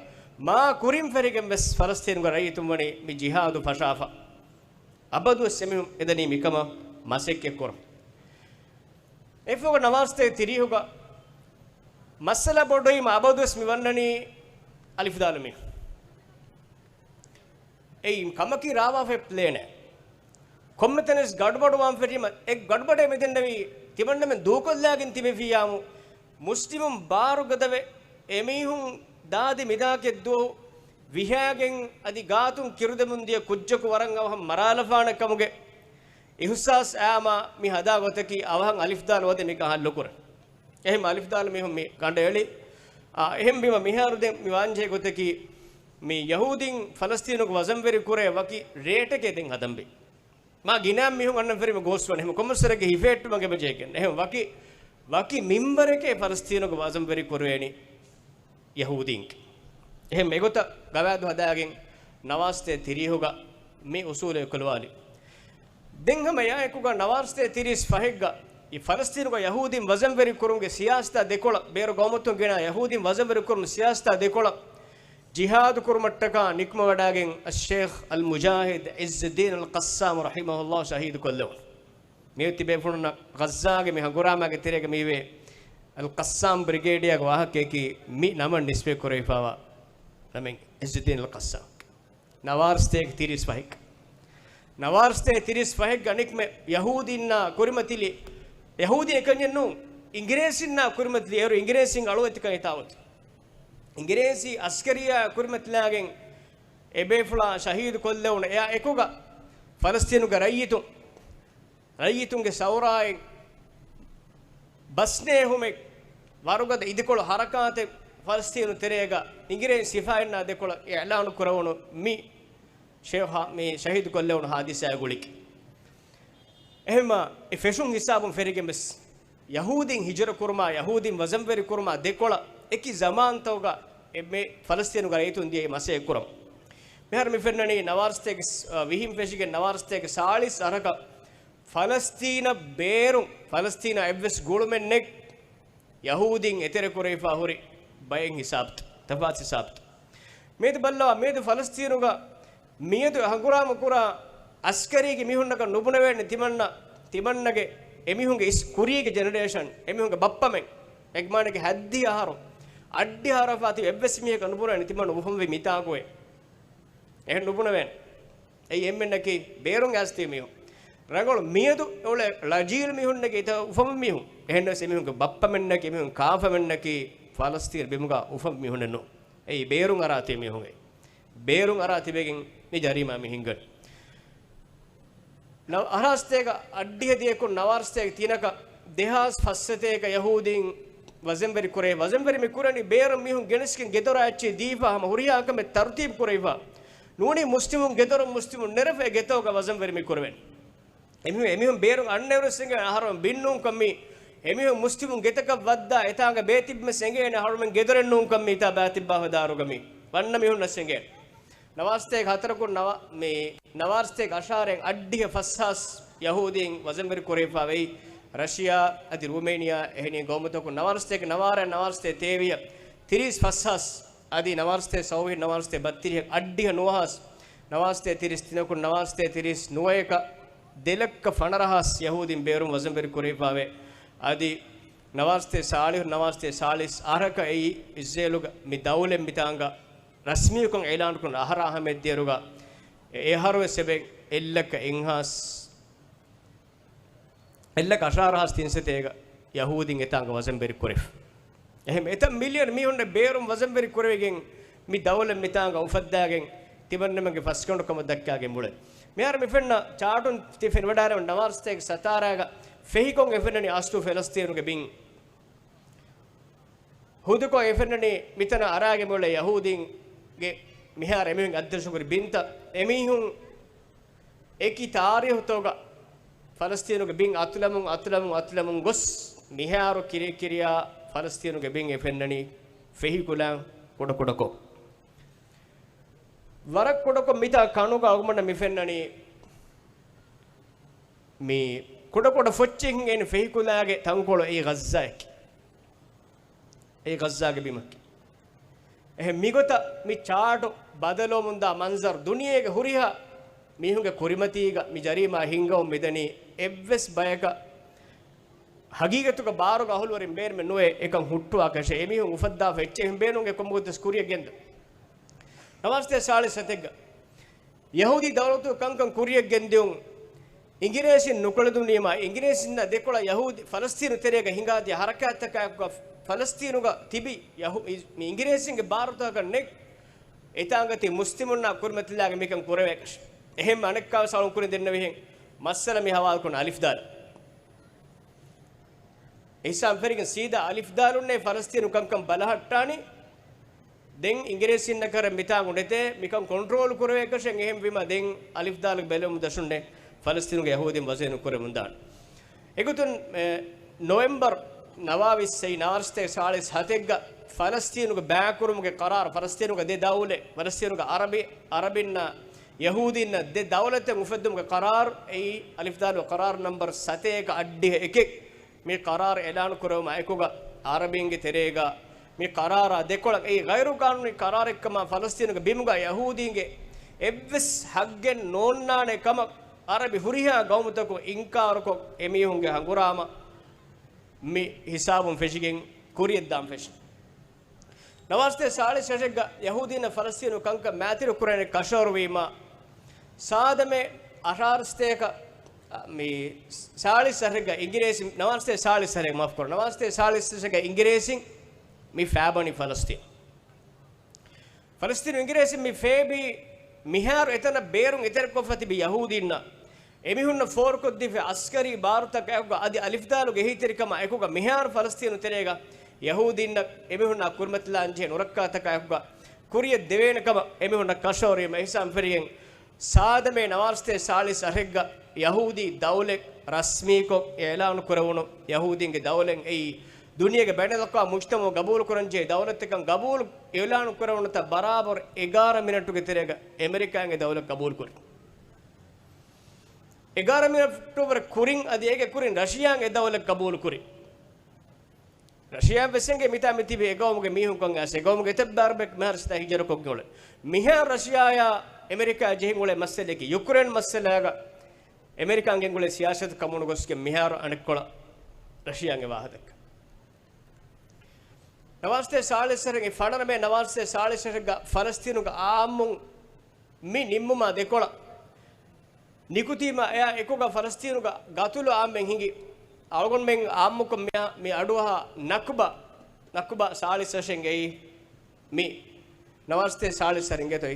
މާ ކުރިން ފެށިގެން ވެސް ފަލަސްތީނުގެ ރައްޔިތުން ވަނީ މި ޖިހާދު ފަށާފަ. އަބަދުވެސް އެމީހުން އެދަނީ މިކަމަށް މަސައްކަތް ކުރަން. އެފަހުގަ ނަވާރަސަތޭކަ ތިރީހުގަ މައްސަލަ ބޮޑުވީމަ އަބަދުވެސް މި ވަންނަނީ އަލިފުދާލު މީހުން. އެއީ ކަމަކީ ރާވާފައި ޕްލޭނެއް. ކޮންމެ ތަނެއް ގަޑުބަޑުވާން ފެށީމަ، އެ ގަޑުބަޑޭ މިދެންނެވީ ތިމަންނަމެން ދޫކޮށްލާގެން ތިބެފިއްޔާމު، މުސްލިމުން ބާރުގަދަވެ، އެމީހުން ދާދި މިދާކެއް ދުވަހު ވިހާގެން އަދި ގާތުން ކިރުދެމުން ދިޔަ ކުއްޖަކު ވަރަށް އަވަހަށް މަރާލަފާނެ ކަމުގެ އިހުސާސް އާމާ މި ހަދާ ގޮތަކީ އަވަހަށް އަލިފްދާލު ވަދެ މިކަން ހައްލުކުރަން. އެހެން އަލިފްދާލު މީހުން މި ކަނޑައެޅި. އާ، އެހެން ބީމަ މިހާރު ދެން މި ވާންޖެހޭ ގޮތަކީ މި ޔަހޫދީން ފަލަސްތީނުގެ ވަޒަންވެރި ކުރޭ ވަކި ރޭޓެކޭ ދެން ހަދަންވީ. މާ ގިނަ މީހުން އަންނަން ފެށީމަ ގޯސްވަން އެހެން ކޮންމެސް ވަރެއްގެ ހިފެހެއްޓުމަށް އެބަޖެހިގެން. އެހެން ވަކި، ވަކި މިންވަރެކޭ ފަލަސްތީނުގެ ވަޒަންވެރި ކުރެވޭނީ ޔަހޫދީންގެ. އެހެން އެގޮތަށް ގަވާއިދު ހަދާގެން ނަވާރަސަތޭކަ ތިރީހުގަ މި އުސޫލު އެކުލަވާލި. ދެން ހަމަ އެއާއެކުގަ ނަވާރަސަތޭކަ ތިރީސް ފަހެއްގަ އި ފަލަސްތީނުގަ ޔަހޫދީން ވަޒަންވެރި ކުރުމުގެ ސިޔާސަތާ ދެކޮޅަށް، ބޭރު ގައުމުތަކުން ގެނާ ޔަހޫދީން ވަޒަންވެރި ކުރުމުގެ ސިޔާސަތާ ދެކޮޅަށް ޖިހާދު ކުރުމަށްޓަކާ ނިކުމެވަޑައިގެން އައްޝޭޚް އަލް މުޖާހިދް ޢިއްޒުއްދީން އަލް ޤައްސާމް ރަޙިމަހުﷲ ޝަހީދު ކޮށްލެވުނު. މިއޮތީ ބޭފުޅުންނަށް ޣައްޒާގެ މި ހަނގުރާމާގެ ތެރޭގަ މިވޭ އަލް ޤައްސާމް ބްރިގޭޑިއާގެ ވާހަކަޔަކީ މި ނަމަށް ނިސްބަތް ކުރެވިފައިވާ ނަމެއް ޢިއްޒުއްދީން އަލް ޤައްސާމް. ނަވާރަ ސަތޭކަ ތިރީސް ފަހެއްގަ، ނަވާރަ ސަތޭކަ ތިރީސް ފަހެއްގަ ނިކުމެ ޔަހޫދީންނާ ކުރިމަތިލި، ޔަހޫދީ އެކަންޏެއް ނޫން، އިނގިރޭސިންނާ ކުރިމަތިލި އޭރު އިނގިރޭސިން އަޅުވެތިކަން ހިތާ އޮތީ. އިނގިރޭސި އަސްކަރިއްޔާ ކުރިމަތިލާގެން އެބޭފުޅާ ޝަހީދު ކޮށްލެވުނު. އެއާ އެކުގަ ފަލަސްތީނުގެ ރައްޔިތުން، ރައްޔިތުންގެ ސައުރާއިން ބަސްނޭހުމެއް، ވަރުގަދަ އިދިކޮޅު ހަރަކާތެއް ފަލަސްތީނު ތެރޭގަ އިނގިރޭސި ސިފައިންނާ ދެކޮޅަށް އިޢްލާނު ކުރެވުނު މި ޝޭޚާ މި ޝަހީދު ކޮށްލެވުނު ހާދިސާއާ ގުޅިގެން. އެހެންމާ އެ ފެށުން ހިސާބުން ފެށިގެން ވެސް، ޔަހޫދީން ހިޖުރަ ކުރުމާ، ޔަހޫދީން ވަޒަންވެރި ކުރުމާ ދެކޮޅަށް އެކި ޒަމާންތަކުގަ އެ މި ފަލަސްތީނުގެ ރައްޔިތުން ދިޔައީ މަސައްކަތް ކުރަން. މިހާރު މި ފެންނަނީ ނަވާރަ ސަތޭކަ ވިހިން ފެށިގެން ނަވާރަ ސަތޭކަ ސާޅީސް އަހަރަކަށް ފަލަސްތީނަށް ބޭރުން، ފަލަސްތީނަށް އެއްވެސް ގުޅުމެއް ނެތް. ޔަހޫދީން އެތެރެކުރެވިފާ ހުރި ބައެއް ހިސާބުތައް، ތަފާތު ހިސާބުތައް. މިއަދު ބައްލަވާ، މިއަދު ފަލަސްތީނުގަ މިއަދު ހަނގުރާމަ ކުރާ އަސްކަރީގެ މީހުންނަކަށް ނުބުނެވޭނެ ތިމަންނަ، ތިމަންނަގެ އެމީހުންގެ އިސް ކުރީގެ ޖެނެރޭޝަން، އެމީހުންގެ ބައްޕަމެން، އެގްމާނެގެ ހައްދިހަ އަހަރު، އައްޑިހަ އަހަރަށް ފާތި އެއްވެސް މީހަކަށް ނުބުނެވޭނެ ތިމަން އުފަންވި މިތާގައޭ. އެހެން ނުބުނެވޭނެ. އެއީ އެންމެންނަކީ ބޭރުން އައިސް ތިބި މީހުން. ރަނގަޅު މިއަދު އެއުޅޭ ޅަޖީލު މީހުންނަކީ އެތައް އުފަންވި މީހުން. އެހެންނަމަވެސް އެމީހުންގެ ބައްޕަމެންނަކީ، އެމީހުން ކާފަމެންނަކީ ފަލަސްތީން ބިމުގަ އުފަންވި މީހުންނެއް ނޫން. އެއީ ބޭރުން އަރާ ތިބި މީހުން. އެއީ ބޭރުން އަރާ ތިބެގެން މި ޖަރީމާ މި ހިނގަނީ. ނަވ-، އަހަރާ ސަތޭކަ އައްޑިހަ ދިޔަކުން ނަވާރަ ސަތޭކަ ތިނަކަށް ދެހާސް ފަސް ސަތޭކަ ޔަހޫދީން ވަޒަންވެރި ކުރޭ. ވަޒަންވެރި މި ކުރަނީ ބޭރުން މީހުން ގެނެސްގެން ގެދޮރާ އެއްޗެހި ދީފާ ހަމަ ހުރިހާ ކަމެއް ތަރުތީބު ކުރެވިފާ. ނޫނީ މުސްލިމުން ގެދޮރުން މުސްލިމުން ނެރެފަ އެ ގެތަކުގަ ވަޒަންވެރި މި ކުރެވެން. އެމީހުން، އެމީހުން ބޭރުން އަންނައިރު އެނގޭ އަހަރުމެން ބިން ނޫންކަން މީ، އެމީހުން މުސްލިމުން ގެތަކަށް ވައްދާ އެތާނގަ ބޭތިއްބަމެސް އެނގޭނެ އަހަރުމެން ގެދޮރެއް ނޫންކަން މީ ތާ ބާތިއްބާފަ ދާރުގަ މީ. ވަންނަ މީހުންނަސް އެނގޭނެ. ނަވާރަ ސަތޭކަ ހަތަރަކުން ނަވާ-، މި ނަވާރަ ސަތޭކަ އަށާރައިން އައްޑިހަ ފަސްހާސް ޔަހޫދީން ވަޒަންވެރި ކުރެވިފާ ވެއި. ރަޝިޔާ އަދި ރޫމޭނިޔާ އެހެނިހެން ގައުމުތަކުން ނަވާރަ ސަތޭކަ ނަވާރައިން ނަވާރަ ސަތޭކަ ތޭވިއަށް ތިރީސް ފަސްހާސް އަދި ނަވާރަ ސަތޭކަ ސައުވީހިން ނަވާރަ ސަތޭކަ ބައްތިރީހަށް އައްޑިހަ ނުވަހާސް، ނަވާރަ ސަތޭކަ ތިރީސް ތިނަކުން ނަވާރަ ސަތޭކަ ތިރީސް ނުވަޔަކަށް ދެ ލައްކަ ފަނަރަހާސް ޔަހޫދީން ބޭރުން ވަޒަންވެރި ކުރެވިފާވޭ. އަދި ނަވާރަ ސަތޭކަ ސާޅީހު، ނަވާރަ ސަތޭކަ ސާޅީސް އަހަރަކަށް އެއީ އިސްރޭލުގެ މި ދައުލަތް މިތާނގަ ރަސްމީކޮށް އިޢުލާނުކުރުނު އަހަރާ ހަމައަށް ދިޔައިރުގަ އެ އަހަރުވެސް އެބަ އެއްލައްކަ އެއްހާސް، އެއްލައްކަ އަށާރަހާސް ތިންސަތޭކަ ޔަހޫދީން އެތާނގަ ވަޒަންވެރި ކުރެފަ. އެހެން އެތައް މިލިއަން މީހުންނެއް ބޭރުން ވަޒަންވެރި ކުރެވިގެން މި ދައުލަތް މިތާނގަ އުފައްދާގެން ތިމަންނަމެންގެ ފަސްގަނޑު ކަމަށް ދައްކާގެން އުޅެނީ. މިހާރު މި ފެންނަ ޗާޓުން ތި ފެނިވަޑައިގަންނަވާ ނަވާރަ ސަތޭކަ ސަތާރައިގަ ފެހިކޮށް އެ ފެންނަނީ އަސްލު ފަލަސްތީނުގެ ބިން. ހުދުކޮށް އެ ފެންނަނީ މިތަނަށް އަރާގެން އުޅޭ ޔަހޫދީންގެ މިހާރު އެމީހުން އަތްދަށުކުރި ބިންތައް. އެމީހުން އެކި ތާރީހުތަކުގަ ފަލަސްތީނުގެ ބިން އަތުލަމުން، އަތުލަމުން، އަތުލަމުން ގޮސް، މިހާރު ކިރިޔަށް ކިރިޔާ ފަލަސްތީނުގެ ބިން އެ ފެންނަނީ ފެހިކޮށް ކުޑަކުޑަކޮށް. ވަރަށް ކުޑަކޮށް މިތާ ކަނުގަ އަޅުގަނޑަށް މި ފެންނަނީ މި ކުޑަކުޑަ ފޮއްޗެއް ހިނގޭނެ ފެހިކޮށްގެ ތަންކޮޅު އެއީ ޣައްޒާއަކީ. އެއީ ޣައްޒާގެ ބިމަކީ. އެހެން މިގޮތަށް މި ޗާޓު ބަދަލުވަމުންދާ މަންޒަރު ދުނިޔޭގެ ހުރިހާ މީހުންގެ ކުރިމަތީގަ މި ޖަރީމާ ހިންގަވަން މިދަނީ. އެއްވެސް ބަޔަކަށް ހަގީގަތުގަ ބާރުގަ އަހުލުވެރިން ބޭނުމެއް ނުވޭ އެކަން ހުއްޓުވާކަށެއް. އެމީހުން އުފައްދާފަ އެއްޗެއް ބޭނުން އެ ކޮންމެ ގޮތެއް ކުރިޔަށް ގެންދަން. ނަވާރަ ސަތޭކަ ސާޅީސް ސަތެއްގަ ޔަހޫދީ ދައުލަތުގެ ކަންކަން ކުރިޔަށް ގެންދިޔުން އިނގިރޭސިން ނުކުޅެދުނީމާ، އިނގިރޭސިންނާ ދެކޮޅަށް ޔަހޫދީ ފަލަސްތީނު ތެރޭގަ ހިނގާދިޔަ ހަރަކާތްތަކާއެކުގަ ފަލަސްތީނުގަ ތިބި ޔަހޫ-، މި އިނގިރޭސިންގެ ބާރުތަކަކަށް ނެތް. އެތާނގަ ތި މުސްލިމުންނާ ކުރިމަތިލާގެން މިކަން ކުރެވޭކަށެއް. އެހެން އަނެއްކާވެސް އަޅުން ކުރިން ދެންނެވިހެން މައްސަލަ މި ހަވާލުކުރަން އަލިފްދާލު. އެހިސާބުން ފެށިގެން ސީދާ އަލިފްދާލުންނޭ ފަލަސްތީނު ކަންކަން ބަލަހައްޓާނީ. ދެން އިނގިރޭސިންނަކަށް މިތާނގަ ނެތޭ، މިކަން ކޮންޓްރޯލް ކުރެވޭކަށެއް. އެހެންވީމަ ދެން އަލިފްދާލުގެ ބެލުމުން ދަށުންނޭ ފަލަސްތީނުގެ ޔަހޫދީން ވަޒަންވެރި ނުކުރެވެމުންދާނެ. އެގޮތުން، އެ، ނޮވެމްބަރު ނަވާވީސް އެއީ ނަވާރަ ސަތޭކަ ސާޅީސް ހަތެއްގަ ފަލަސްތީނުގެ ބައިކުރުމުގެ ޤަރާރު، ފަލަސްތީނުގެ ދެ ދައުލަތް، ފަލަސްތީނުގެ އަރަބި، އަރަބިންނާ ޔަހޫދީންނަށް ދެ ދައުލަތެއް އުފެއްދުމުގެ ޤަރާރު އެއީ އަލިފްދާލު ޤަރާރު ނަމްބަރު ސަތޭކަ އައްޑިހަ އެކެއް. މި ޤަރާރު އިޢުލާނު ކުރެވުމާ އެކުގަ އަރަބިންގެ ތެރޭގަ މި ޤަރާރާ ދެކޮޅަށް އެއީ ޣައިރު ޤާނޫނީ ޤަރާރެއްކަމަށް ފަލަސްޠީނުގެ ބިމުގަ ޔަހޫދީންގެ އެއްވެސް ޙައްޤެއް ނޯންނާނެ ކަމަށް ޢަރަބި ހުރިހާ ޤައުމުތަކުން އިންކާރުކޮށް، އެމީހުންގެ ހަނގުރާމަ މި ހިސާބުން ފެށިގެން ކުރިޔަށްދާން ފެށި. ނަވާރަ ސަތޭކަ ސާޅީސް ރަށެއްގަ ޔަހޫދީންނަށް ފަލަސްޠީނު ކަންކަން މައިތިރި ކުރާނެ ކަށަވަރުވީމާ، ސާދަމޭ އަށާރަ ސަތޭކަ، މި ސާޅީސް ރަށެއްގަ އިނގިރޭސިން، ނަވާރަ ސަތޭކަ ސާޅީސް ރަށެއް، މާފު ކުރަން، ނަވާރަ ސަތޭކަ ސާޅީސް ރަށެއްގަ އިނގިރޭސިން މި ފާބަނީ ފަލަސްޠީން. ފަލަސްޠީނު އިނގިރޭސިން މި ފޭބީ މިހާރު އެތަނަށް ބޭރުން އެތެރެކޮށްފަ ތިބި ޔަހޫދީންނަށް އެމީހުންނަށް ފޯރުކޮށްދީފަ އަސްކަރީ ބާރުތަކާއެކުގަ އަދި އަލިފްދާލުގެ އެހީތެރިކަމާ އެކުގަ މިހާރު ފަލަސްޠީނު ތެރޭގަ ޔަހޫދީންނަށް އެމީހުންނާ ކުރިމަތިލާންޖެހޭ ނުރައްކާތަކާއެކުގަ ކުރިޔަށް ދެވޭނެ ކަމަށް އެމީހުންނަށް ކަށަވަރުވީމަ އިހްސާން ފެށިގެން، ސާދަމޭ ނަވާރަ ސަތޭކަ ސާޅީސް ރަށެއްގަ ޔަހޫދީ ދައުލަތް ރަސްމީކޮށް އިޢުލާނު ކުރެވުނު ޔަހޫދީންގެ ދައުލަތް އެއީ ދުނިޔޭގެ ބައިނަލްއަޤްވާމް މުޖްތަމަޢު ގަބޫލު ކުރަންޖެހޭ ދައުލަތެއްކަން ގަބޫލު އިޢުލާނު ކުރެވުނުތާ ބަރާބަރު އެގާރަ މިނެޓުގެ ތެރޭގަ އެމެރިކާގެ ދައުލަތް ގަބޫލު ކުރި. އެގާރަ މިނެޓު ވަރަށް ކުރިން އަދި އޭގެ ކުރިން ރަޝިޔާ އެ ދައުލަތް ގަބޫލު ކުރި. ރަޝިޔާ ވެސް އެނގޭ މިތާ މި ތިބި އެ ގައުމުގެ މީހުންކަން އައިސް، އެ ގައުމުގެ އެތައް ބާރުބެއް މިހާރު ސިދާ ހިޖަރަކޮށްގެން އުޅެ. މިހާރު ރަޝިޔާޔާ އެމެރިކާ ޖެހިން އުޅޭ މައްސަލައަކީ ޔުކްރޭން މައްސަލާގަ އެމެރިކާން ގެންގުޅޭ ސިޔާސަތު ކަމުނުގޮސްގެން މިހާރު އަނެއްކޮޅަށް ރަޝިޔާގެ ވާހަކަ. ނަވާރަ ސަތޭކަ ސާޅީސް ރަށެއް، އެ ފަނަރަ މޭ ނަވާރަ ސަތޭކަ ސާޅީސް ރަށެއްގަ ފަލަސްޠީނުގެ އާއްމުން މި ނިންމުމާ ދެކޮޅަށް ނިކުތީމަ އެއާ އެކުގަ ފަލަސްޠީނުގަ ގަތުލު އާންމެން ހިނގި. އަޅުގަނޑުމެން އާއްމުކޮށް މިއާ، މި އަޑުއަހާ ނަކުބާ، ނަކުބާ ސާޅީސް ރަށެއް އެއީ މި ނަވާރަ ސަތޭކަ ސާޅީސް ރަށެއް އިނގޭތޯ.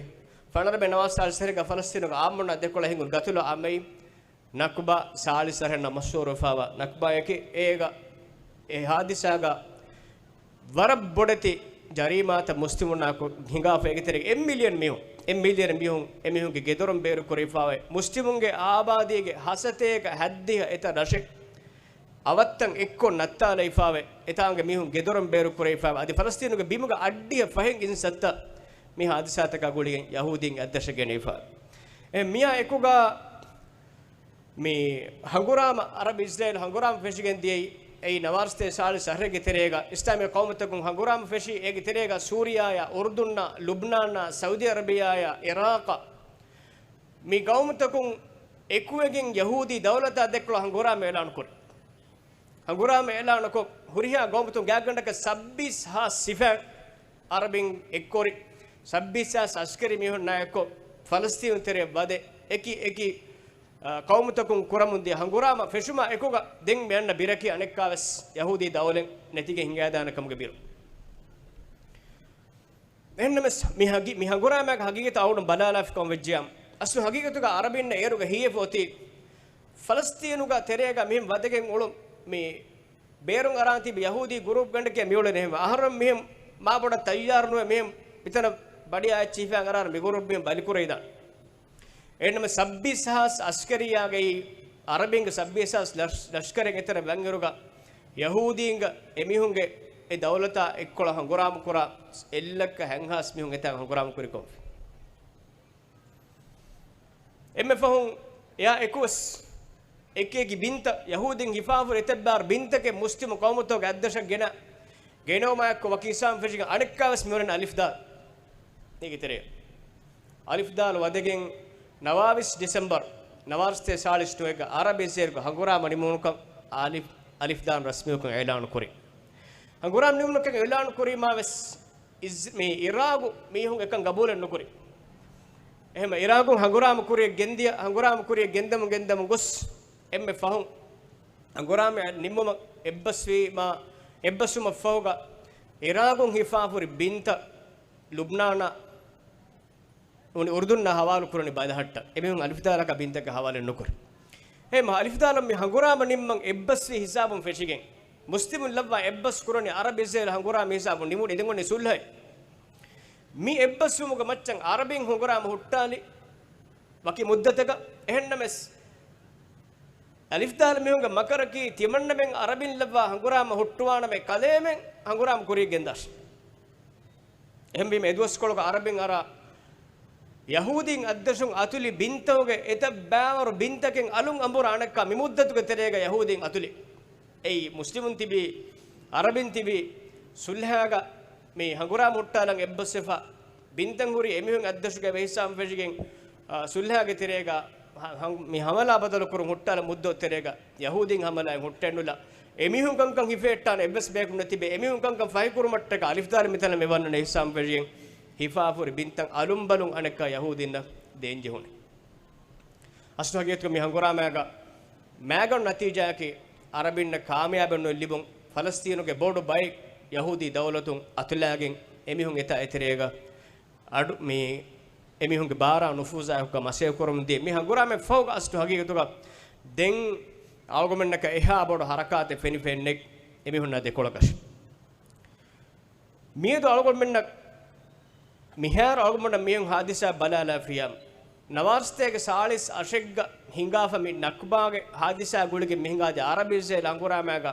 ފަނަރަ މޭ ނަވާރަ ސަތޭކަ ސާޅީސް ރަށެއްގަ ފަލަސްޠީނުގެ އާއްމުންނާ ދެކޮޅަށް ހިނގުނު ގަތުލު އާންމެއީ ނަކުބާ ސާޅީސް ރަށެއް ނަމަ މަޝްހޫރުވެފައިވާ ނަކުބާއަކީ. އޭގަ، އެ ހާދިސާގަ ވަރަށް ބޮޑެތި ޖަރީމާތައް މުސްލިމުންނާ ކު-، ހިނގާފަ އޭގެ ތެރޭގަ އެއް މިލިއަން މީހުން، އެއް މިލިއަން މީހުން އެމީހުންގެ ގެދޮރުން ބޭރު ކުރެވިފައިވޭ. މުސްލިމުންގެ އާބާދީގެ ހަސަތޭކަ ހައްދިހަ އެތައް ރަށެއް އަވަށްތައް އެއްކޮށް ނައްތާލައިފައިވޭ. އެތާނގެ މީހުން ގެދޮރުން ބޭރު ކުރެވިފައިވޭ. އަދި ފަލަސްޠީނުގެ ބިމުގަ އައްޑިހަ ފަހެއް އިންސައްތަ މި ހާދިސާތަކާ ގުޅިގެން ޔަހޫދީން އަތްދަށަށް ގެނެވިފައިވޭ. އެ މިއާ އެކުގަ މި ހަނގުރާމަ، އަރަބު އިސްރާއީލް ހަނގުރާމަ ފެށިގެން ދިޔައީ އެއީ ނަވާރަ ސަތޭކަ ސާޅީސް ރަށެއްގެ ތެރޭގަ އިސްލާމީ ޤައުމުތަކުން ހަނގުރާމަ ފެށީ. އޭގެ ތެރޭގަ ސޫރިޔާޔާ، އުރުދުންނާ، ލުބްނާނާ، ސައުދީ އަރަބިޔާޔާ، އިރާޤާ، މި ޤައުމުތަކުން އެކުވެގެން ޔަހޫދީ ދައުލަތާ ދެކޮޅަށް ހަނގުރާމަ އިޢުލާނު ކުރި. ހަނގުރާމަ އިޢުލާނުކޮށް، ހުރިހާ ޤައުމުތަކުން ގާތްގަނޑަކަށް ސައްބީސް ހާސް ސިފައިން އަރަބިން އެއްކުރި. ސައްބީސް ހާސް އަސްކަރީ މީހުންނާ އެއްކޮށް، ފަލަސްޠީނު ތެރެއަށް ވަދެ، އެކި އެކި، އާ، ޤައުމުތަކުން ކުރަމުން ދިޔަ ހަނގުރާމަ ފެށުމާ އެކުގަ، ދެން މި އަންނަ ބިރަކީ އަނެއްކާވެސް ޔަހޫދީ ދައުލަތް ނެތިގެން ހިނގައިދާނެ ކަމުގެ ބިރު. އެހެންނަމަވެސް، މި ހަގީ-، މި ހަނގުރާމައިގެ ހަގީގަތަށް އަޅުގަނޑު ބަލާލާފި ކަމަށް ވެއްޖެޔާ، އަސްލު ހަގީގަތުގަ އަރަބިންނަށް އޭރުގަ ހީއެއް އޮތީ، ފަލަސްޠީނުގަ ތެރޭގަ މިހެން ވަދެގެން އުޅުން މި ބޭރުން އަރާން ތިބި ޔަހޫދީ ގުރޫޕް ގަނޑެކޭ މިއުޅެނީ. އެހެންވެ، އަހަރެން މިހެން މާބޮޑަށް ތައްޔާރު ނުވެ މިހެން މިތަނަށް ބަޑިއާ އެއްޗިހިފައި އަރާން މި ގުރޫޕް މިހެން ބަލިކުރެވިދާނެ. އެހެންނަމަ ސައްބީސް ހާސް އަސްކަރިއްޔާގައި އަރަބިންގެ ސައްބީސް ހާސް ލަޝް-، ލަޝްކަރެއް އެތަނަށް ވަންއިރުގަ، ޔަހޫދީންގެ އެމީހުންގެ އެ ދައުލަތާ އެއްކޮޅަށް ހަނގުރާމަ ކުރާ އެއްލައްކަ ހަތް ހާސް މީހުން އެތާނގަ ހަނގުރާމަ ކުރިކޮށްފި. އެންމެ ފަހުން އެއާ އެކުވެސް އެކި އެކި ބިންތައް، ޔަހޫދީން ހިފާފުރި އެތައްބާރު ބިންތަކެއް މުސްލިމު ޤައުމުތަކުގެ އަތްދަށަށް ގެނަ، ގެނައުމާއެކު ވަކި ހިސާބުން ފެށިގެން އަނެއްކާވެސް މިއުޅެނީ އަލިފްދާލު. އޭގެ ތެރޭ އަލިފްދާލު ވަދެގެން ނަވާވީސް ޑިސެމްބަރު ނަވާރަ ސަތޭކަ ސާޅީސް ނުވައެއްގަ އަރަބު އިސްރޭލުގެ ހަނގުރާމަ ނިމުނުކަން އަލިފް-، އަލިފްދާލު ރަސްމީކޮށް އިޢުލާނު ކުރި. ހަނގުރާމަ ނިމުނުކަން އިޢުލާނު ކުރީމާވެސް އިސް-، މި އިރާގު މީހުން އެކަން ގަބޫލެއް ނުކުރި. އެހެން އިރާގުން ހަނގުރާމަ ކުރިއަށް ގެންދިޔަ، ހަނގުރާމަ ކުރިއަށް ގެންދަމުން ގެންދަމުން ގޮސް އެންމެ ފަހުން ހަނގުރާމަ ނިންމުމަށް އެއްބަސްވީމާ، އެއްބަސްވުމަށްފަހުގަ އިރާގުން ހިފާފުރި ބިންތައް ލުބްނާނާ ނޫނީ އުރުދުންނާ ހަވާލު ކުރަނީ ބަލަހައްޓަން. އެމީހުން އަލިފްދާލަކާ ބިންތަކަށް ހަވާލެއް ނުކުރި. އެހެންމަ އަލިފްދާލަށް މި ހަނގުރާމަ ނިންމަން އެއްބަސްވި ހިސާބުން ފެށިގެން، މުސްލިމުން ލައްވާ އެއްބަސް ކުރަނީ އަރަބު އިސްރޭލު ހަނގުރާމަ ހިސާބުން ނިމުނީ ދެން އޮންނަ ސުލްހައެއް. މި އެއްބަސްވުމުގެ މައްޗަށް އަރަބިން ހަނގުރާމަ ހުއްޓާލި ވަކި މުއްދަތަކަށް. އެހެންނަމަވެސް، އަލިފްދާލު މީހުންގެ މަކަރަކީ ތިމަންނަމެން އަރަބިން ލައްވާ ހަނގުރާމަ ހުއްޓުވާނަމޭ ކަލޭމެން ހަނގުރާމަ ކުރިއަށް ގެންދާށި. އެހެންވީމަ އެދުވަސްކޮޅުގަ އަރަބިން އަރާ ޔަހޫދީން އަތްދަށުން އަތުލި ބިންތަކުގެ އެތައް ބައިވަރު ބިންތަކެއް އަލުން އަނބުރާ އަނެއްކާ މި މުއްދަތުގެ ތެރޭގަ ޔަހޫދީން އަތުލި. އެއީ މުސްލިމުން ތިބީ، އަރަބިން ތިބީ، ސުލްހާގަ މި ހަނގުރާމަ ހުއްޓާލަން އެއްބަސްވެފަ، ބިންތަން ހުރި އެމީހުން އައްދަށުގައި ވެ ހިސާބުން ފެށިގެން، އާ، ސުލްހާގެ ތެރޭގަ ހަ-، ހަ-، މި ހަމަލާ ބަދަލުކުރުން ހުއްޓާލަން މުއްދަތު ތެރޭގަ ޔަހޫދީން ހަމަލާއެއް ހުއްޓެއްނުލާ، އެމީހުން ކަންކަން ހިފެހެއްޓާނެ އެއްވެސް ބަޔަކު ނުތިބޭ، އެމީހުން ކަންކަން ފަހިކުރުމަށްޓަކާ އަލިފްދާލި މިތަނަށް މި ވަންނަން ހިސާބުން ފެށިގެން ހިފާފުރި ބިންތަން އަލުންބަލުން އަނެއްކާ ޔަހޫދީންނަށް ދޭން ޖެހުނީ. އަސްލު ހަގީގަތުގަ މި ހަނގުރާމައިގަ މައިގަނޑު ނަތީޖާއަކީ އަރަބިންނަށް ކާމިޔާބެއް ނުލިބުން، ފަލަސްތީނުގެ ބޮޑު ބައެއް ޔަހޫދީ ދައުލަތުން އަތުލާގެން އެމީހުން އެތާ އެތެރޭގަ އަޑު މި އެމީހުންގެ ބާރާ ނުފޫޒާއެކުގަ މަސައްކަތް ކުރަމުން ދިޔަ މި ހަނގުރާމަ ފަހުގަ އަސްލު ހަގީގަތުގަ ދެން އަޅުގަނޑުމެންނަކަށް އެހާ ބޮޑު ހަރަކާތެއް ފެނިފައެއްނެތް އެމީހުންނާ ދެކޮޅަކަށް. މިއަދު އަޅުގަނޑުމެންނަށް މިހާރު އަޅުގަނޑަށް މިހެން ހާދިސާ ބަލާލާފިޔާ، ނަވާރަސަތޭކަ ސާޅީސް އަށެއްގަ ހިނގާފަ މި ނަކްބާގެ ހާދިސާ ގުޅިގެން މިހިނގާދި އަރަބި އިސްރޭލް ހަނގުރާމައިގަ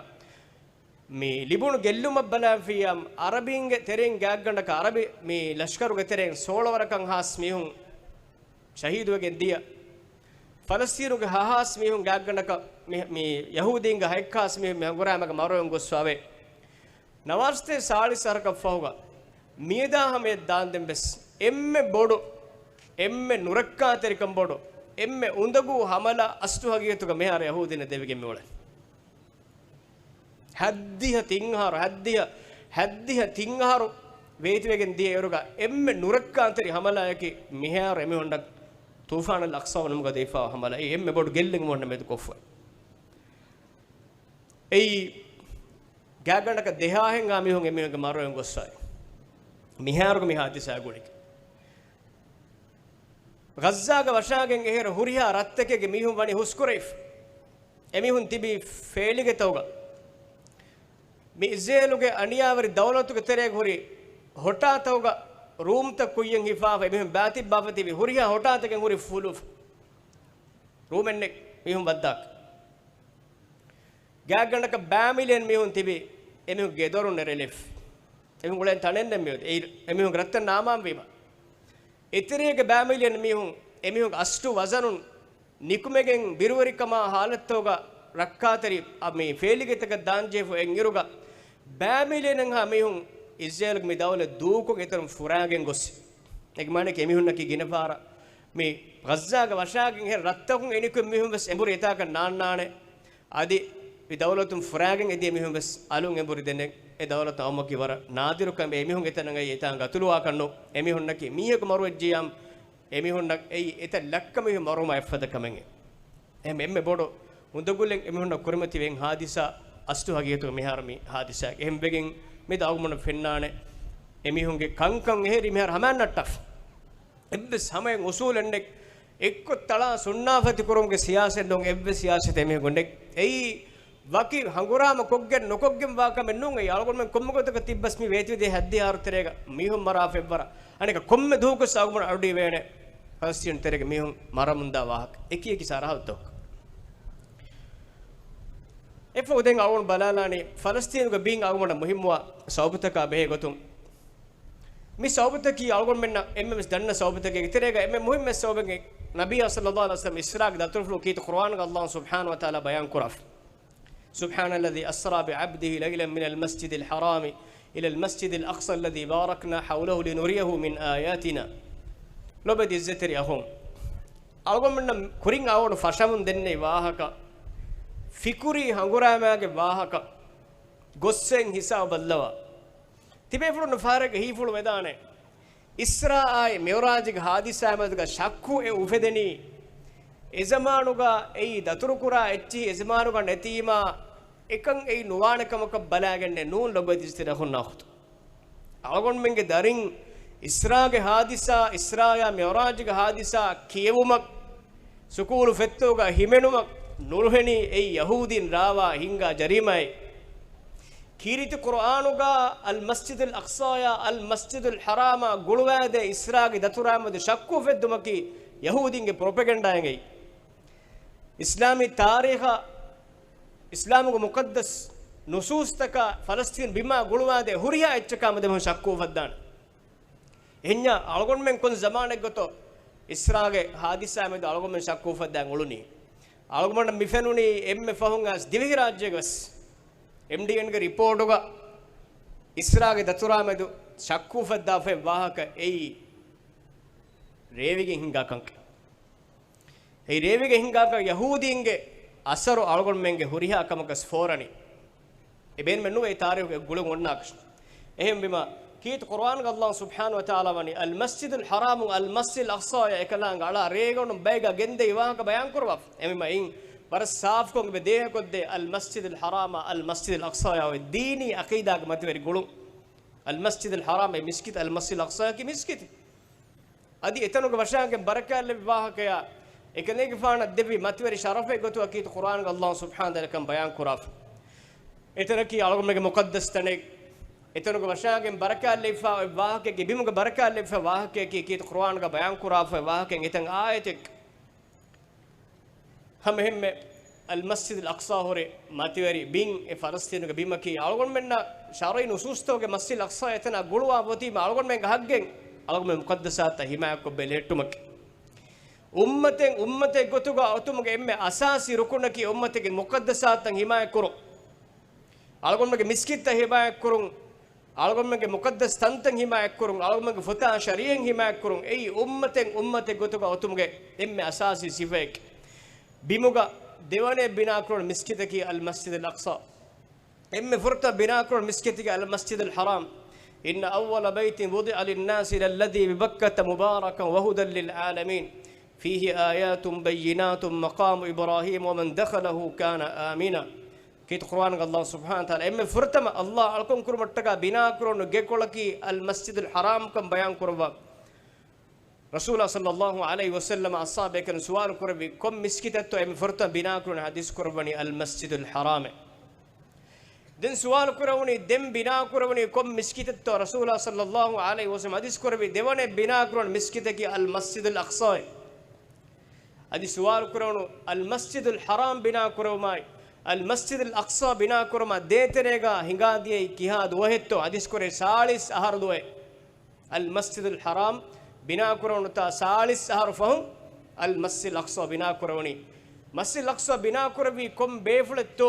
މި ލިބުނު ގެއްލުމަށް ބަލާފިޔާ، އަރަބީންގެ ތެރެއިން ގާތްގަނޑަކަށް އަރަބި މި ލަޝްކަރުގެ ތެރެއިން ސޯޅަ ވަރަކަށް ހާސް މީހުން ޝަހީދުވެގެން ދިޔަ. ފަލަސްތީނުގެ ހަ ހާސް މީހުން ގާތްގަނޑަކަށް މި، މި ޔަހޫދީންގެ ހައެއްކާސް މީހުން މި ހަނގުރާމައިގަ މަރުވެގެން ގޮސްފަވޭ. ނަވާރަސަތޭކަ ސާޅީސް އަހަރަކަށް ފަހުގަ މިއަދާ ހަމަޔަށް ދާންދެން ވެސް އެންމެ ބޮޑު، އެންމެ ނުރައްކާތެރިކަން ބޮޑު، އެންމެ އުނދަގޫ ހަމަލާ އަސްލު ހަގީގަތުގަ މިހާރު ޔަހޫދީންނަށް ދެވިގެން މިއުޅެނީ. ހައްދިހަ ތިން އަހަރު، ހައްދިހަ، ހައްދިހަ ތިން އަހަރު ވޭތިވެގެން ދިޔަ އިރުގަ އެންމެ ނުރައްކާތެރި ހަމަލާއަކީ މިހާރު އެމީހުންނަށް ޠޫފާނުލް އަޤްޞާ ނަމުގަ ދެވިފައިވާ ހަމަލާ. އެއީ އެންމެ ބޮޑު ގެއްލުން އެމީހުންނާ މެދު ކޮށްފަ. އެއީ ގާތްގަނޑަކަށް ދެހާހެއްހާ މީހުން އެމީހުންގެ މަރުވެގެން ގޮސްފައި. މިހާރުގެ މި ހާދިސާ ގުޅިގެން. ޣައްޒާގަ ވަށާގެން އެހެރަ ހުރިހާ ރަށްތަކެއްގެ މީހުން ވަނީ ހުސްކުރެވިފަ. އެމީހުން ތިބީ ފޭލިގެތަކުގަ. މި އިސްރޭލުގެ އަނިޔާވެރި ދައުލަތުގެ ތެރޭގަ ހުރި ހޮޓާތަކުގަ ރޫމްތައް ކުއްޔަށް ހިފާފަ އެމީހުން ބާތިއްބާފަ ތިބި ހުރިހާ ހޮޓާތަކެއް ހުރި ފުލުވިފަ. ރޫމެއްނެތް މީހުން ވައްދާކަށް. ގާތްގަނޑަކަށް ބައި މިލިއަން މީހުން ތިބި އެމީހުންގެ ދޮރުން ނެރެލިފަ. އެމީހުން އުޅެން ތަނެއް ނެތް މިއޮތީ. އެ، އެމީހުންގެ ރަށްތައް ނާމާން ވީމަ. އެތެރޭގެ ބައި މިލިއަން މީހުން އެމީހުންގެ އަސްލު ވަޒަނުން ނިކުމެގެން ބިރުވެރިކަމާ ހާލަތުގަ ރައްކާތެރި މި ފޭލިގެތަކަށް ދާންޖެހިފަ އެއްއިރުގަ ބައި މިލިއަނެއްހާ މީހުން އިސްރޭލުގެ މި ދައުލަތް ދޫކޮށް އެތަނުން ފުރާގެން ގޮސް. އޭގެ މާނައަކީ އެމީހުންނަކީ ގިނަ ފަހަރަށް މި ޣައްޒާގަ ވަށާގެން އެހެރަ ރަށްތަކުން އެނިކުތް މީހުން ވެސް އެނބުރި އެތާކަށް ނާންނާނެ. އަދި މި ދައުލަތުން ފުރާގެން އެދިޔަ މީހުން ވެސް އަލުން އެނބުރި ދެނެ އެ ދައުލަތަށް އައުމަކީ ވަރަށް ނާދިރު ކަމެއް. އެމީހުން އެތަނަށް އައީ އެތާނގަ އަތުލުވާކަށްނު. އެމީހުންނަކީ މީހަކު މަރުވެއްޖިޔާމު އެމީހުންނަށް އެއީ އެތައް ލައްކަ މީހުން މަރުވުމާ އެއްފަދަ ކަމެއް. އެހެން އެންމެ ބޮޑު އުނދަގުލެއް އެމީހުންނަށް ކުރިމަތިވެ އިން ހާދިސާ އަސްލު ހަގީގަތުގަ މިހާރު މި ހާދިސާ. އެހެން ވެގެން މި ދައުމުނަށް ފެންނާނެ އެމީހުންގެ ކަންކަން އެހެރީ މިހާރު ހަމައަށް ނައްޓާފަ. އެއްވެސް ހަމައެއް އުސޫލެއް ނެތް. އެއްކޮށް ތަޅާ ސުންނާފަތި ކުރުމުގެ ސިޔާސަތެއް ނޫން، އެއްވެސް ސިޔާސަތެއް އެމީހަކު ނެތް. އެއީ ވަކި ހަނގުރާމަ ކޮށްގެން ނުކޮށްގެން ވާ ކަމެއް ނޫން. އެއީ އަޅުގަނޑުމެން ކޮންމެ ގޮތަކަށް ތިއްބަސް މި ވޭތުވެދިޔަ ހައްދިހަ އަހަރު ތެރޭގަ މީހުން މަރާފަ އެއްވަރަށް. އަނެކަ ކޮންމެ ދުވަހަކުވެސް އަޅުގަނޑު އަޑު އިވޭނެ ފަލަސްތީނު ތެރޭގެ މީހުން މަރަމުންދާ ވާހަކަ. އެކި އެކި ސަރަހައްދުތަކުގަ. އެއަށްފަހު ދެން އަޅުގަނޑު ބަލާލާނީ ފަލަސްތީނުގެ ބިން އަޅުގަނޑަށް މުހިއްމުވާ ސަބަބުތަކާ ބެހޭ ގޮތުން. މި ސަބަބުތަކީ އަޅުގަނޑުމެންނަށް އެންމެވެސް ދަންނަ ސަބަބުތަކެއް. އެތެރޭގަ އެންމެ މުހިއްމު ސަބަބެއް ނަބިއްޔާ ޞައްލައްލާހު ޢަލައިހި ވަސައްލަމަ އިސްރާގެ ދަތުރުފުޅު ކީރިތި ޤުރުއާނުގަ ﷲ ސުބްޙާނަހޫ ވަތަޢާލާ ބަޔާން ކުރާފަ. سبحان الذي أسرى بعبده ليلا من المسجد الحرام إلى المسجد الأقصى الذي باركنا حوله لنريه من آياتنا. ލޮބުވެތި ޢިއްޒަތްތެރި އަޚުން، އަޅުގަނޑުމެންނަށް ކުރިން އަޅުގަނޑު ފަށަމުން ދެންނެވި ވާހަކަ، ފިކުރީ ހަނގުރާމައިގެ ވާހަކަ، ގޮއްސައިން ހިސާބު ބައްލަވާ. ތިބޭފުޅުން ފަހަރެއްގަ ހީފުޅު ވެދާނެ. އިސްރާއާއި މިޢުރާޖުގެ ހާދިސާ މެދުގަ ޝައްކު އެ އުފެދެނީ، އެޒަމާނުގަ އެއީ ދަތުރުކުރާ އެއްޗިހި އެޒަމާނުގަ ނެތީމާ، އެކަން އެއީ ނުވާނެ ކަމަކަށް ބަލާގެންނޭ. ނޫން ލޮބުވެތި ޢިއްޒަތްތެރި އަޚުންނާ އުޚްތުން. އަޅުގަނޑުމެންގެ ދަރިން އިސްރާގެ ހާދިސާ، އިސްރާއާ މިޢުރާޖުގެ ހާދިސާ ކިޔެވުމަށް، ސުކޫލު ފޮތްތަކުގަ ހިމެނުމަށް ނުރުހެނީ އެއީ ޔަހޫދީން ރާވާ ހިންގާ ޖަރީމާއެއް. ކީރިތި ޤުރުއާނުގަ އަލްމަސްޖިދުލް އަޤްޞާއާ އަލްމަސްޖިދުލް ޙަރާމާ ގުޅުވާދޭ އިސްރާގެ ދަތުރާމެދު ޝައްކު އުފެއްދުމަކީ ޔަހޫދީންގެ ޕްރޮޕެގަންޑާއެއް. އިސްލާމީ ތާރީޚަށް އިސްލާމުގެ މުޤައްދަސް ނުޞޫޞްތަކަށް ފަލަސްޠީނު ބިމާ ގުޅުވާދޭ ހުރިހާ އެއްޗަކާ މެދު ޝައްކު އުފައްދާނެ. އެހެންޏާ އަޅުގަނޑުމެން ކޮން ޒަމާނެއްގަތޯ އިސްރާގެ ހާދިސާ މެދު އަޅުގަނޑުމެން ޝައްކު އުފައްދާ އުޅުނީ؟ އަޅުގަނޑަށް މި ފެނުނީ އެންމެ ފަހުން އައިސް ދިވެހިރާއްޖޭގަ ވެސް އެމްޑީއެންގެ ރިޕޯޓުގަ އިސްރާގެ ދަތުރާމެދު ޝައްކު އުފައްދާފައި ވާހަކަ އެއީ ރޭވިގެން ހިނގާ ކަންކަން. އެއީ ރޭވިގެން ހިނގާ ކަން ޔަހޫދީންގެ އަސަރު އަޅުގަނޑުމެންގެ ހުރިހާ ކަމަކަސް ފޯރަނީ. އެ ބޭނުމެއް ނުވޭ ތާރީޚުގެ ގުޅުން އޮންނާކަށް. އެހެންވީމަ، ކީރިތި ޤުރުއާންގަ އައްލާހު ސުބްޙާނަހު ވަތަޢާލާ ވަނީ، އަލްމަސްޖިދުލް ޙަރާމު އަލްމަސްޖިދުލް އަޤްޞާޔާ އެކަލާނގެ އަޅާ ރޭގަނޑު ބައިގަ ގެންދެވި ވާހަކަ ބަޔާން ކުރަވާފަ. އެހެންވީމަ އިން ވަރަށް ސާފުކޮށް އެބަ ދޭހަކޮށްދޭ އަލްމަސްޖިދުލް ޙަރާމާ އަލްމަސްޖިދުލް އަޤްޞާޔާ އޮތް ދީނީ ޢަޤީދާގެ މަތިވެރި ގުޅުން. އަލްމަސްޖިދުލް ޙަރާމް އެ މިސްކިތް، އަލްމަސްޖިދުލް އަޤްޞާ އަކީ މިސްކިތެއް. އަދި އެތަނުގެ ވަށާގެން ބަރަކާތް ލެއްވި ވާހަކަޔާ، އެކަލޭގެފާނަށް ދެއްވި މަތިވެރި ޝަރަފެއް ގޮތުގަ ކީރިތި ޤުރުއާންގަ އައްލާހު ސުބްޙާނަހު ވަތަޢާލާ ކަން ބަޔާން ކުރާފަ. އެތަނަކީ އަޅުގަނޑުމެންގެ މުޤައްދަސް ތަނެއް. އެތަނުގެ ވަށާގެން ބަރަކާތް ލެއްވިފަ އޮތް ވާހަކައެއް، ބިމުގެ ބަރަކާތް ލެއްވިފަ ވާހަކައަކީ ކީރިތި ޤުރުއާންގަ ބަޔާން ކުރާފަ އޮތް ވާހަކައިން އެތަން އާޔަތެއް. ހަމައެހެންމެ އަލްމަސްޖިދުލް އަޤްޞާ ހުރި މަތިވެރި ބިން އެ ފަލަސްޠީނުގެ ބިމަކީ އަޅުގަނޑުމެންނަށް ޝަރުޢީ ނުޞޫޞްތަކުގެ މަސްޖިދުލް އަޤްޞާ އެތަނާ ގުޅުވާ އޮތީމަ އަޅުގަނޑުމެންގެ ހައްގެއް އަޅުގަނޑުމެން މުޤައްދަސާތަށް ހިމާޔަތްކޮށް ބެލެހެއްޓުމަކީ. އުއްމަތެއް އުއްމަތެއް ގޮތުގަ އޮތުމުގެ އެންމެ އަސާސީ ރުކުނަކީ އުއްމަތެއްގެ މުޤައްދަސާތަށް ހިމާޔަތްކުރުން. އަޅުގަނޑުމެންގެ މިސްކިތްތައް ހިމާޔަތްކުރުން. އަޅުގަނޑުމެންގެ މުޤައްދަސް ތަންތަން ހިމާޔަތްކުރުން، އަޅުގަނޑުމެންގެ ފުތާ ޝަރީޢަތް ހިމާޔަތްކުރުން، އެއީ އުއްމަތެއް އުއްމަތެއް ގޮތުގަ އޮތުމުގެ އެންމެ އަސާސީ ސިފައެއް. ބިމުގަ ދެވަނައަށް ބިނާކުރުނު މިސްކިތަކީ އަލްމަސްޖިދުލް އަޤްޞާ. އެންމެ ފުރަތަމަ ބިނާކުރުނު މިސްކިތަކީ އަލްމަސްޖިދުލް ޙަރާމް. إن أول بيت وضع للناس للذي ببكة مباركا وهدى للعالمين فيه آيات بينات مقام إبراهيم ومن دخله كان آمنا. ކީރިތި ޤުރުއާންގަ އައްލާހު ސުބްޙާނަހު ވަތަޢާލާ އެންމެ ފުރަތަމަ އައްލާހު އަޅުކަން ކުރުމަށްޓަކާ ބިނާކުރުނު ގެކޮޅަކީ އަލްމަސްޖިދުލް ޙަރާމްކަން ބަޔާން ކުރައްވާ. ރަސޫލާ ޞައްލައްލާހު ޢަލައިހި ވަސައްލަމަ އަޞްޙާބޭކަލުން ސުވާލު ކުރެއްވި ކޮން މިސްކިތެއްތޯ އެންމެ ފުރަތަމަ ބިނާކުރުނު ޙަދީޘް ކުރައްވަނީ އަލްމަސްޖިދުލް ޙަރާމޭ. ދެން ސުވާލު ކުރެވުނީ ދެން ބިނާކުރެވުނީ ކޮން މިސްކިތެއްތޯ ރަސޫލާ ޞައްލައްލާހު ޢަލައިހި ވަސައްލަމަ ޙަދީޘް ކުރެއްވި ދެވަނަ ބިނާކުރުނު މިސްކިތަކީ އަލްމަސްޖިދުލް އަޤްޞާއޭ. އަދި ސުވާލު ކުރެވުނު އަލްމަސްޖިދުލް ޙަރާމް ބިނާ ކުރެވުމާއި، އަލްމަސްޖިދުލް އަޤްޞާ ބިނާ ކުރުމަށް ދޭތެރޭގަ ހިނގާދިޔައީ ކިހާ ދުވަހެއްތޯ ޙަދީޘް ކުރޭ ސާޅީސް އަހަރު ދުވަހެއް. އަލްމަސްޖިދުލް ޙަރާމް ބިނާ ކުރެވުނުތާ ސާޅީސް އަހަރު ފަހުން އަލްމަސްޖިދުލް އަޤްޞާ ބިނާ ކުރެވުނީ. މަސްޖިދުލް އަޤްޞާ ބިނާ ކުރެއްވީ ކޮން ބޭފުޅެއްތޯ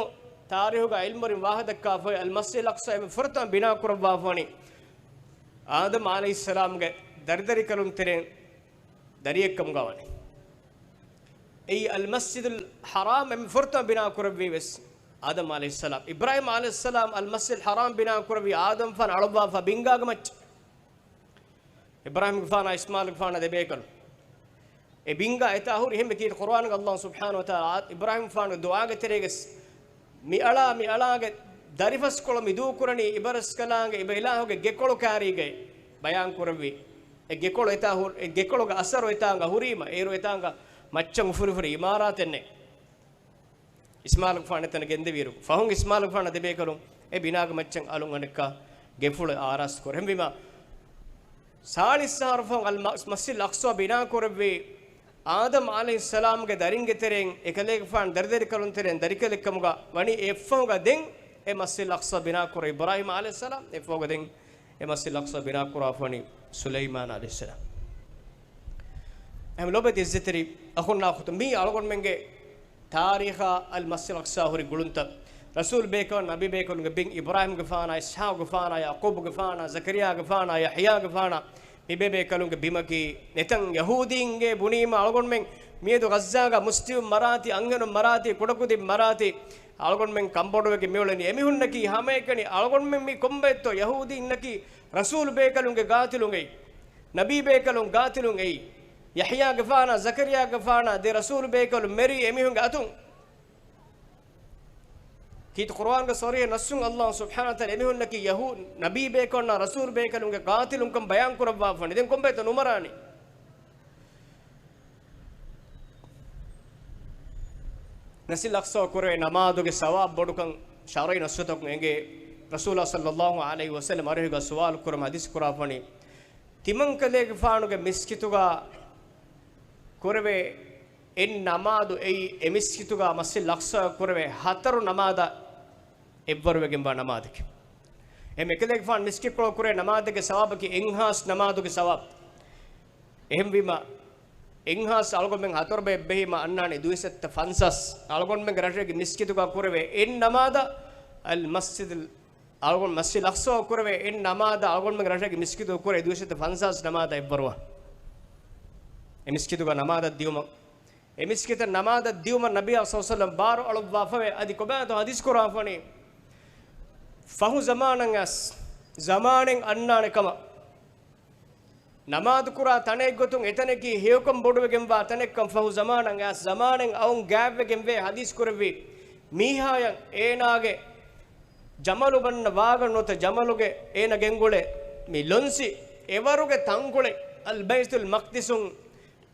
ތާރީޚުގަ ޢިލްމުވެރިން ވާހަކަ ދައްކާފައި އަލްމަސްޖިދުލް އަޤްޞާ އެންމެ ފުރަތަމަ ބިނާ ކުރައްވާފަވަނީ އާދަމް ޢަލައިހިއްސަލާމްގެ ދަރިދަރިކަލުންތެރެއިން ދަރިއެއްކަމުގަ ވަނީ. އެއީ އަލްމަސްޖިދުލް ޙަރާމް އެންމެ ފުރަތަމަ ބިނާ ކުރެއްވީ ވެސް އާދަމް ޢަލައިހިއްސަލާމް. އިބްރާހީމް ޢަލައިހިއްސަލާމް އަލްމަސްޖިދުލް ޙަރާމް ބިނާ ކުރެއްވީ އާދަމްފާނު އަޅުއްވާފަ ބިންގާގެ މައްޗަށް. އިބްރާހީމްގެފާނާ އިސްމާޢީލްގެފާނާ ދެބޭކަލުން. އެ ބިންގާ އެތާ ހުރި އެންމެ ކީރިތި ޤުރުއާންގަ އައްލާހު ސުބްޙާނަހު ވަތަޢާލާ އިބްރާހީމްފާނުގެ ދުޢާގެ ތެރޭގަސް މި އަޅާ، މި އަޅާގެ ދަރިފަސްކޮޅު މި ދޫކުރަނީ އިބަރަސްކަލާނގެ އިބަ އިލާހުގެ ގެކޮޅު ކާރީގައި ބަޔާން ކުރެއްވި. އެ ގެކޮޅު އެތާ ހު-، އެ ގެކޮޅުގެ އަސަރު އެތާނގަ ހުރީމަ، އޭރު އެތާނގަ މައްޗަށް އުފުރިފުރި އިމާރާތެއް ނެތް. އިސްމާޢީލްގެފާނު އެތަނަށް ގެންދެވިއިރު، ފަހުން އިސްމާޢީލްގެފާނާ ދެބޭކަލުން އެ ބިނާގެ މައްޗަށް އަލުން އަނެއްކާ ގެފުޅެއް އާރާސްތު ކުރޭ. އެހެންވީމަ، ސާޅީސް އަހަރު ފަހުން އަލް މަ-، މަސްޖިދުލް އަޤްޞާ ބިނާ ކުރެއްވީ އާދަމް ޢަލައިހިއްސަލާމްގެ ދަރިންގެ ތެރެއިން، އެކަލޭގެފާނު ދަރިދަރިކަލުން ތެރެއިން ދަރިކަލެއްކަމުގަ ވަނީ. އެއަށްފަހުގަ ދެން އެ މަސްޖިދުލް އަޤްޞާ ބިނާ ކުރެވި އިބްރާހީމް ޢަލައިހިއްސަލާމް، އެއަށްފަހުގަ ދެން އެ މަސްޖިދުލް އަޤްޞާ ބިނާ ކުރާފަވަނީ ސުލައިމާން ޢަލައިހިއްސަލާމް. އެހެން ލޯބިވެތި އިއްޒަތްތެރި އަޚުންނާ އުޚުތުން، މީ އަޅުގަނޑުމެންގެ ތާރީޚާ އަލްމަސްޖިދުލް އަޤްޞާ ހުރި ގުޅުންތައް. ރަސޫލު ބޭކަލުން، ނަބީ ބޭކަލުންގެ ބިން، އިބްރާހީމްގެފާނާ، އިސްޙާޤުގެފާނާ، ޔަޢުޤޫބުގެފާނާ، ޒަކަރިއްޔާގެފާނާ، ޔަޙްޔާގެފާނާ، މި ބޭބޭކަލުންގެ ބިމަކީ ނެތަން. ޔަހޫދީންގެ ބުނީމަ އަޅުގަނޑުމެން މިއަދު ޣައްޒާގަ މުސްލިމުން މަރާތީ، އަންހެނުން މަރާތީ، ކުޑަކުދިން މަރާތީ، އަޅުގަނޑުމެން ކަންބޮޑުވެގެން މިއުޅެނީ. އެމީހުންނަކީ ހަމައެކަނި އަޅުގަނޑުމެން މި ކޮންބައެއްތޯ ޔަހޫދީންނަކީ ރަސޫލު ބޭކަލުންގެ ގާތިލުން އެއީ. ނަބީ ބޭކަލުން ގާތިލުން އެއީ. ޔަޙްޔާގެފާނާ، ޒަކަރިއްޔާގެފާނާ ދެ ރަސޫލު ބޭކަލުން މެރީ އެމީހުންގެ އަތުން. ކީރިތި ޤުރުއާންގެ ޞަރީޙަ ނައްޞުން އައްލާހު ސުބްޙާނަހު ވަތަޢާލާ އެމީހުންނަކީ ޔަހޫ-، ނަބީ ބޭކަލުންނާ ރަސޫލު ބޭކަލުންގެ ގާތިލުންކަން ބަޔާން ކުރައްވާފަވަނީ. ދެން ކޮންބައެއްތޯ ނުމަރާނީ؟ މަސްޖިދުލް އަޤްޞާ ކުރެވޭ ނަމާދުގެ ސަވާބު ބޮޑުކަން ޝަރުޢީ ނައްޞުތަކުން އެނގޭ. ރަސޫލާ ޞައްލައްލާހު ޢަލައިހި ވަސައްލަމް އަރިހުގަ ސުވާލު ކުރުމަށް ޙަދީޘް ކުރާފަވަނީ، ތިމަންކަލޭގެފާނުގެ މިސްކިތުގަ ކުރެވޭ އެއް ނަމާދު އެއީ، އެ މިސްކިތުގަ މަސްޖިދުލް އަޤްޞާ ކުރެވޭ ހަތަރު ނަމާދަށް އެއްވަރުވެގެންވާ ނަމާދެކެވެ. އެ އެކަލޭގެފާނު މިސްކިތްކޮޅު ކުރޭ ނަމާދެއްގެ ސަވާބަކީ އެއްހާސް ނަމާދުގެ ސަވާބު. އެހެންވީމަ، އެއްހާސް އަޅުގަނޑުމެން ހަތަރު ބައެއް ބެހީމަ އަންނާނީ ދުއިސައްތަ ފަންސާސް. އަޅުގަނޑުމެންގެ ރަށެއްގެ މިސްކިތުގަ ކުރެވޭ އެއް ނަމާދަށް އަލްމަސްޖިދުލް އަޅުގަނޑު މަސްޖިދުލް އަޤްޞާ ކުރެވޭ އެއް ނަމާދަށް އަޅުގަނޑުމެންގެ ރަށެއްގެ މިސްކިތުގަ ކުރޭ ދުވަސް އެތައް ފަންސާސް ނަމާދަށް އެއްވަރުވާ. އެ މިސްކިތުގަ ނަމާދަށް ދިއުމަށް، އެ މިސްކިތަށް ނަމާދަށް ދިއުމަށް ނަބިއްޔާ ޞައްލަﷲު ޢަލައިހި ވަސައްލަމަ ބާރު އަޅުއްވާފަވޭ. އަދި ކޮބާތޯ ޙަދީޘް ކުރާފަނީ؟ ފަހު ޒަމާނަށް އައިސް، ޒަމާނެއް އަންނާނެ ކަމަށް. ނަމާދު ކުރާ ތަނެއްގޮތުން އެތަނަކީ ހެޔޮކަން ބޮޑުވެގެންވާ ތަނެއްކަން ފަހު ޒަމާނަށް އައިސް، ޒަމާނެއް އައުން ގާތްވެގެންވޭ. ޙަދީޘް ކުރެއްވީ، މީހާޔަށް އޭނާގެ ޖަމަލު ބަންނަ ވާގަނޑު ނުވަތަ ޖަމަލުގެ އޭނާ ގެންގުޅޭ މި ލޮންސި އެވަރުގެ ތަންކޮޅެއް އަލްބައިތުލް މަޤްދިސުން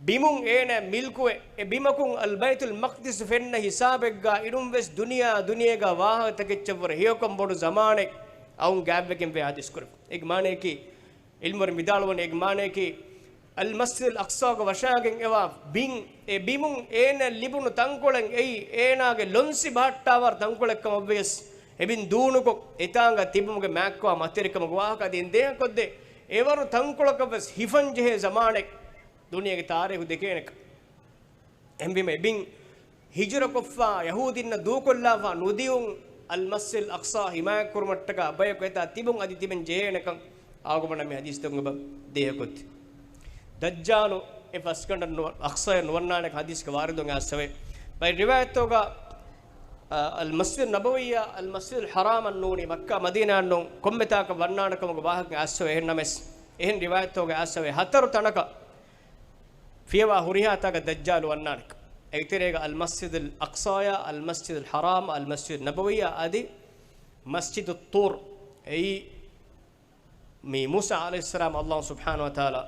ބިމުން އޭނާ މިލްކުވެ، އެ ބިމަކުން އަލްބައިތުލް މަޤްދިސް ފެންނަ ހިސާބެއްގަ އިރުންވެސް ދުނިޔާ، ދުނިޔޭގަ ވާހަކަ ތަކެއްޗަށްވުރެ ހެޔޮކަން ބޮޑު ޒަމާނެއް އައުން ގާތްވެގެންވޭ ޙަދީޘް ކުރެވި. އޭގެ މާނަޔަކީ، ޢިލްމުވެރިން ވިދާޅުވަނީ، އޭގެ މާނަޔަކީ، އަލްމަސްޖިދުލް އަޤްޞާގަ ވަށާގެން އެވާ ބިން، އެ ބިމުން އޭނަ ލިބުނު ތަންކޮޅެއް އެއީ، އޭނާގެ ލޮންސި ބަހައްޓާވާ ތަންކޮޅެއް ކަމަށްވިޔަސް، އެ ބިން ދޫނުކޮށް، އެތާނގަ ތިބުމުގެ މާތްކޮވާ މަތިވެރިކަމުގެ ވާހަކަ އަދި އެން ދޭހަކޮށްދޭ. އެވަރު ތަންކޮޅަކަށްވެސް ހިފަން ޖެހޭ ޒަމާނެއް ދުނިޔޭގެ ތާރީޚު ދެކޭނެކަން. އެހެންވީމަ އެ ބިން ހިޖުރަކޮށްފަ، ޔަހޫދީންނަށް ދޫކޮށްލާފަ ނުދިއުން، އަލްމަސްޖިދުލް އަޤްޞާ ހިމާޔަތްކުރުމަށްޓަކާ ބަޔަކު އެތާ ތިބުން އަދި ތިބެން ޖެހޭނެކަން އަޅުގަނޑަށް މި ޙަދީޘްތަކުން އެބަ ދޭހަކޮށްދޭ. ދައްޖާލު އެ ފަސްގަނޑަށް ނުވަ-، އަޤްޞާއަށް ނުވަންނާނެކަން ޙަދީޘްގެ ވާރިދުވެ އައިސްފަވޭ. ބައެއް ރިވާޔަތްތަކުގަ، އަ، އަލްމަސްޖިދުއް ނަބަވިއްޔާ، އަލްމަސްޖިދުލް ޙަރާމަށް ނޫނީ މައްކާ މަދީނާއަށް ނޫން ކޮންމެތާކަށް ވަންނާނެކަމުގެ ވާހަކަ އައިސްފަވޭ. އެހެން ނަމަވެސް، އެހެން ރިވާޔަތްތަކުގަ އައިސްފަވޭ ހަތަރު ތަނަކަށް ފިޔަވާ ހުރިހާ ތާކަށް ދައްޖާލު ވަންނާނެކަން. އޭގެ ތެރޭގަ އަލްމަސްޖިދުލް އަޤްޞާޔާ، އަލްމަސްޖިދުލް ޙަރާމް، އަލްމަސްޖިދުއް ނަބަވިއްޔާ އަދި މަސްޖިދުއް ޠޫރް. އެއީ މި މޫސާ ޢަލައިހިއްސަލާމް ﷲ ސުބްޙާނަހޫ ވަތަޢާލާ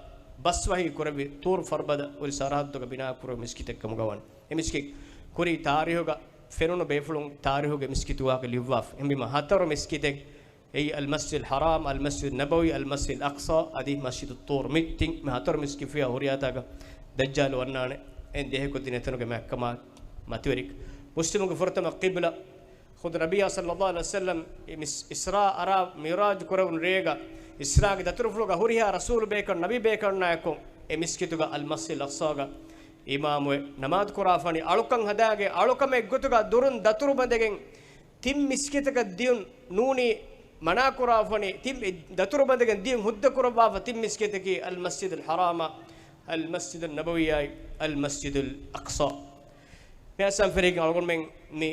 ބަސްވަޙީ ކުރެއްވި ޠޫރު ފަރުބަދަ ހުރި ސަރަޙައްދުގަ ބިނާ ކުރެވުނު މިސްކިތެއް ކަމުގަ ވަނީ. އެ މިސްކިތް ކުރީ ތާރީޚުގަ ފެނުނު ބޭފުޅުން ތާރީޚުގެ މިސްކިތު ވާހަކަ ލިޔުއްވާފަ. އެހެންވީމަ ހަތަރު މިސްކިތެއް އެއީ އަލްމަސްޖިދުލް ޙަރާމް، އަލްމަސްޖިދުއް ނަބަވީ، އަލްމަސްޖިދުލް އަޤްޞާ އަދި މަސްޖިދުއް ޠޫރް. މި ތިން، މި ހަތަރު މިސްކިތް ފިޔަވާ ހުރިހާ ތާކަށް ދައްޖާލު ވަންނާނެ. އެހެން ދޭހަކޮށްދިން އެތަނުގެ މާތްކަމާ މަތިވެރިކަން. މުސްލިމުންގެ ފުރަތަމަ ޤިބްލަ ޚުދު ނަބިއްޔާ ޞައްލަﷲު ޢަލައިހި ވަސައްލަމް އި-، މިސް-، އިސްރާ އަރާ މިޢުރާޖު ކުރެވުނު ރޭގަ އިސްރާގެ ދަތުރުފުޅުގަ ހުރިހާ ރަސޫލު ބޭކަން ނަބީ ބޭކަންނާއެކު އެ މިސްކިތުގަ އަލްމަސްޖިދުލް އަޤްޞާގަ އިމާމުވެ ނަމާދު ކުރާފަނި އަޅުކަން ހަދާގެ އަޅުކަމެއް ގޮތުގަ ދޮރުން ދަތުރު ބަނދެގެން ތިން މިސްކިތަކަށް ދިޔުން ނޫނީ މަނާ ކުރާފަނި ތިން ދަތުރު ބަނދެގެން ދިޔުން ހުއްދަ ކުރައްވާފަ ތިން މިސްކިތަކީ އަލްމަސްޖިދުލް ޙަރާމާ، އަލްމަސްޖިދުއް ނަބަވިއްޔާއި، އަލްމަސްޖިދުލް އަޤްޞާ. މި އައްސަން ފެށިގެން އަޅުގަނޑުމެން މި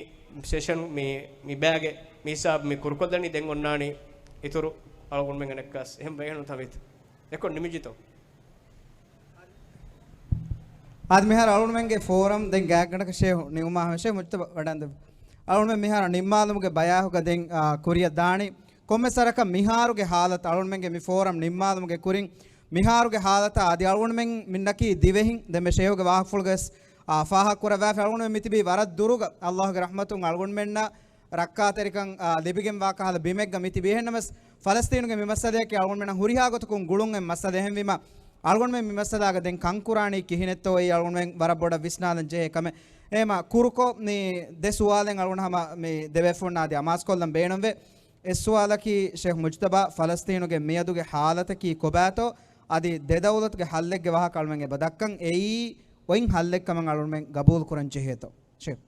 ސެޝަން މި، މި ބައިގެ މި ހިސާބު މި ކުރުކޮށްލަނީ. ދެން އޮންނާނީ އިތުރު އަޅުގަނޑުމެން އަނެއްކާސް އެހެން ވޭނު ތަވިތު. ރެކޯޑް ނިމިއްޖެތޯ؟ އާދެ، މިހާރު އަޅުގަނޑުމެންގެ ފޯރަމް ދެން ގާތްގަނޑަކަށް ޝޭހު ނިމުމާ ހަމަ ޝޭހު މުޖްތަބާ ވަޑަންދެވު. އަޅުގަނޑުމެން މިހާރު ނިންމާލުމުގެ ބަޔާހުގަ ދެން، އާ، ކުރިއަށް ދާނީ. ކޮންމެ ސަރަކަށް މިހާރުގެ ހާލަތު އަޅުގަނޑުމެންގެ މި ފޯރަމް ނިންމާލުމުގެ ކުރިން މިހާރުގެ ހާލަތާ އަދި އަޅުގަނޑުމެން މިންނަކީ ދިވެހިން ދެންމެ ޝޭހުގެ ވާހަކަފުޅުގަވެސް، އާ، ފާހަގަ ކުރައްވާފަ. އަޅުގަނޑުމެން މިތިބީ ވަރަށް ދުރުގަ ﷲ ގެ ރަޙްމަތުން އަޅުގަނޑުމެންނަށް ރައްކާތެރިކަން، އާ، ލިބިގެންވާ ކަހަލަ ބިމެއްގަ މިތިބީ. އެހެންނަމަވެސް، ފަލަސްތީނުގެ މި މައްސަލަޔަކީ އަޅުގަނޑުމެންނަށް ހުރިހާ ގޮތަކުން ގުޅުން އެއް މައްސަލަ. އެހެންވީމަ، އަޅުގަނޑުމެން މި މައްސަލާގަ ދެން ކަންކުރާނީ ކިހިނެއްތޯ އެއީ އަޅުގަނޑުމެން ވަރަށް ބޮޑަށް ވިސްނާލަން ޖެހޭ ކަމެއް. އެހެމަ ކުރުކޮށް މި ދެ ސުވާލެއް އަޅުގަނޑު ހަމަ މި ދެ ބޭފުޅުންނާ އަދި އަމާޒުކޮށްލަން ބޭނުންވޭ. އެއް ސުވާލަކީ، ޝޭހް މުޖްތަބާ، ފަލަސްތީނުގެ މިއަދުގެ ހާލަތަކީ ކޮބާތޯ؟ އަދި ދެ ދައުލަތުގެ ހައްލެއްގެ ވާހަކަ އަޅުމެން އެބަ ދައްކަން އެއީ އޮތް ހައްލެއްކަމަށް އަޅުމެން ގަބޫލުކުރަން ޖެހޭތޯ؟ ޝޭހް.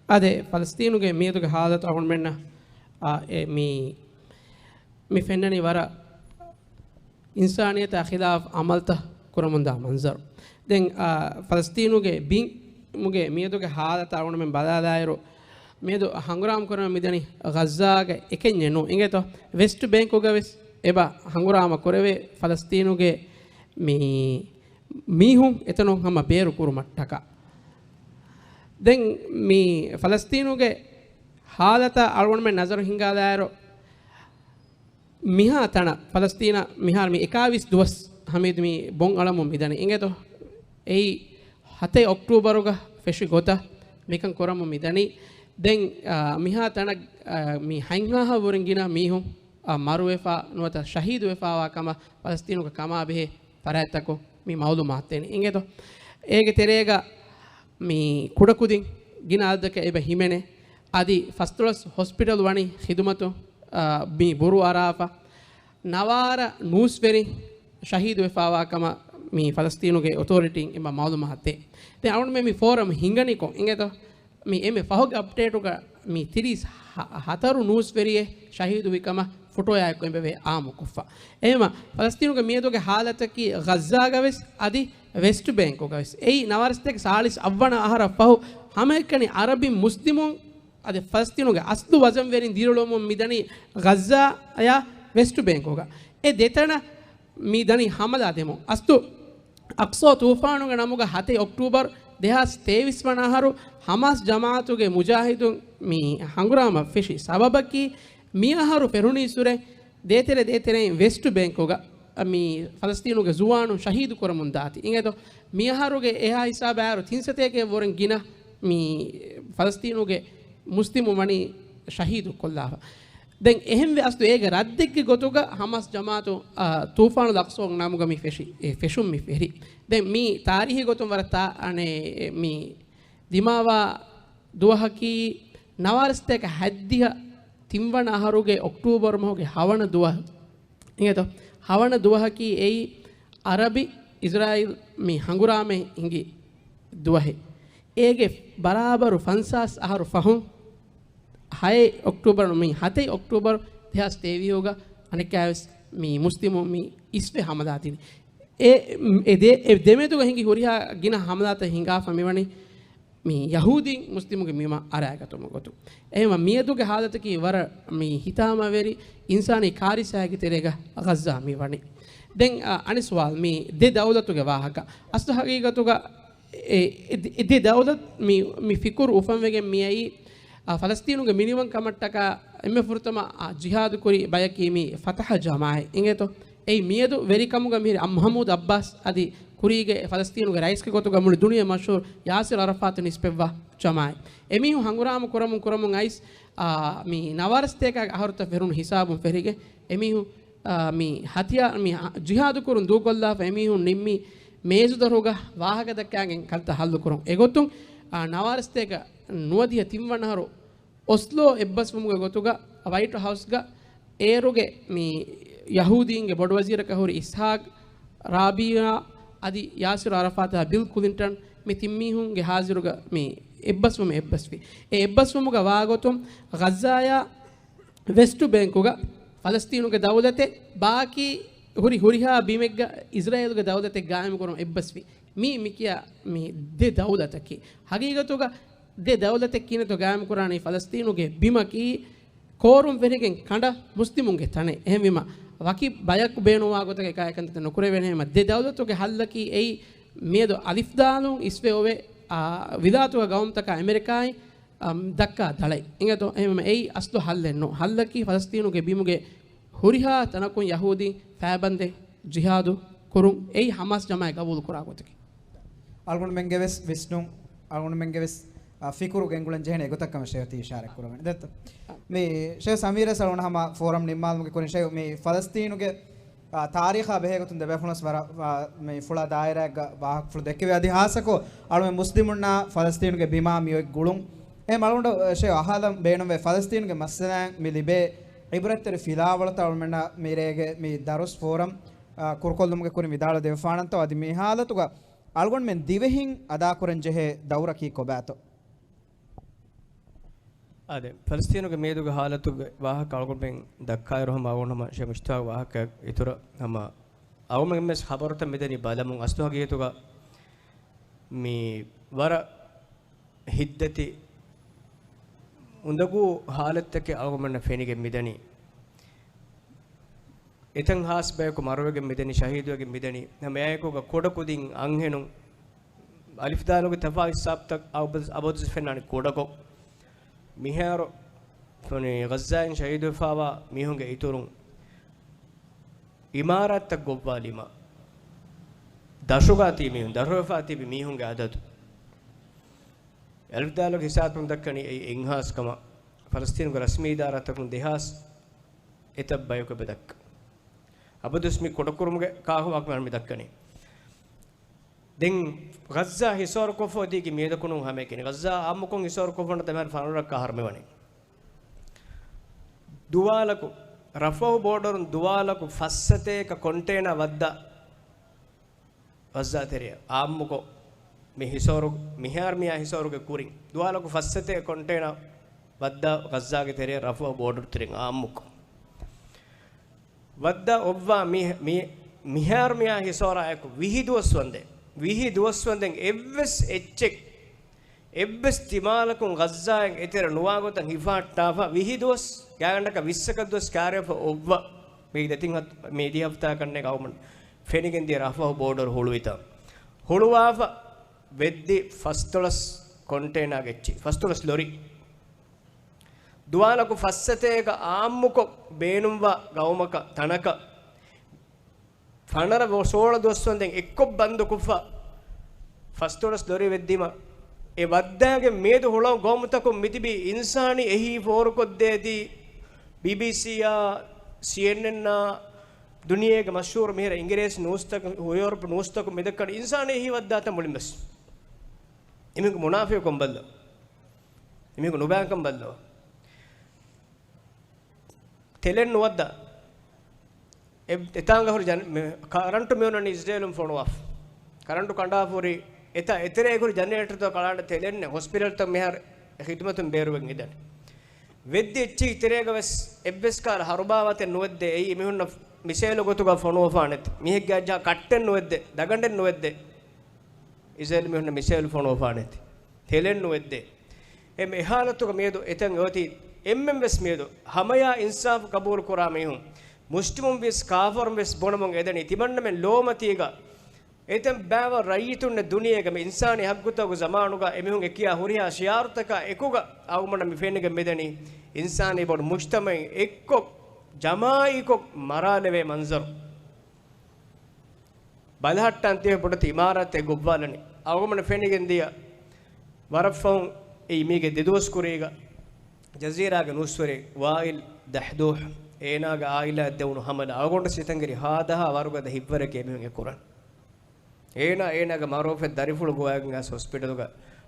އާދެ، ފަލަސްތީނުގެ މިއަދުގެ ހާލަތު އަޅުގަނޑުމެންނަށް، އާ، އެ، މި، މި ފެންނަނީ ވަރަށް އިންސާނިއްޔަތާ ޚިލާފް އަމަލްތައް ކުރަމުންދާ މަންޒަރު. ދެން، އާ، ފަލަސްތީނުގެ ބިން، މުގެ މިއަދުގެ ހާލަތަށް އަޅުގަނޑުމެން ބަލާލާއިރު، މިއަދު ހަނގުރާމަ ކުރަމުން މިދަނީ ޣައްޒާގެ އެކެއްޗެއް ނޫން. އިނގޭތޯ، ވެސްޓް ބޭންކުގަ ވެސް އެބަ ހަނގުރާމަ ކުރެވޭ ފަލަސްތީނުގެ މި މީހުން އެތަނުން ހަމަ ބޭރު ކުރުމަށްޓަކާ. ދެން މި ފަލަސްތީނުގެ ހާލަތަށް އަޅުގަނޑުމެން ނަޒަރު ހިންގާލާއިރު، މިހާ ތަނަށް ފަލަސްތީނަށް މިހާރު މި އެކާވީސް ދުވަސް ހަމީދު މި ބޮން އަޅަމުން މިދަނީ. އިނގޭތޯ؟ އެއީ ހަތެއް އޮކްޓޫބަރުގަ ފެށި ގޮތަށް މިކަން ކުރަމުން މިދަނީ. ދެން، އާ، މިހާ ތަނަށް، އާ، މި ހަތްހާހަށް ވުރެން ގިނަ މީހުން، އާ، މަރުވެފާ ނުވަތަ ޝަހީދުވެފާވާ ކަމަށް ފަލަސްތީނުގަ ކަމާބެހޭ ފަރާތްތަކުން މި މައުލޫމާތު ދޭނެ. އިނގޭތޯ؟ އޭގެ ތެރޭގަ މި ކުޑަކުދިން ގިނަ އަދަދަކަށް އެބަ ހިމެނޭ. އަދި ފަސްދޮޅަސް ހޮސްޕިޓަލް ވަނީ ޚިދުމަތު، އާ، މި ބުރޫ އަރާފަ. ނަވާރަ ނޫސްވެރިން ޝަހީދުވެފާވާ ކަމަށް މި ފަލަސްތީނުގެ އޮތޯރިޓީން އެބަ މައުލޫމާތު ދޭ. ދެން އަޅުގަނޑުމެން މި ފޯރަމް ހިނގަނީކޮށް އިނގޭތޯ؟ މި އެންމެ ފަހުގެ އަޕްޑޭޓުގަ މި ތިރީސް ހަ-، ހަތަރު ނޫސްވެރިއެއް ޝަހީދުވި ކަމަށް ފޮޓޯއާއެކު އެބަވޭ އާއްމުކޮށްފަ. އެހެންވީމަ، ފަލަސްތީނުގެ މިއަދުގެ ހާލަތަކީ ޣައްޒާގަވެސް އަދި ވެސްޓް ބޭންކުގަވެސް. އެއީ ނަވާރަސަތޭކަ ސާޅީސް އަށްވަނަ އަހަރަށް ފަހު ހަމައެކަނި އަރަބި މުސްލިމުން އަދި ފަލަސްތީނުގެ އަސްލު ވަޒަންވެރިން ދިރިއުޅުމުން މިދަނީ ޣައްޒާއާ ވެސްޓް ބޭންކުގަ. އެ ދެތަނަށް މި ދަނީ ހަމަލާ ދެމުން. އަސްލު އަޤްޞާ ތޫފާނުގެ ނަމުގަ ހަތެއް އޮކްޓޫބަރު ދެހާސް ތޭވީސް ވަނަ އަހަރު ޙަމާސް ޖަމާޢަތުގެ މުޖާހިދުން މި ހަނގުރާމަ ފެށި ސަބަބަކީ، މި އަހަރު ފެށުނީއްސުރެ ދޭތެރެ ދޭތެރެއިން ވެސްޓް ބޭންކުގަ މި ފަލަސްތީނުގެ ޒުވާނުން ޝަހީދު ކުރަމުން ދާތީ. އިނގޭތޯ؟ މި އަހަރުގެ އެހާ ހިސާބަށް އަހަރު ތިން ސަތޭކައަށް ވުރެން ގިނަ މި ފަލަސްތީނުގެ މުސްލިމުން ވަނީ ޝަހީދު ކޮށްލާފަ. ދެން އެހެންވެ އަސްލު އޭގެ ރައްދެއްގެ ގޮތުގަ ހަމާސް ޖަމާޢަތު، އާ، ތޫފާނުލް އަޤްޞާ ނަމުގަ މި ފެށި، އެ ފެށުން މި ފެށި. ދެން މި ތާރީހީ ގޮތުން ވަރަށް ތާ-، އަނެއް މި ދިމާވާ ދުވަހަކީ ނަވާރަސަތޭކަ ހަތްދިހަ ތިންވަނަ އަހަރުގެ އޮކްޓޫބަރު މަހުގެ ހަވަނަ ދުވަހު. އިނގޭތޯ؟ ހަވަނަ ދުވަހަކީ އެއީ އަރަބި އިޒްރާއީލް މި ހަނގުރާމައެއް ހިނގި ދުވަހެއް. އޭގެ ބަރާބަރު ފަންސާސް އަހަރު ފަހުން، ހައެއް އޮކްޓޫބަރު، މި ހަތެއް އޮކްޓޫބަރު ދެހާސް ތޭވީހުގަ އަނެއްކާވެސް މި މުސްލިމުން މި އިސްވެ ހަމަލާ ދިނީ. އެ، އެ ދެ-، އެ ދެމެދުގަ ހިނގި ހުރިހާ ގިނަ ހަމަލާތައް ހިނގާފަ މިވަނީ މި ޔަހޫދީން މުސްލިމުންގެ ބިމަށް އަރާގަތުމުގެ ގޮތުން. އެހެންވީމަ މިއަދުގެ ހާލަތަކީ ވަރަށް މި ހިތާމަވެރި އިންސާނީ ކާރިސާއެއްގެ ތެރޭގަ ޣައްޒާ މި ވަނީ. ދެން، އަ، އަނެއް ސުވާލު، މި ދެ ދައުލަތުގެ ވާހަކަ. އަސްލު ހަގީގަތުގަ އެ، އެ ދެ، އެ ދެ ދައުލަތު މި، މި ފިކުރު އުފަންވެގެން މިއައީ، އާ، ފަލަސްތީނުގެ މިނިވަންކަމަށްޓަކާ އެންމެ ފުރަތަމަ، އާ، ޖިހާދު ކުރި ބަޔަކީ މި ފަތަޙަ ޖަމާޢަތް. އިނގޭތޯ؟ އެއީ މިއަދު ވެރިކަމުގަ މިހިރި އަ-، މަޙްމޫދު ޢައްބާސް އަދި ކުރީގެ ފަލަސްތީނުގެ ރައީސްގެ ގޮތުގަ މުޅި ދުނިޔެ މަޝްހޫރު ޔާސިރު ޢަރަފާތު ނިސްބަތްވާ ޖަމާޢަތް. އެމީހުން ހަނގުރާމަ ކުރަމުން ކުރަމުން އައިސް، އާ، މި ނަވާރަސަތޭކަ އަހަރުތައް ފެށުނު ހިސާބުން ފެށިގެން އެމީހުން، އާ، މި ހަތިޔާ-، މި ހަ-، ޖިހާދު ކުރުން ދޫކޮށްލާފަ އެމީހުން ނިންމި މޭޒުދޮރުގަ ވާހަކަ ދައްކާގެން ކަންތައް ހައްލުކުރުން. އެގޮތުން، އާ، ނަވާރަސަތޭކަ ނުވަދިހަ ތިންވަނަ އަހަރު އޮސްލޯ އެއްބަސްވުމުގެ ގޮތުގަ ވައިޓް ހައުސްގަ އޭރުގެ މި ޔަހޫދީންގެ ބޮޑުވަޒީރަކަށް ހުރި އިސްޙާޤް ރާބިޢާ އަދި ޔާސިރު ޢަރަފާތާ ބިލް ކުލިންޓަން މި ތިން މީހުންގެ ހާޒިރުގަ މި އެއްބަސްވުމެއް އެއްބަސްވި. އެ އެއްބަސްވުމުގަ ވާގޮތުން ޣައްޒާޔާ ވެސްޓު ބޭންކުގަ ފަލަސްތީނުގެ ދައުލަތެއް ބާކީ ހުރި ހުރިހާ ބިމެއްގަ އިޒްރާއީލުގެ ދައުލަތެއް ގާއިމުކުރުން އެއްބަސްވި. މީ މިކިޔާ މި ދެ ދައުލަތަކީ. ހަގީގަތުގަ ދެ ދައުލަތެއް ކިނެތޯ ގާއިމުކުރާނީ ފަލަސްތީނުގެ ބިމަކީ ކޯރުން ފެށިގެން ކަނޑަ މުސްލިމުންގެ ތަނެއް. އެހެންވީމަ، ވަކި ބަޔަކު ބޭނުންވާ ގޮތަކަށް އެކާ އެކަންތައް ނުކުރެވޭނެ ހަމަ ދެ ދައުލަތުގެ ހައްލަކީ އެއީ މިއަދު އަލިފްދާލުން އިސްވެ އޮވެ، އާ، ވިލާތުގެ ގައުމުތަކާ އެމެރިކާއިން، އަ، ދައްކާ ދަޅައެއް. އިނގޭތޯ؟ އެހެންވީމަ އެއީ އަސްލު ހައްލެއް ނޫން. ހައްލަކީ ފަލަސްތީނުގެ ބިމުގެ ހުރިހާ ތަނަކުން ޔަހޫދީ ފައިބަންދެ ޖިހާދު ކުރުން. އެއީ ހަމާސް ޖަމާއަތް ގަބޫލު ކުރާ ގޮތަކީ. އަޅުގަނޑުމެންގެ ވެސް ވިސްނުން، އަޅުގަނޑުމެންގެ ވެސް، އާ، ފިކުރު ގެންގުޅެން ޖެހޭނެ އެގޮތަށް ކަމަށް ޝޭޚް ތި އިޝާރަތް ކުރައްވަނީ. ދެއްތޯ؟ މި ޝޭޚް ސަމީރަށް އަޅުގަނޑު ހަމަ ފޯރަމް ނިންމާލުމުގެ ކުރިން ޝޭޚް މި ފަލަސްތީނުގެ، އާ، ތާރީޚާ ބެހޭގޮތުން ދެބޭފުޅުން ވަރަށް، އާ، މި ފުޅާ ދާއިރާއެއްގަ ވާހަކަފުޅު ދެއްކެވި. އަދި ހާއްސަކޮށް އަޅުމެން މުސްލިމުންނާ ފަލަސްތީނުގެ ބިމާ މި އޮތް ގުޅުން. އެހެން އަޅުގަނޑު، އާ، ޝޭޚް އަހާލަން ބޭނުންވޭ ފަލަސްތީނުގެ މައްސަލައިން މި ލިބޭ ޢިބްރަތްތެރި ފިލާވަޅުތައް އަޅުމެންނަށް މިރޭގެ މި ދަރުސް ފޯރަމް އާ، ކުރުކޮށްލުމުގެ ކުރިން ވިދާޅުވެދެވިފާނަންތޯ؟ އަދި މި ހާލަތުގަ އަޅުގަނޑުމެން ދިވެހިން އަދާކުރަން ޖެހޭ ދައުރަކީ ކޮބާތޯ؟ އާދެ، ފަލަސްތީނުގެ މިއަދުގެ ހާލަތުގެ ވާހަކަ އަޅުގަނޑުމެން ދައްކާއިރު ހަމަ އަޅުގަނޑު ހަމަ ޝޭޚް މުޖްތަބާގެ ވާހަކަ އިތުރަށް ހަމަ އަޅުގަނޑުމެން ވެސް ޚަބަރުތައް މިދަނީ ބަލަމުން. އަސްލު ހަގީގަތުގަ މި ވަރަށް ހިތްދަތި އުނދަގޫ ހާލަތްތަކެއް އަޅުގަނޑުމެންނަށް ފެނިގެން މިދަނީ. އެތަން ހާސް ބަޔަކު މަރުވެގެން މިދަނީ، ޝަހީދުވެގެން މިދަނީ. ހަމަ އެއާއެކުގަ ކުޑަކުދިން އަންހެނުން އަލިފްދާލުގެ ތަފާތު ހިސާބުތައް އަބަދު، އަބަދުވެސް ފެންނާނެ ކުޑަކޮށް. މިހާރު ފަނި ޣައްޒާއިން ޝަހީދުވެފާވާ މީހުންގެ އިތުރުން އިމާރާތްތައް ގޮއްވާލީމަ، ދަށުގަ ތިބި މީހުން، ދަށުވެފާ ތިބި މީހުންގެ އަދަދު އަލިފްދާލުގެ ހިސާބުން ދައްކަނީ އެއީ އެއްހާސް ކަމަށް. ފަލަސްތީނުގެ ރަސްމީ އިދާރާތަކުން ދެހާސް އެތައް ބަޔަކު އެބަ ދައްކަ. އަބަދުވެސް މި ކުޑަކުރުމުގެ ކާހުވާކަމެއް މި ދައްކަނީ. ދެން ޣައްޒާ ހިސޯރުކޮށްފަ އޮތީކީ މިއަދަކު ނޫން ހަމައެކަނި. ޣައްޒާ އާއްމުކޮށް ހިސޯރުކޮށްފަ ނަ ތަމާ ފަނަރަ އަހަރު މިވަނީ. ދުވާލަކު، ރަފަހު ބޯޑަރުން ދުވާލަކު ފައްސަތޭކަ ކޮންޓޭނާ ވައްދާ ޣައްޒާ ތެރެއަށް އާއްމުކޮށް މި ހިސޯރު، މިހާރު މިއާ ހިސޯރުގެ ކުރިން ދުވާލަކު ފައްސަތޭކަ ކޮންޓޭނާ ވައްދާ ޣައްޒާގެ ތެރެއަށް ރަފަހު ބޯޑަރު ތެރެއިން އާއްމުކޮށް ވައްދާ އޮއްވާ މި، މި، މިހާރު މިއާ ހިސޯރާއެކު ވިހި ދުވަސް ވަންދެން، ވިހި ދުވަސް ވަންދެން އެއްވެސް އެއްޗެއް، އެއްވެސް ތިމާލަކުން ޣައްޒާއިން އެތެރެ ނުވާ ގޮތަށް ހިފަހައްޓާފަ، ވިހި ދުވަސް ގާތްގަނޑަކަށް ވިއްސަކަށް ދުވަސް ކާރިއަށް އޮއްވަ، މީގެ ދެތިން ހަތް، މި ދިހަ ހަފްތާ ކަންނޭގަ އަޅުގަނޑު ފެނިގެން ދިޔަ ރަފަހު ބޯޑަރު ހުޅުވިތަން. ހުޅުވާފަ ވެއްދި ފަސްދޮޅަސް ކޮންޓޭނާގެ އެއްޗި، ފަސްދޮޅަސް ލޮރި. ދުވާލަކު ފައްސަތޭކަ އާއްމުކޮށް ބޭނުންވާ ގައުމަކަށް، ތަނަކަށް ފަނަރަ ސޯޅަ ދުވަސް ވަންދެން އެއްކޮށް ބަންދުކޮށްފަ، ފަސްދޮޅަސް ލޮރި ވެއްދީމަ، އެ ވައްދާގެ މިއަދު ހުޅަނގު ގައުމުތަކުން މިތިބީ އިންސާނީ އެހީ ފޯރުކޮށްދޭތީ، ބީބީސީއާ، ސީއެންއެންއާ، ދުނިޔޭގެ މަޝްހޫރު މިހިރަ އިނގިރޭސި ނޫސްތަކުން، ޔޫރަޕް ނޫސްތަކުން މިދައްކަނީ އިންސާނީ އެހީ ވައްދާތަން މުޅިންވެސް. އެމީހުން މުނާފިޤުކަން ބައްލަ. އެމީހުން ނުބައިކަން ބައްލަ. ތެލެއް ނުވައްދާ. އެ، އެތާނގަ ހުރި ޖަނ-، މެ-، ކަރަންޓު މިއޮންނަނީ އިޒްރޭލުން ފޮނުވާފަ. ކަރަންޓު ކަނޑާފަ ހުރި، އެތާ އެތެރޭގަ ހުރި ޖަނަރޭޓަރުތައް ކަޅާނެ ތެލެއްނެއް، ހޮސްޕިޓަލްތައް މިހާރު ޚިދުމަތުން ބޭރުވެގެން އިދަނީ. ވެއްދި އެއްޗެހި ތެރޭގަ ވެސް އެއްވެސް ކަހަލަ ހަރުބާވާތެއް ނުވެއްދޭ. އެއީ އެމީހުންނަށް މިސޭލު ގޮތުގަ ފޮނުވަފާނެތި. މީހެއްގެ އައްޖާ ކައްޓެއް ނުވެއްދޭ، ދަގަނޑެއް ނުވެއްދޭ. އިޒްރޭލު މީހުންނަށް މިސޭލު ފޮނުވަފާނެތި. ތެލެއް ނުވެއްދޭ. އެ މި ހާލަތުގަ މިއަދު އެތަން އޮތީ އެންމެން ވެސް މިއަދު ހަމަޔާ އިންސާފު ގަބޫލު ކުރާ މީހުން، މުސްލިމުން ވިޔަސް ކާފަރުން ވެސް ބުނަމުން އެދަނީ ތިމަންނަމެން ލޯމަތީގަ އެތަން ބައިވަރު ރައްޔިތުންނެއް ދުނިޔޭގަ މި އިންސާނީ ހައްގުތަކުގެ ޒަމާނުގަ އެމީހުން އެކިޔާ ހުރިހާ ޝިޢާރުތަކާ އެކުގަ އަޅުގަނޑަށް މި ފެނިގެން މިދަނީ އިންސާނީ ބޮޑު މުޖްތަމަޢެއް އެއްކޮށް، ޖަމާޢީކޮށް މަރާލެވޭ މަންޒަރު. ބަލަހައްޓާން ތިބޭ ބޮޑެތި އިމާރާތެއް ގޮއްވާލަނީ. އަޅުގަނޑަށް ފެނިގެން ދިޔަ ވަރަށްފަހުން އެއީ މީގެ ދެ ދުވަސް ކުރީގަ ޖަޒީރާގެ ނޫސްވެރި ވާއިލް ދަހްދޫހް އޭނާގެ އާއިލާއަށް ދެވުނު ހަމަލާ. އަޅުގަނޑު ސިތަނގިރި ހާދަހާ ވަރުގަދަ ހިތްވަރެކޭ މީހުން އެ ކުރަން. އޭނާ އޭނާގެ މަޢުރޫފެއް ދަރިފުޅު ގޮވައިގެން އައިސް ހޮސްޕިޓަލުގަ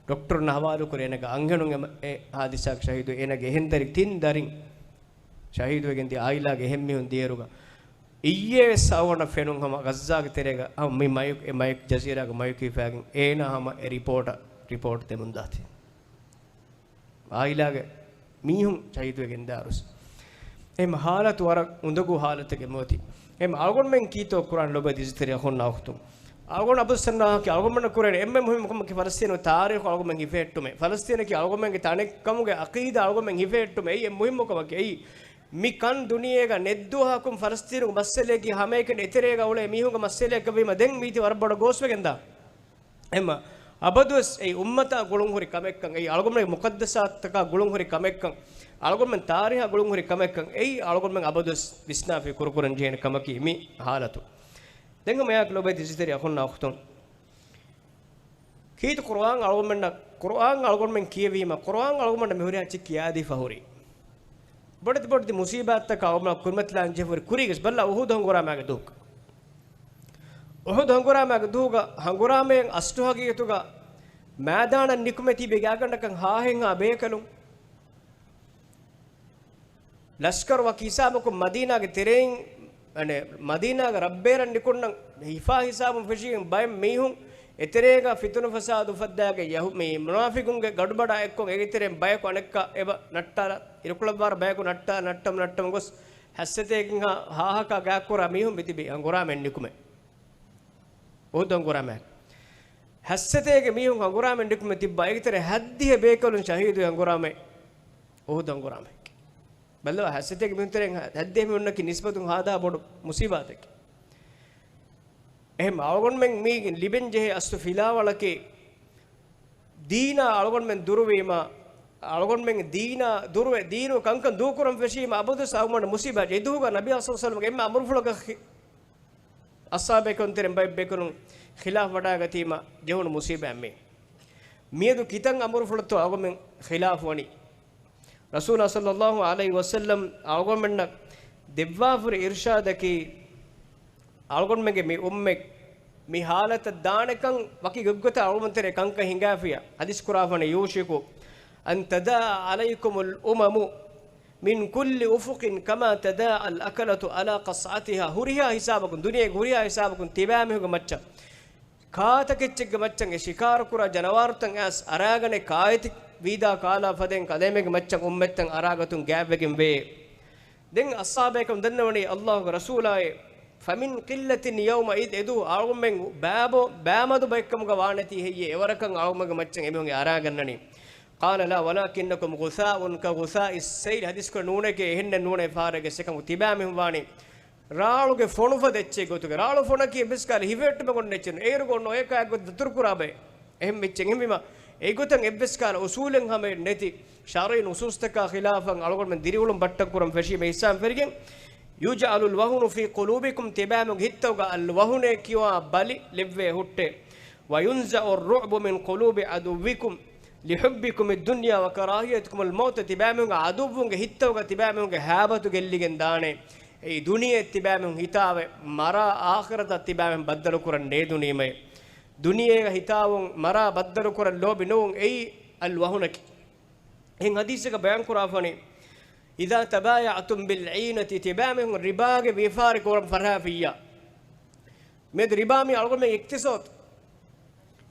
ޑޮކްޓަރުންނަށް ހަވާލުކުރި އޭނާގެ އަންހެނުން އެ ހާދިސާގެ ޝަހީދު އޭނާގެ އެހެން ދަރި ތިން ދަރިން ޝަހީދުވެގެން ދިޔަ އާއިލާގެ އެހެން މީހުން ދިޔައިރުގަ އިއްޔެ ވެސް އަޅުގަނޑަށް ފެނުން ހަމަ ޣައްޒާގެ ތެރޭގަ ހަމަ މި މައިކް، އެ މައިކް ޖަޒީރާގެ މައިކް ހިފާގެން އޭނާ ހަމަ އެ ރިޕޯޓަށް، ރިޕޯޓް ދެމުންދާތީ. އާއިލާގެ މީހުން ޝަހީދުވެގެން ދާރުސް. އެހެން ހާލަތު ވަރަށް އުނދަގޫ ހާލަތެއްގަ މިއޮތީ. އެހެން އަޅުގަނޑުމެން ކީއްތޯ ކުރާން ލޮބުވެތި އިޒްތެރި އަޚުންނާ އުޚްތުން؟ އަޅުގަނޑު އަބަދުސް އަންނާކީ އަޅުގަނޑުމެންނަށް ކުރެވޭނެ އެންމެ މުހިއްމު ކަމަކީ ފަލަސްތީނުގެ ތާރީޚު އަޅުގަނޑުމެން ހިފެހެއްޓުމޭ. ފަލަސްތީނަކީ އަޅުގަނޑުމެންގެ ތަނެއް ކަމުގެ އަޤީދާ އަޅުގަނޑުމެން ހިފެހެއްޓުމޭ. އެއީ އެންމެ މުހިއްމު ކަމަކީ. އެއީ މި ކަން ދުނިޔޭގަ ނެތް ދުވަހަކުން ފަލަސްތީނުގެ މައްސަލަޔަކީ ހަމައެކަނި އެތެރޭގަ އުޅޭ މީހުންގެ މައްސަލައަކަށްވީމަ ދެން މީތި ވަރަށް ބޮޑަށް ގޯސްވެގެންދާ. އެމަ އަބަދުވެސް އެއީ އުއްމަތާ ގުޅުންހުރި ކަމެއްކަން، އެއީ އަޅުގަނޑުމެންގެ މުޤައްދަސާތުތަކާ ގުޅުންހުރި ކަމެއކަން، އަޅުގަނޑުމެން ތާރީޚާ ގުޅުންހުރި ކަމެއްކަން، އެއީ އަޅުގަނޑުމެން އަބަދުވެސް ވިސްނާފި ކުރުކުރަން ޖެހޭނެ ކަމަކީ މި ހާލަތު. ދެން ހަމަ އެއާއެކު ލޮބުވެތި އިޒްތެރި އަޚުންނާ އުޚްތުން. ކީރިތި ޤުރުއާން އަޅުގަނޑުމެންނަށް، ޤުރުއާން އަޅުގަނޑުމެން ކިޔެވީމަ، ޤުރުއާން އަޅުގަނޑަށް މިހުރިހާ އެއްޗެއް ކިޔާދީފަ ހުރީ. ބޮޑެތި ބޮޑެތި މުޞީބާތުތަކާ އަޅުގަނޑަށް ކުރިމަތިލާން ޖެހިފަ ހުރި. ކުރީގަސް ބައްލަ އުޙުދު ހަނގުރާމާގެ ދުވަހު. އުޙުދު ހަނގުރާމާގެ ދުވަހުގަ ހަނގުރާމައިން އަސްލު ހަގީގަތުގަ މައިދާނަށް ނިކުމެ ތިބި ގާތްގަނޑަކަށް ހާހެއްހާ ބޭކަލުން. ލަޝްކަރު ވަކި ހިސާބަކުން މަދީނާގެ ތެރެއިން، އަނެ، މަދީނާގެ ރަށްބޭރަށް ނިކުންނަން ހިފާ ހިސާބުން ފެށިގެން ބައެއް މީހުން އެތެރޭގަ ފިތުނަ ފަސާދު އުފައްދާގެން ޔަހު-، މި މުނާފިޤުންގެ ގަޑުބަޑާ އެއްކޮށް އޭގެ ތެރެއިން ބަޔަކު އަނެއްކާ އެބަ ނައްޓާލާ، އިރުކޮޅަށްވާރަ ބަޔަކު ނައްޓާ، ނައްޓަމުން ނައްޓަމުން ގޮސް ހައްސަތޭކަ ހާހަކާ ގާތްކުރާ މީހުން މިތިބީ ހަނގުރާމައިން ނިކުމެ. އުޙުދު ހަނގުރާމައިން. ހައްސަތޭކަ މީހުން ހަނގުރާމައިން ނިކުމެ ތިއްބާ އޭގެ ތެރޭ ހައްދިހަ ބޭކަލުން ޝަހީދުވި ހަނގުރާމައިން. އުޙުދު ހަނގުރާމައިން. ބައްލަވާ، ހައްސަތޭކަ މީހުން ތެރެއިން ހަ-، ހައްދިހަ މީހުންނަކީ ނިސްބަތުން ހާދަހާ ބޮޑު މުޞީބާތަކެއް. އެހެން އަޅުގަނޑުމެން މީގެން ލިބެން ޖެހޭ އަސްލު ފިލާވަޅަކީ، ދީނާ އަޅުގަނޑުމެން ދުރުވީމާ، އަޅުގަނޑުމެން ދީނާ ދުރުވެ، ދީނު ކަންކަން ދޫކުރަން ފެށީމަ، އަބަދުވެސް އަޅުގަނޑު މުސީބާ ޖެހޭ. އެދުވަހުގަ ނަބީ ޞައްލަﷲު ޢަލައިހި ވަސައްލަމަގެ އެންމެ އަމުރުފުޅަކަށް ޚި-، އަޞްޙާބޭކަލުން ތެރެއިން ބައެއް ބޭކަލުން ޚިލާފު ވަޑައިގަތީމަ ޖެހުނު މުސީބާއެއް މީ. މިއަދު ކިތަން އަމުރުފުޅަށްތޯ އަޅުގަނޑުމެން ޚިލާފު ވަނީ؟ ރަސޫލާ ޞައްލަﷲު ޢަލައިހި ވަސައްލަމް އަޅުގަނޑުމެންނަށް ދެއްވާފަ ހުރި އިރުޝާދަކީ، އަޅުގަނޑުމެންގެ މި އުއްމަތް މި ހާލަތަށް ދާނެކަން ވަކި ގޮތްގޮތަށް އަޅުގަނޑުމެން ތެރޭ ކަންކަން ހިނގާފިޔާ. ޙަދީޘް ކުރާފަނެ، يوشك أن تداعى عليكم الأمم من كل أفق كما تداعى الأكلة على قصعتها. ހުރިހާ ހިސާބަކުން، ދުނިޔޭގެ ހުރިހާ ހިސާބަކުން ތިބާމީހުންގެ މައްޗަށް ކާތަކެއްޗެއްގެ މައްޗަށް އެ ޝިކާރުކުރާ ޖަނަވާރުތައް އައިސް އަރާގަނެ ކާއެތި ވީދާ ކާލާ ފަދައިން ކަލޭމެންގެ މައްޗަށް އުއްމަތްތައް އަރާގަތުން ގާތްވެގެން ވޭ. ދެން އަޞްޙާބޭކަން ދަންނަވަނީ ﷲގެ ރަސޫލާއޭ، فمن قلة يومئذ އެދު އަޅުގަނޑުމެން ބާބޮ-، ބާމަދު ބައެއްކަމުގަ ވާނެތީ ހެއްޔޭ އެވަރަކަށް އަޅުގަނޑުމެންގެ މައްޗަށް އެމީހުން އެ އަރާގަންނަނީ؟ قال لا ولكنكم غثاء كغثاء السيل ޙަދީޘްކުރެއްވި ނޫނެކޭ، އެހެންނެއް ނޫނޭ، ފަހަރެއްގެ އެއްޗެއް ކަމުގަ ތިބާމީހުން ވާނީ ރާޅުގެ ފޮނުފަދަ އެއްޗެއް ގޮތުގަ. ރާޅު ފޮނަކީ އެއްވެސް ކަހަލަ ހިފެހެއްޓުމެއް އޮންނަ އެއްޗެއް ނޫން. އޭރުގަ އޮންނަ އޮޔަކާ އެއްގޮތަށް ދަތުރުކުރާ ބައެއް. އެހެން އެއްޗެއް އެހެންވީމަ، އެގޮތަށް އެއްވެސް ކަހަލަ އުޞޫލެއް ހަމައެއް ނެތި، ޝަރުޢީ ނުޞޫޞްތަކާ ޚިލާފަށް އަޅުގަނޑުމެން ދިރިއުޅުން ބައްޓަން ކުރަން ފެށީމަ އިޙްސާން ފެށިގެން، يجعل الوهن في قلوبكم ތިބާމީހުންގެ ހިތްތަކުގަ އަލްވަހުނޭ ކިޔަވާ ބަލި ލެއްވޭ ހުއްޓޭ. وينزع الرعب من قلوب عدوكم لحبكم الدنيا وكراهيتكم الموت ތިބާމީހުންގެ ޢަދުއްވުންގެ ހިތްތަކުގަ ތިބާމީހުންގެ ހައިބަތު ގެއްލިގެން ދާނެ. އެއީ ދުނިޔެ ތިބާމީހުން ހިތާވެ، މަރާ އާޚިރަތަށް ތިބާމީހުން ބައްދަލުކުރަން ނޭދުނީމޭ. ދުނިޔޭގަ ހިތާވުން، މަރާ ބައްދަލުކުރަން ލޯބި ނުވުން އެއީ އަލްވަހުނަކީ. އެހެން ޙަދީޘެއްގަ ބަޔާންކުރާފަނީ، إذا تبايعتم بالعينة ތިބާމީހުން ރިބާގެ ވިޔަފާރި ކުރަން ފަށާފިއްޔާ. މިއަދު ރިބާ މީ އަޅުގަނޑުމެން އިޤްތިޞާދު.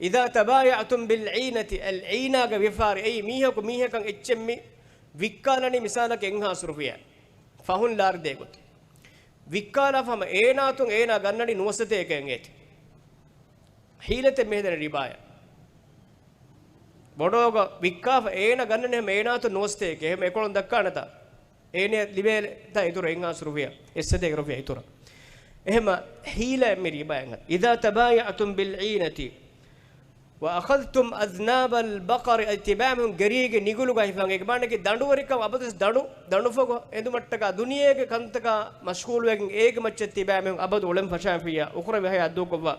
إذا تبايعتم بالعينة، އަލްޢީނާގެ ވިޔަފާރި، އެއީ މީހަކު މީހަކަށް އެއްޗެއް މި ވިއްކާލަނީ މިސާލަކަށް އެއްހާސް ރުފިޔާ، ފަހުން ލާރި ދޭ ގޮތުން. ވިއްކާލާފަ ހަމަ އޭނާއަތުން އޭނާ ގަންނަނީ ނުވަސަތޭކައެއް އޭތި. ޙީލަތެއް މި ހެދެނީ ރިބާއަށް. ބޮޑޯގަ ވިއްކާފަ އޭނާ ގަންނަނީ ހަމަ އޭނާއަތުން ނުވަސަތޭކައެއް. އެހެން އެކޮޅުން ދައްކާނެތާ؟ އޭނަ ލިބޭތާ އިތުރަށް އެއްހާސް ރުފިޔާ، އެއްސަތޭކަ ރުފިޔާ އިތުރަށް. އެހެން ހީލައެއް މި ރިބާއަށް. إذا تبايعتم بالعينة وأخذتم أذناب البقر އަދި ތިބާމީހުން ގެރީގެ ނިގުލުގަ ހިފާން. އޭގެ މާނައަކީ ދަނޑުވެރިކަން އަބަދުވެސް ދަނޑު، ދަނޑުފަގު އެދުމަށްޓަކާ ދުނިޔޭގެ ކަންތަކާ މަޝްޣޫލުވެގެން އޭގެ މައްޗަށް ތިބާމީހުން އަބަދު އުޅެން ފަށާފިއްޔާ އުޚްރަވީ ޙަޔާތް ދޫކޮށްފަ.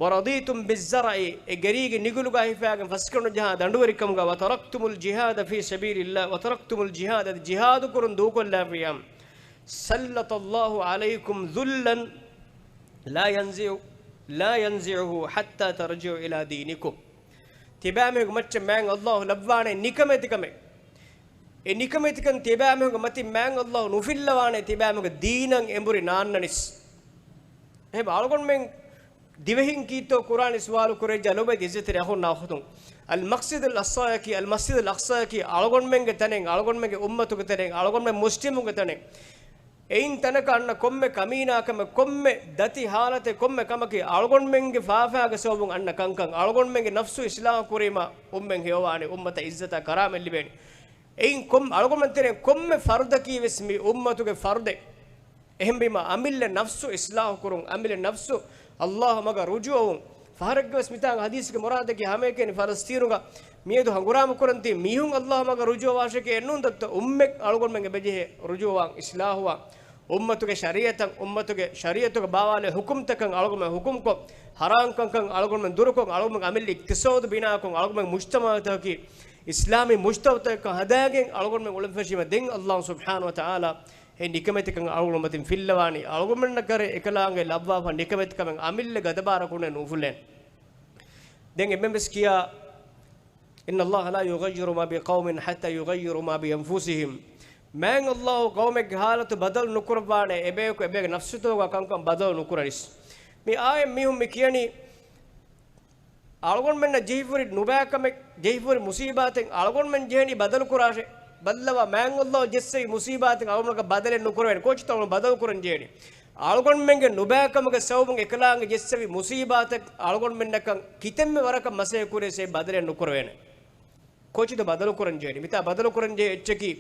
ورضيتم بالزرع އެ ގެރީގެ ނިގުލުގަ ހިފާގެން ފަސްކަނޑު ޖަހާ ދަނޑުވެރިކަމުގަ، وتركتم الجهاد في سبيل الله، وتركتم الجهاد އަދި ޖިހާދު ކުރުން ދޫކޮށްލާފިއްޔާ، سلط الله عليكم ذلا لا ينزع، لا ينزعه حتى ترجعوا إلى دينكم. ތިބާމީހުންގެ މައްޗަށް މާތް ﷲ ލައްވާނެ ނިކަމެތިކަމެއް. އެ ނިކަމެތިކަން ތިބާމީހުންގެ މަތިން މާތް ﷲ ނުފިއްލަވާނެ ތިބާމީހުންގެ ދީނަށް އެނބުރި ނާންނަނިސް. އެހެން އަޅުގަނޑުމެން ދިވެހިން ކީއްތޯ ކުރާނީ ސުވާލު ކުރެއްޖެ ލޮބުވެތި އިއްޒަތްތެރި އަޚުންނާ އުޚްތުން. އަލްމަސްޖިދުލް އަޤްޞާއަކީ، އަލްމަސްޖިދުލް އަޤްޞާއަކީ އަޅުގަނޑުމެންގެ ތަނެއް، އަޅުގަނޑުމެންގެ އުއްމަތުގެ ތަނެއް، އަޅުގަނޑުމެން މުސްލިމުންގެ ތަނެއް. އެއިން ތަނަކަށް އަންނަ ކޮންމެ ކަމީނާކަމެއް، ކޮންމެ ދަތި ހާލަތެއް، ކޮންމެ ކަމަކީ އަޅުގަނޑުމެންގެ ފާފާގެ ސަބަބުން އަންނަ ކަންކަން. އަޅުގަނޑުމެންގެ ނަފްސު އިޞްލާޙު ކުރީމަ އުއްމަތް ހެޔޮވާނެ، އުއްމަތަށް އިއްޒަތާ ކަރާމަތް ލިބޭނެ. އެއިން ކޮން، އަޅުގަނޑުމެން ތެރެއިން ކޮންމެ ފަރުދަކީ ވެސް މި އުއްމަތުގެ ފަރުދެއް. އެހެންވީމަ، އަމިއްލަ ނަފްސު އިޞްލާޙު ކުރުން، އަމިއްލަ ނަފްސު ﷲ މަގަށް ރުޖޫޢަވުން. ފަހަރެއްގަ ވެސް މިތާނގަ ޙަދީޘްގެ މުރާދަކީ ހަމައެކަނި ފަލަސްޠީނުގަ މިއަދު ހަނގުރާމަ ކުރަން ތި މީހުން ﷲ މަގަށް ރުޖޫޢަވާށޭކޭ އެއްނޫން ދައްތަ އުއްމަތް އަޅުގަނޑުމެންގެ ބެޖެހޭ ރުޖޫޢަވާން، އިޞްލާޙުވާން. އުއްމަތުގެ ޝަރީޢަތަށް، އުއްމަތުގެ ޝަރީޢަތުގަ ބާވާލެ ޙުކުމްތަކަށް އަޅުގަނޑުމެން ޙުކުމްކޮށް، ޙަރާމް ކަންކަން އަޅުގަނޑުމެން ދުރުކޮށް، އަޅުގަނޑުމެން އަމިއްލަ އިޤްތިޞާދު ބިނާކޮށް، އަޅުގަނޑުމެން މުޖްތަމަޢުތަކަކީ އިސްލާމީ މުޖްތަމަޢުތަކަކަށް ހަދާގެން އަޅުގަނޑުމެން އުޅެން ފެށީމަ، ދެން ﷲ ސުބްޙާނަހޫ ވަތަޢާލާ އެ ނިކަމެތިކަން އަޅުގަނޑުމެން މަތިން ފިއްލަވާނީ. އަޅުގަނޑުމެންނަށް ކަރެ އެކަލާނގެ ލައްވާފަ ނިކަމެތިކަމެއް އަމިއްލަ ގަދަބާރަކު ނޫފުއްލޭނެ. ދެން އެންމެން ވެސް ކިޔާ، إن الله لا يغير ما بقوم حتى يغيروا ما بأنفسهم. މާތް ﷲ ޤައުމެއްގެ ޙާލަތު ބަދަލު ނުކުރައްވާނެ، އެބަޔަކު އެބަޔަކު ނަފްސުތަކުގަ ކަންކަން ބަދަލު ނުކުރަނިސް. މި އާޔަތް މީހުން މި ކިޔަނީ، އަޅުގަނޑުމެންނަށް ޖެހިފުރި ނުބައިކަމެއް، ޖެހިފުރި މުޞީބާތެއް އަޅުގަނޑުމެން ޖެހެނީ ބަދަލުކުރާށޭ. ބައްލަވާ، މާތް ﷲ ޖެއްސެވި މުޞީބާތެއް އަޅުގަނޑަކަށް ބަދަލެއް ނުކުރެވޭނެ. ކޯޗިތޯ އަޅުގަނޑު ބަދަލުކުރަން ޖެހެނީ؟ އަޅުގަނޑުމެންގެ ނުބައިކަމުގެ ސަބަބުން އެކަލާނގެ ޖެއްސެވި މުޞީބާތެއް އަޅުގަނޑުމެންނަކަށް ކިތަންމެ ވަރަކަށް މަސައްކަތް ކުރޭ ސޭ ބަދަލެއް ނުކުރެވޭނެ. ކޯޗިތޯ ބަދަލުކުރަން ޖެހެނީ؟ މިތާ ބަދަލުކުރަން ޖެހޭ އެއްޗަކީ،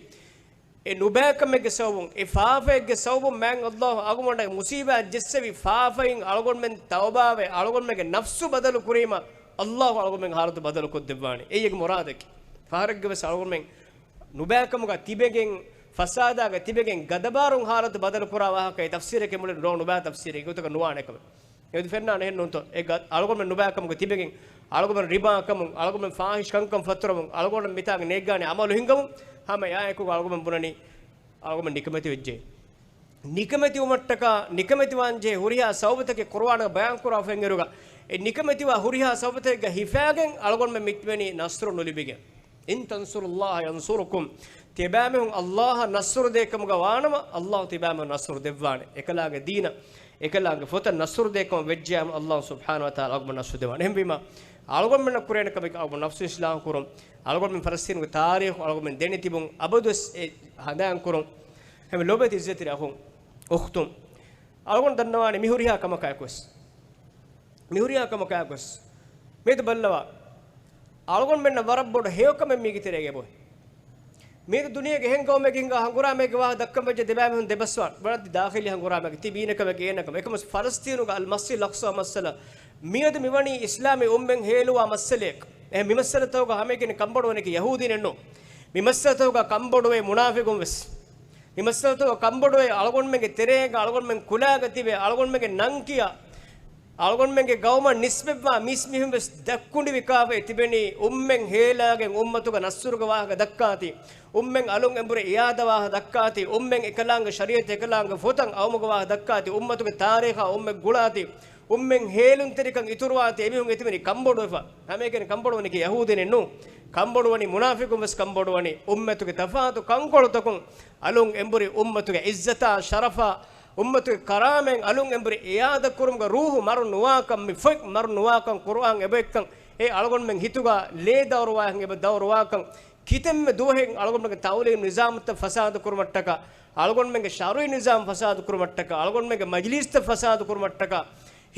އެ ނުބައިކަމެއްގެ ސަބަބުން، އެ ފާފައެއްގެ ސަބަބުން މާތް ﷲ އަޅުގަނޑަށް މުޞީބާތް ޖެއްސެވި ފާފައިން އަޅުގަނޑުމެން ތައުބާވެ، އަޅުގަނޑުމެންގެ ނަފްސު ބަދަލު ކުރީމަ، ﷲ އަޅުގަނޑުމެން ޙާލަތު ބަދަލު ކޮށްދެއްވާނެ. އެއީ އޭގެ މުރާދަކީ. ފަހަރެއްގެ ވެސް އަޅުގަނޑުމެން ނުބައިކަމުގަ ތިބެގެން، ފަސާދާގަ ތިބެގެން، ގަދަބާރުން ޙާލަތު ބަދަލު ކުރާ ވާހަކަ އެ ތަފްސީރެއް މުޅިން ރޯ ނުބައި ތަފްސީރެއް ގޮތަކަށް ނުވާނެ ކަމެއް. އެ ފެންނާނެ އެހެން ނޫންތޯ؟ އެ ގަ-، އަޅުގަނޑުމެން ނުބައިކަމުގަ ތިބެގެން، އަޅުގަނޑުމެން ރިބާ ކަމުން، އަޅުގަނޑުމެން ފާޙިޝް ކަންކަން ފަތުރަމުން، އަޅުގަނޑުމެން މިތާގެ ނޭއްގާނެ އަމަލު ހިންގަމުން، ހަމަ އެއާއެކު އަޅުގަނޑުމެން ބުނަނީ، އަޅުގަނޑުމެން ނިކަމެތި ވެއްޖެ. ނިކަމެތިވުމަށްޓަކާ، ނިކަމެތިވާންޖެހޭ ހުރިހާ ސަބަބުތަކެއް ޤުރުއާނުގަ ބަޔާންކުރާފައި އިނގޭރުގަ، އެ ނިކަމެތިވާ ހުރިހާ ސަބަބުތަކެއްގަ ހިފާގެން އަޅުގަނޑުމެން މިތިބެނީ ނަޞްރު ނުލިބިގެން. إن تنصروا الله ينصركم. ތިބާމީހުން ﷲ އަށް ނަޞްރު ދޭކަމުގަ ވާނަމަ، ﷲ ތިބާމީހުން ނަޞްރު ދެއްވާނެ. އެކަލާނގެ ދީނަށް، އެކަލާނގެ ފޮތަށް ނަޞްރު ދޭކަމަށް ވެއްޖެޔާމު، އަﷲ ސުބްޙާނަހޫ ވަތަޢާލާ އަޅުގަނޑުމެންނަށް ނަޞްރު ދެވާނެ. އެހެންވީމަ، އަޅުގަނޑުމެންނަށް ކުރެވޭނެ ކަމެއް އަޅުގަނޑު ނަފްސު އިޞްލާޙު ކުރުން، އަޅުގަނޑުމެން ފަލަސްޠީނުގެ ތާރީޚު އަޅުގަނޑުމެން ދެނެތިބުން، އަބަދުވެސް އެ ހަނދާން ކުރުން. ހަމަ ލޯބިވެތި އިއްޒަތްތެރި އަޚުން، އުޚްތުން، އަޅުގަނޑު ދަންނަވާނެ މި ހުރިހާ ކަމަކާއެކުވެސް. މި ހުރިހާ ކަމަކާއެކުވެސް. މިއަދު ބައްލަވާ. އަޅުގަނޑުމެންނަށް ވަރަށް ބޮޑު ހެޔޮކަމެއް މީގެ ތެރޭގަ އެބައޮތް. މިއަދު ދުނިޔޭގެ އެހެން ގައުމެއްގެ ހިނގާ ހަނގުރާމައެއްގެ ވާހަކަ ދައްކަން ވެއްޖެ ދެބައިމީހުން ދެބަސްވާން. ވަރަށް ދާޚިލީ ހަނގުރާމައެއްގެ، ތި ބީނަކަމެއްގެ އޭނަކަމެއް. އެކަމަސް ފަލަސްޠީނުގަ އަލްމަސްޖިދުލް އަޤްޞާ މައްސަލަ. މިއަދު މިވަނީ އިސްލާމީ އުއްމަތް ހޭލުވާ މައްސަލައެއް. އެ މި މައްސަލަތަކުގަ ހަމައެކަނި ކަންބޮޑުވަނީކީ ޔަހޫދީނެއް ނޫން. މި މައްސަލަތަކުގަ ކަންބޮޑުވޭ މުނާފިޤުން ވެސް. މި މައްސަލަތަކުގަ ކަންބޮޑުވޭ އަޅުގަނޑުމެންގެ ތެރޭގަ އަޅުގަނޑުމެން ކުލާގަ ތިބޭ އަޅުގަނޑުމެންގެ ނަންކިޔާ އަޅުގަނޑުމެންގެ ގައުމަށް ނިސްބަތްވާ މީސްމީހުން ވެސް ދައްކުނޑި ވިކާފައި ތިބެނީ، އުއްމަތް ހޭލާގެން އުއްމަތުގެ ނަޞްރުގެ ވާހަކަ ދައްކާތީ، އުއްމަތް އަލުން އެނބުރި އިއާދަ ވާހަކަ ދައްކާތީ، އުއްމަތް އެކަލާނގެ ޝަރީޢަތް އެކަލާނގެ ފޮތަށް އައުމުގެ ވާހަކަ ދައްކާތީ، އުއްމަތުގެ ތާރީޚާ އުއްމަތް ގުޅާތީ، އުއްމަތް ހޭލުންތެރިކަން އިތުރުވާތީ، އެމީހުން އެތިބެނީ ކަންބޮޑުވެފަ. ހަމައެކަނި ކަންބޮޑުވަނީކީ ޔަހޫދީނެއް ނޫން. ކަންބޮޑުވަނީ މުނާފިޤުން ވެސް ކަންބޮޑުވަނީ. އުއްމަތުގެ ތަފާތު ކަންކޮޅުތަކުން އަލުން އެނބުރި އުއްމަތުގެ އިއްޒަތާ، ޝަރަފާ، އުއްމަތުގެ ކަރާމަތް އަލުން އެނބުރި އިއާދަ ކުރުމުގަ ރޫޙު މަރު ނުވާކަން، މި ފޮތް މަރު ނުވާކަން، ޤުރުއާން އެބައޮތްކަން، އެ އަޅުގަނޑުމެން ހިތުގަ ލޭ ދައުރުވާހެން އެބަ ދައުރުވާކަން، ކިތަންމެ ދުވަހެއް އަޅުގަނޑުމެންގެ ތަޢުލީމު ނިޒާމުތައް ފަސާދަ ކުރުމަށްޓަކާ، އަޅުގަނޑުމެންގެ ޝަރުޢީ ނިޒާމް ފަސާދަ ކުރުމަށްޓަކާ، އަޅުގަނޑުމެންގެ މަޖިލީސްތައް ފަސާދަ ކުރުމަށްޓަކާ،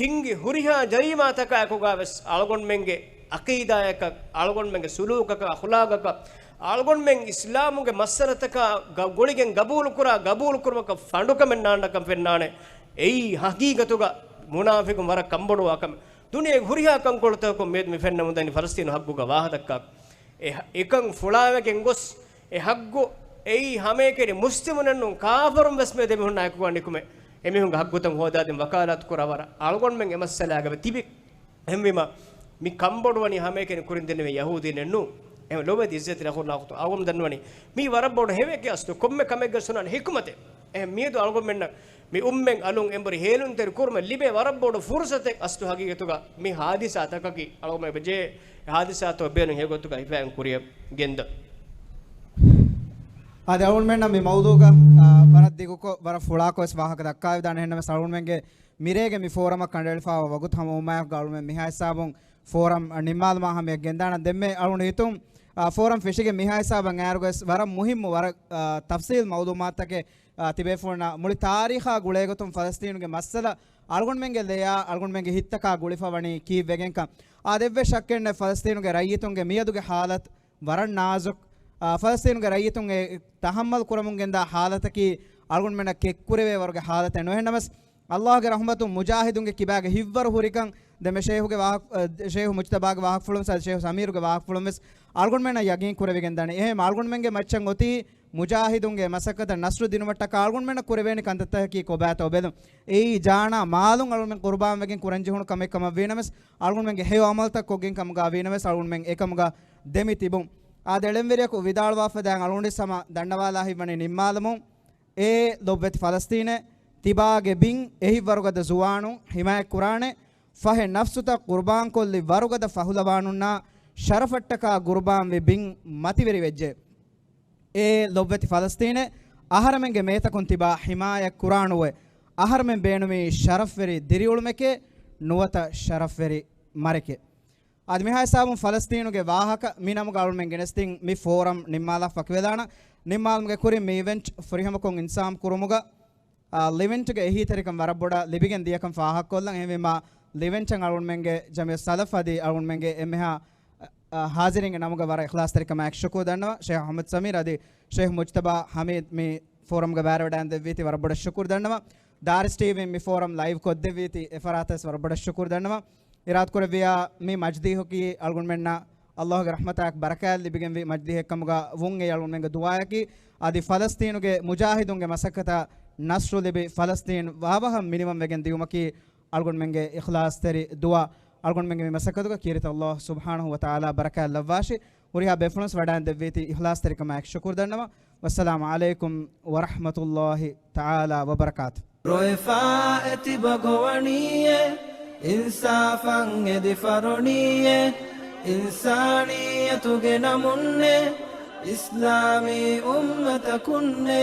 ހިންގި ހުރިހާ ޖަރީމާތަކާއެކުގަ ވެސް އަޅުގަނޑުމެންގެ ޢަޤީދާއަކަށް، އަޅުގަނޑުމެންގެ ސުލޫކަކަށް، އަޚުލާގަކަށް، އަޅުގަނޑުމެން އިސްލާމުގެ މައްސަލަތަކާ ގަ-، ގުޅިގެން ގަބޫލުކުރާ، ގަބޫލުކުރުމަކަށް ފަނޑުކަމެއް ނާންނަކަން ފެންނާނެ. އެއީ ހަޤީޤަތުގަ މުނާފިޤުން ވަރަށް ކަންބޮޑުވާ ކަމެއް. ދުނިޔޭގެ ހުރިހާ ކަންކޮޅުތަކަކުން މިއަދު މި ފެންނަމުން ދަނީ ފަލަސްޠީނު ހައްގުގަ ވާހަކަ ދައްކާ. އެ ހަ-، އެކަން ފުޅާވެގެން ގޮސް، އެ ހައްގު އެއީ ހަމައެކަނި މުސްލިމުންނެއް ނޫން، ކާފަރުން ވެސް މިއަދު އެމީހުންނާ އެކުގަ ނިކުމެ، އެމީހުންގެ ހައްގުތައް ހޯދާދިން ވަކާލާތު ކުރާ ވަރަށް އަޅުގަނޑުމެން އެ މައްސަލާގަ ތިބި. އެހެންވީމަ، މި ކަންބޮޑުވަނީ ހަމައެކަނި ކުރިން ދެންނެވި ޔަހޫދީންނެއް ނޫން. އެހެން ލޯބިވެތި އިއްޒަތްތެރި އަޚުންނާ އުޚްތުން، އަޅުގަނޑު ދަންނަވަނީ މީ ވަރަށް ބޮޑު ހެޔޮއެއްގެ އަސްލު ކޮންމެ ކަމެއްގެ ސުނާން ޙިކުމަތެއް. އެހެން މިއަދު އަޅުގަނޑުމެންނަށް މި އުއްމަތް އަލުން އެނބުރި ހޭލުންތެރި ކުރުމަށް ލިބޭ ވަރަށް ބޮޑު ފުރުޞަތެއް. އަސްލު ހަގީގަތުގަ މި ހާދިސާތަކަކީ އަޅުގަނޑުމެން އެބަޖެހޭ ހާދިސާތައް ބޭނުން ހެޔޮގޮތުގަ ހިފައިގެން ކުރިއަށް ގެންދަން. އާދެ، އަޅުގަނޑުމެންނަށް މި މައުޟޫޢަކަށް، އާ، ވަރަށް ދިގުކޮށް، ވަރަށް ފުޅާކޮށް ވެސް ވާހަކަ ދައްކާވިދާނެ. އެހެންނަމަވެސް އަޅުގަނޑުމެންގެ މިރޭގެ މި ފޯރަމަށް ކަނޑައެޅިފައިވާ ވަގުތު ހަމަވުމާއެކުގަ އަޅުގަނޑުމެން މިހާ ހިސާބުން ފޯރަމް ނިންމާލުމާ ހަމަޔަށް ގެންދާނަން. ދެންމެ އަޅުގަނޑު ހިތުން، އާ، ފޯރަމް ފެށިގެން މިހާ ހިސާބަށް އައިއިރުގަސް ވަރަށް މުހިއްމު، ވަރަށް، އާ، ތަފްޞީލް މައުލޫމާތުތަކެއް، އާ، ތިބޭފުޅުންނަށް މުޅި ތާރީޚާ ގުޅޭގޮތުން ފަލަސްޠީނުގެ މައްސަލަ އަޅުގަނޑުމެންގެ ލެޔާ އަޅުގަނޑުމެންގެ ހިތްތަކާ ގުޅިފަ ވަނީ ކީއްވެގެންކަން. އާދެ، އެއްވެސް ޝައްކެއް ނެތް، ފަލަސްޠީނުގެ ރައްޔިތުންގެ މިއަދުގެ ހާލަތު ވަރަށް ނާޒުކު. އާ، ފަލަސްޠީނުގެ ރައްޔިތުން އެ ތަޙައްމަލް ކުރަމުން ގެންދާ ހާލަތަކީ އަޅުގަނޑުމެންނަށް ކެތްކުރެވޭ ވަރުގެ ހާލަތެއް ނޫން. އެހެންނަމަވެސް، އަﷲގެ ރަޙުމަތުން މުޖާހިދުންގެ ކިބާގަ ހިތްވަރު ހުރިކަން ދެންމެ ޝޭހުގެ ވާހަ-، އަ، ޝޭހު މުޖްތަބާގެ ވާހަކަފުޅުން ވެސް، އަދި ޝޭހު ސަމީރުގެ ވާހަކަފުޅުން ވެސް އަޅުގަނޑުމެންނަށް ޔަގީން ކުރެވިގެން ދާނެ. އެހެން އަޅުގަނޑުމެންގެ މައްޗަށް އޮތީ މުޖާހިދުންގެ މަސައްކަތަށް ނަޞްރު ދިނުމަށްޓަކާ އަޅުގަނޑުމެންނަށް ކުރެވޭނެ ކަންތައްތަކަކީ ކޮބާތޯ ބެލުން. އެއީ ޖާނާ މާލުން އަޅުގަނޑުމެން ޤުރުބާންވެގެން ކުރަންޖެހުނު ކަމެއް ކަމަށް ވީނަމަވެސް، އަޅުގަނޑުމެންގެ ހެޔޮ ޢަމަލުތައް ކޮށްގެން ކަމުގަ ވީނަމަވެސް އަޅުގަނޑުމެން އެކަމުގަ ދެމި ތިބުން. އާދެ، އެޅެންވެރިޔަކު ވިދާޅުވާފަ ދާން އަޅުގަނޑު ސަމާ ދަންނަވާލާ ހިތްވަނީ ނިންމާލަމުން. އޭ ލޮބްވެތި ފަލަސްޠީނޭ، ތިބާގެ ބިން އެހިތްވަރުގަދަ ޒުވާނުން ޙިމާޔަތްކުރާނެ، ފަހެ ނަފްސުތައް ޤުރުބާންކޮށްލި ވަރުގަދަ ފަހުލަވާނުންނާ ޝަރަފަށްޓަކާ ޤުރުބާންވި ބިން މަތިވެރިވެއްޖެ. އޭ ލޮބްވެތި ފަލަސްޠީނޭ، އަހަރެމެންގެ މޭތަކުން ތިބާ ޙިމާޔަތްކުރާނުވެ، އަހަރެމެން ބޭނުމީ ޝަރަފްވެރި ދިރިއުޅުމެކޭ، ނުވަތަ ޝަރަފްވެރި މަރެކޭ. އަދި މިހާ ހިސާބުން ފަލަސްޠީނުގެ ވާހަކަ މި ނަމުގަ އަޅުމެން ގެނެސްދިން މި ފޯރަމް ނިންމާލާ ފަކިވެލާނަ. ނިންމާލުމުގެ ކުރިން މި އިވެންޓް ފުރިހަމަކޮށް އިންތިޒާމް ކުރުމުގަ، އާ، ލިވެންޓްގެ އެހީތެރިކަން ވަރަށް ބޮޑަށް ލިބިގެން ދިޔަކަން ފާހަގަކޮށްލަން. އެހެންވީމާ، ލިވެންޓަށް އަޅުމެންގެ ޖަމިއްޔަތު ސަލަފް އަދި އަޅުމެންގެ އެންމެހާ، އާ، ހާޒިރީންގެ ނަމުގަ ވަރަށް އިޚްލާޞްތެރިކަމާއެކު ޝުކުރު ދަންނަވަން. ޝޭހް އަޙްމަދު ސަމީރު އަދި ޝޭހް މުޖްތަބާ ޙަމީދު މި ފޯރަމްގަ ބައިވެރިވެވަޑައިގެންދެއްވީތީ ވަރަށް ބޮޑަށް ޝުކުރު ދަންނަވަން. ދާރިސް ޓީވީން މި ފޯރަމް ލައިވް ކޮށްދެއްވީތީ އެފަރާތަށް ވެސް ވަރަށް ބޮޑަށް ޝުކުރު ދަންނަވަން. އިރާދަކުރެއްވިޔާ މި މަޖިލީހަކީ އަޅުގަނޑުމެންނަށް އަﷲގެ ރަޙްމަތާއެކު ބަރަކާތް ލިބިގެންވި މަޖިލީހެއްކަމުގަ ވުން އެއީ އަޅުގަނޑުމެންގެ ދުޢާއަކީ. އަދި ފަލަސްޠީނުގެ މުޖާހިދުންގެ މަސައްކަތަށް ނަޞްރު ލިބި، ފަލަސްޠީން ވާވަހަށް މިނިވަން ވެގެން ދިޔުމަކީ އަޅުގަނޑުމެންގެ އިޚްލާޞްތެރި ދުޢާ. އަޅުގަނޑުމެންގެ މި މަސައްކަތުގަ ކީރިތި އަﷲ ސުބްޙާނަހޫ ވަތަޢާލާ ބަރަކާތް ލައްވާށި. ހުރިހާ ބޭފުޅުން ވެސް ވަޑައިގެންދެއްވީތީ އިޚްލާޞްތެރިކަމާއެކު ޝުކުރު ދަންނަވަން. ވައްސަލާމު ޢަލައިކުމް ވަރަޙްމަތުﷲ ތަޢާލާ ވަބަރަކާތު. ރޮއެފާ އެތި ބަގޮވަނީއޭ، އިންސާފަށް އެދި ފަރުނީއޭ، އިންސާނިއްޔަތުގެ ނަމުންނޭ، އިސްލާމީ އުއްމަތަކުންނޭ.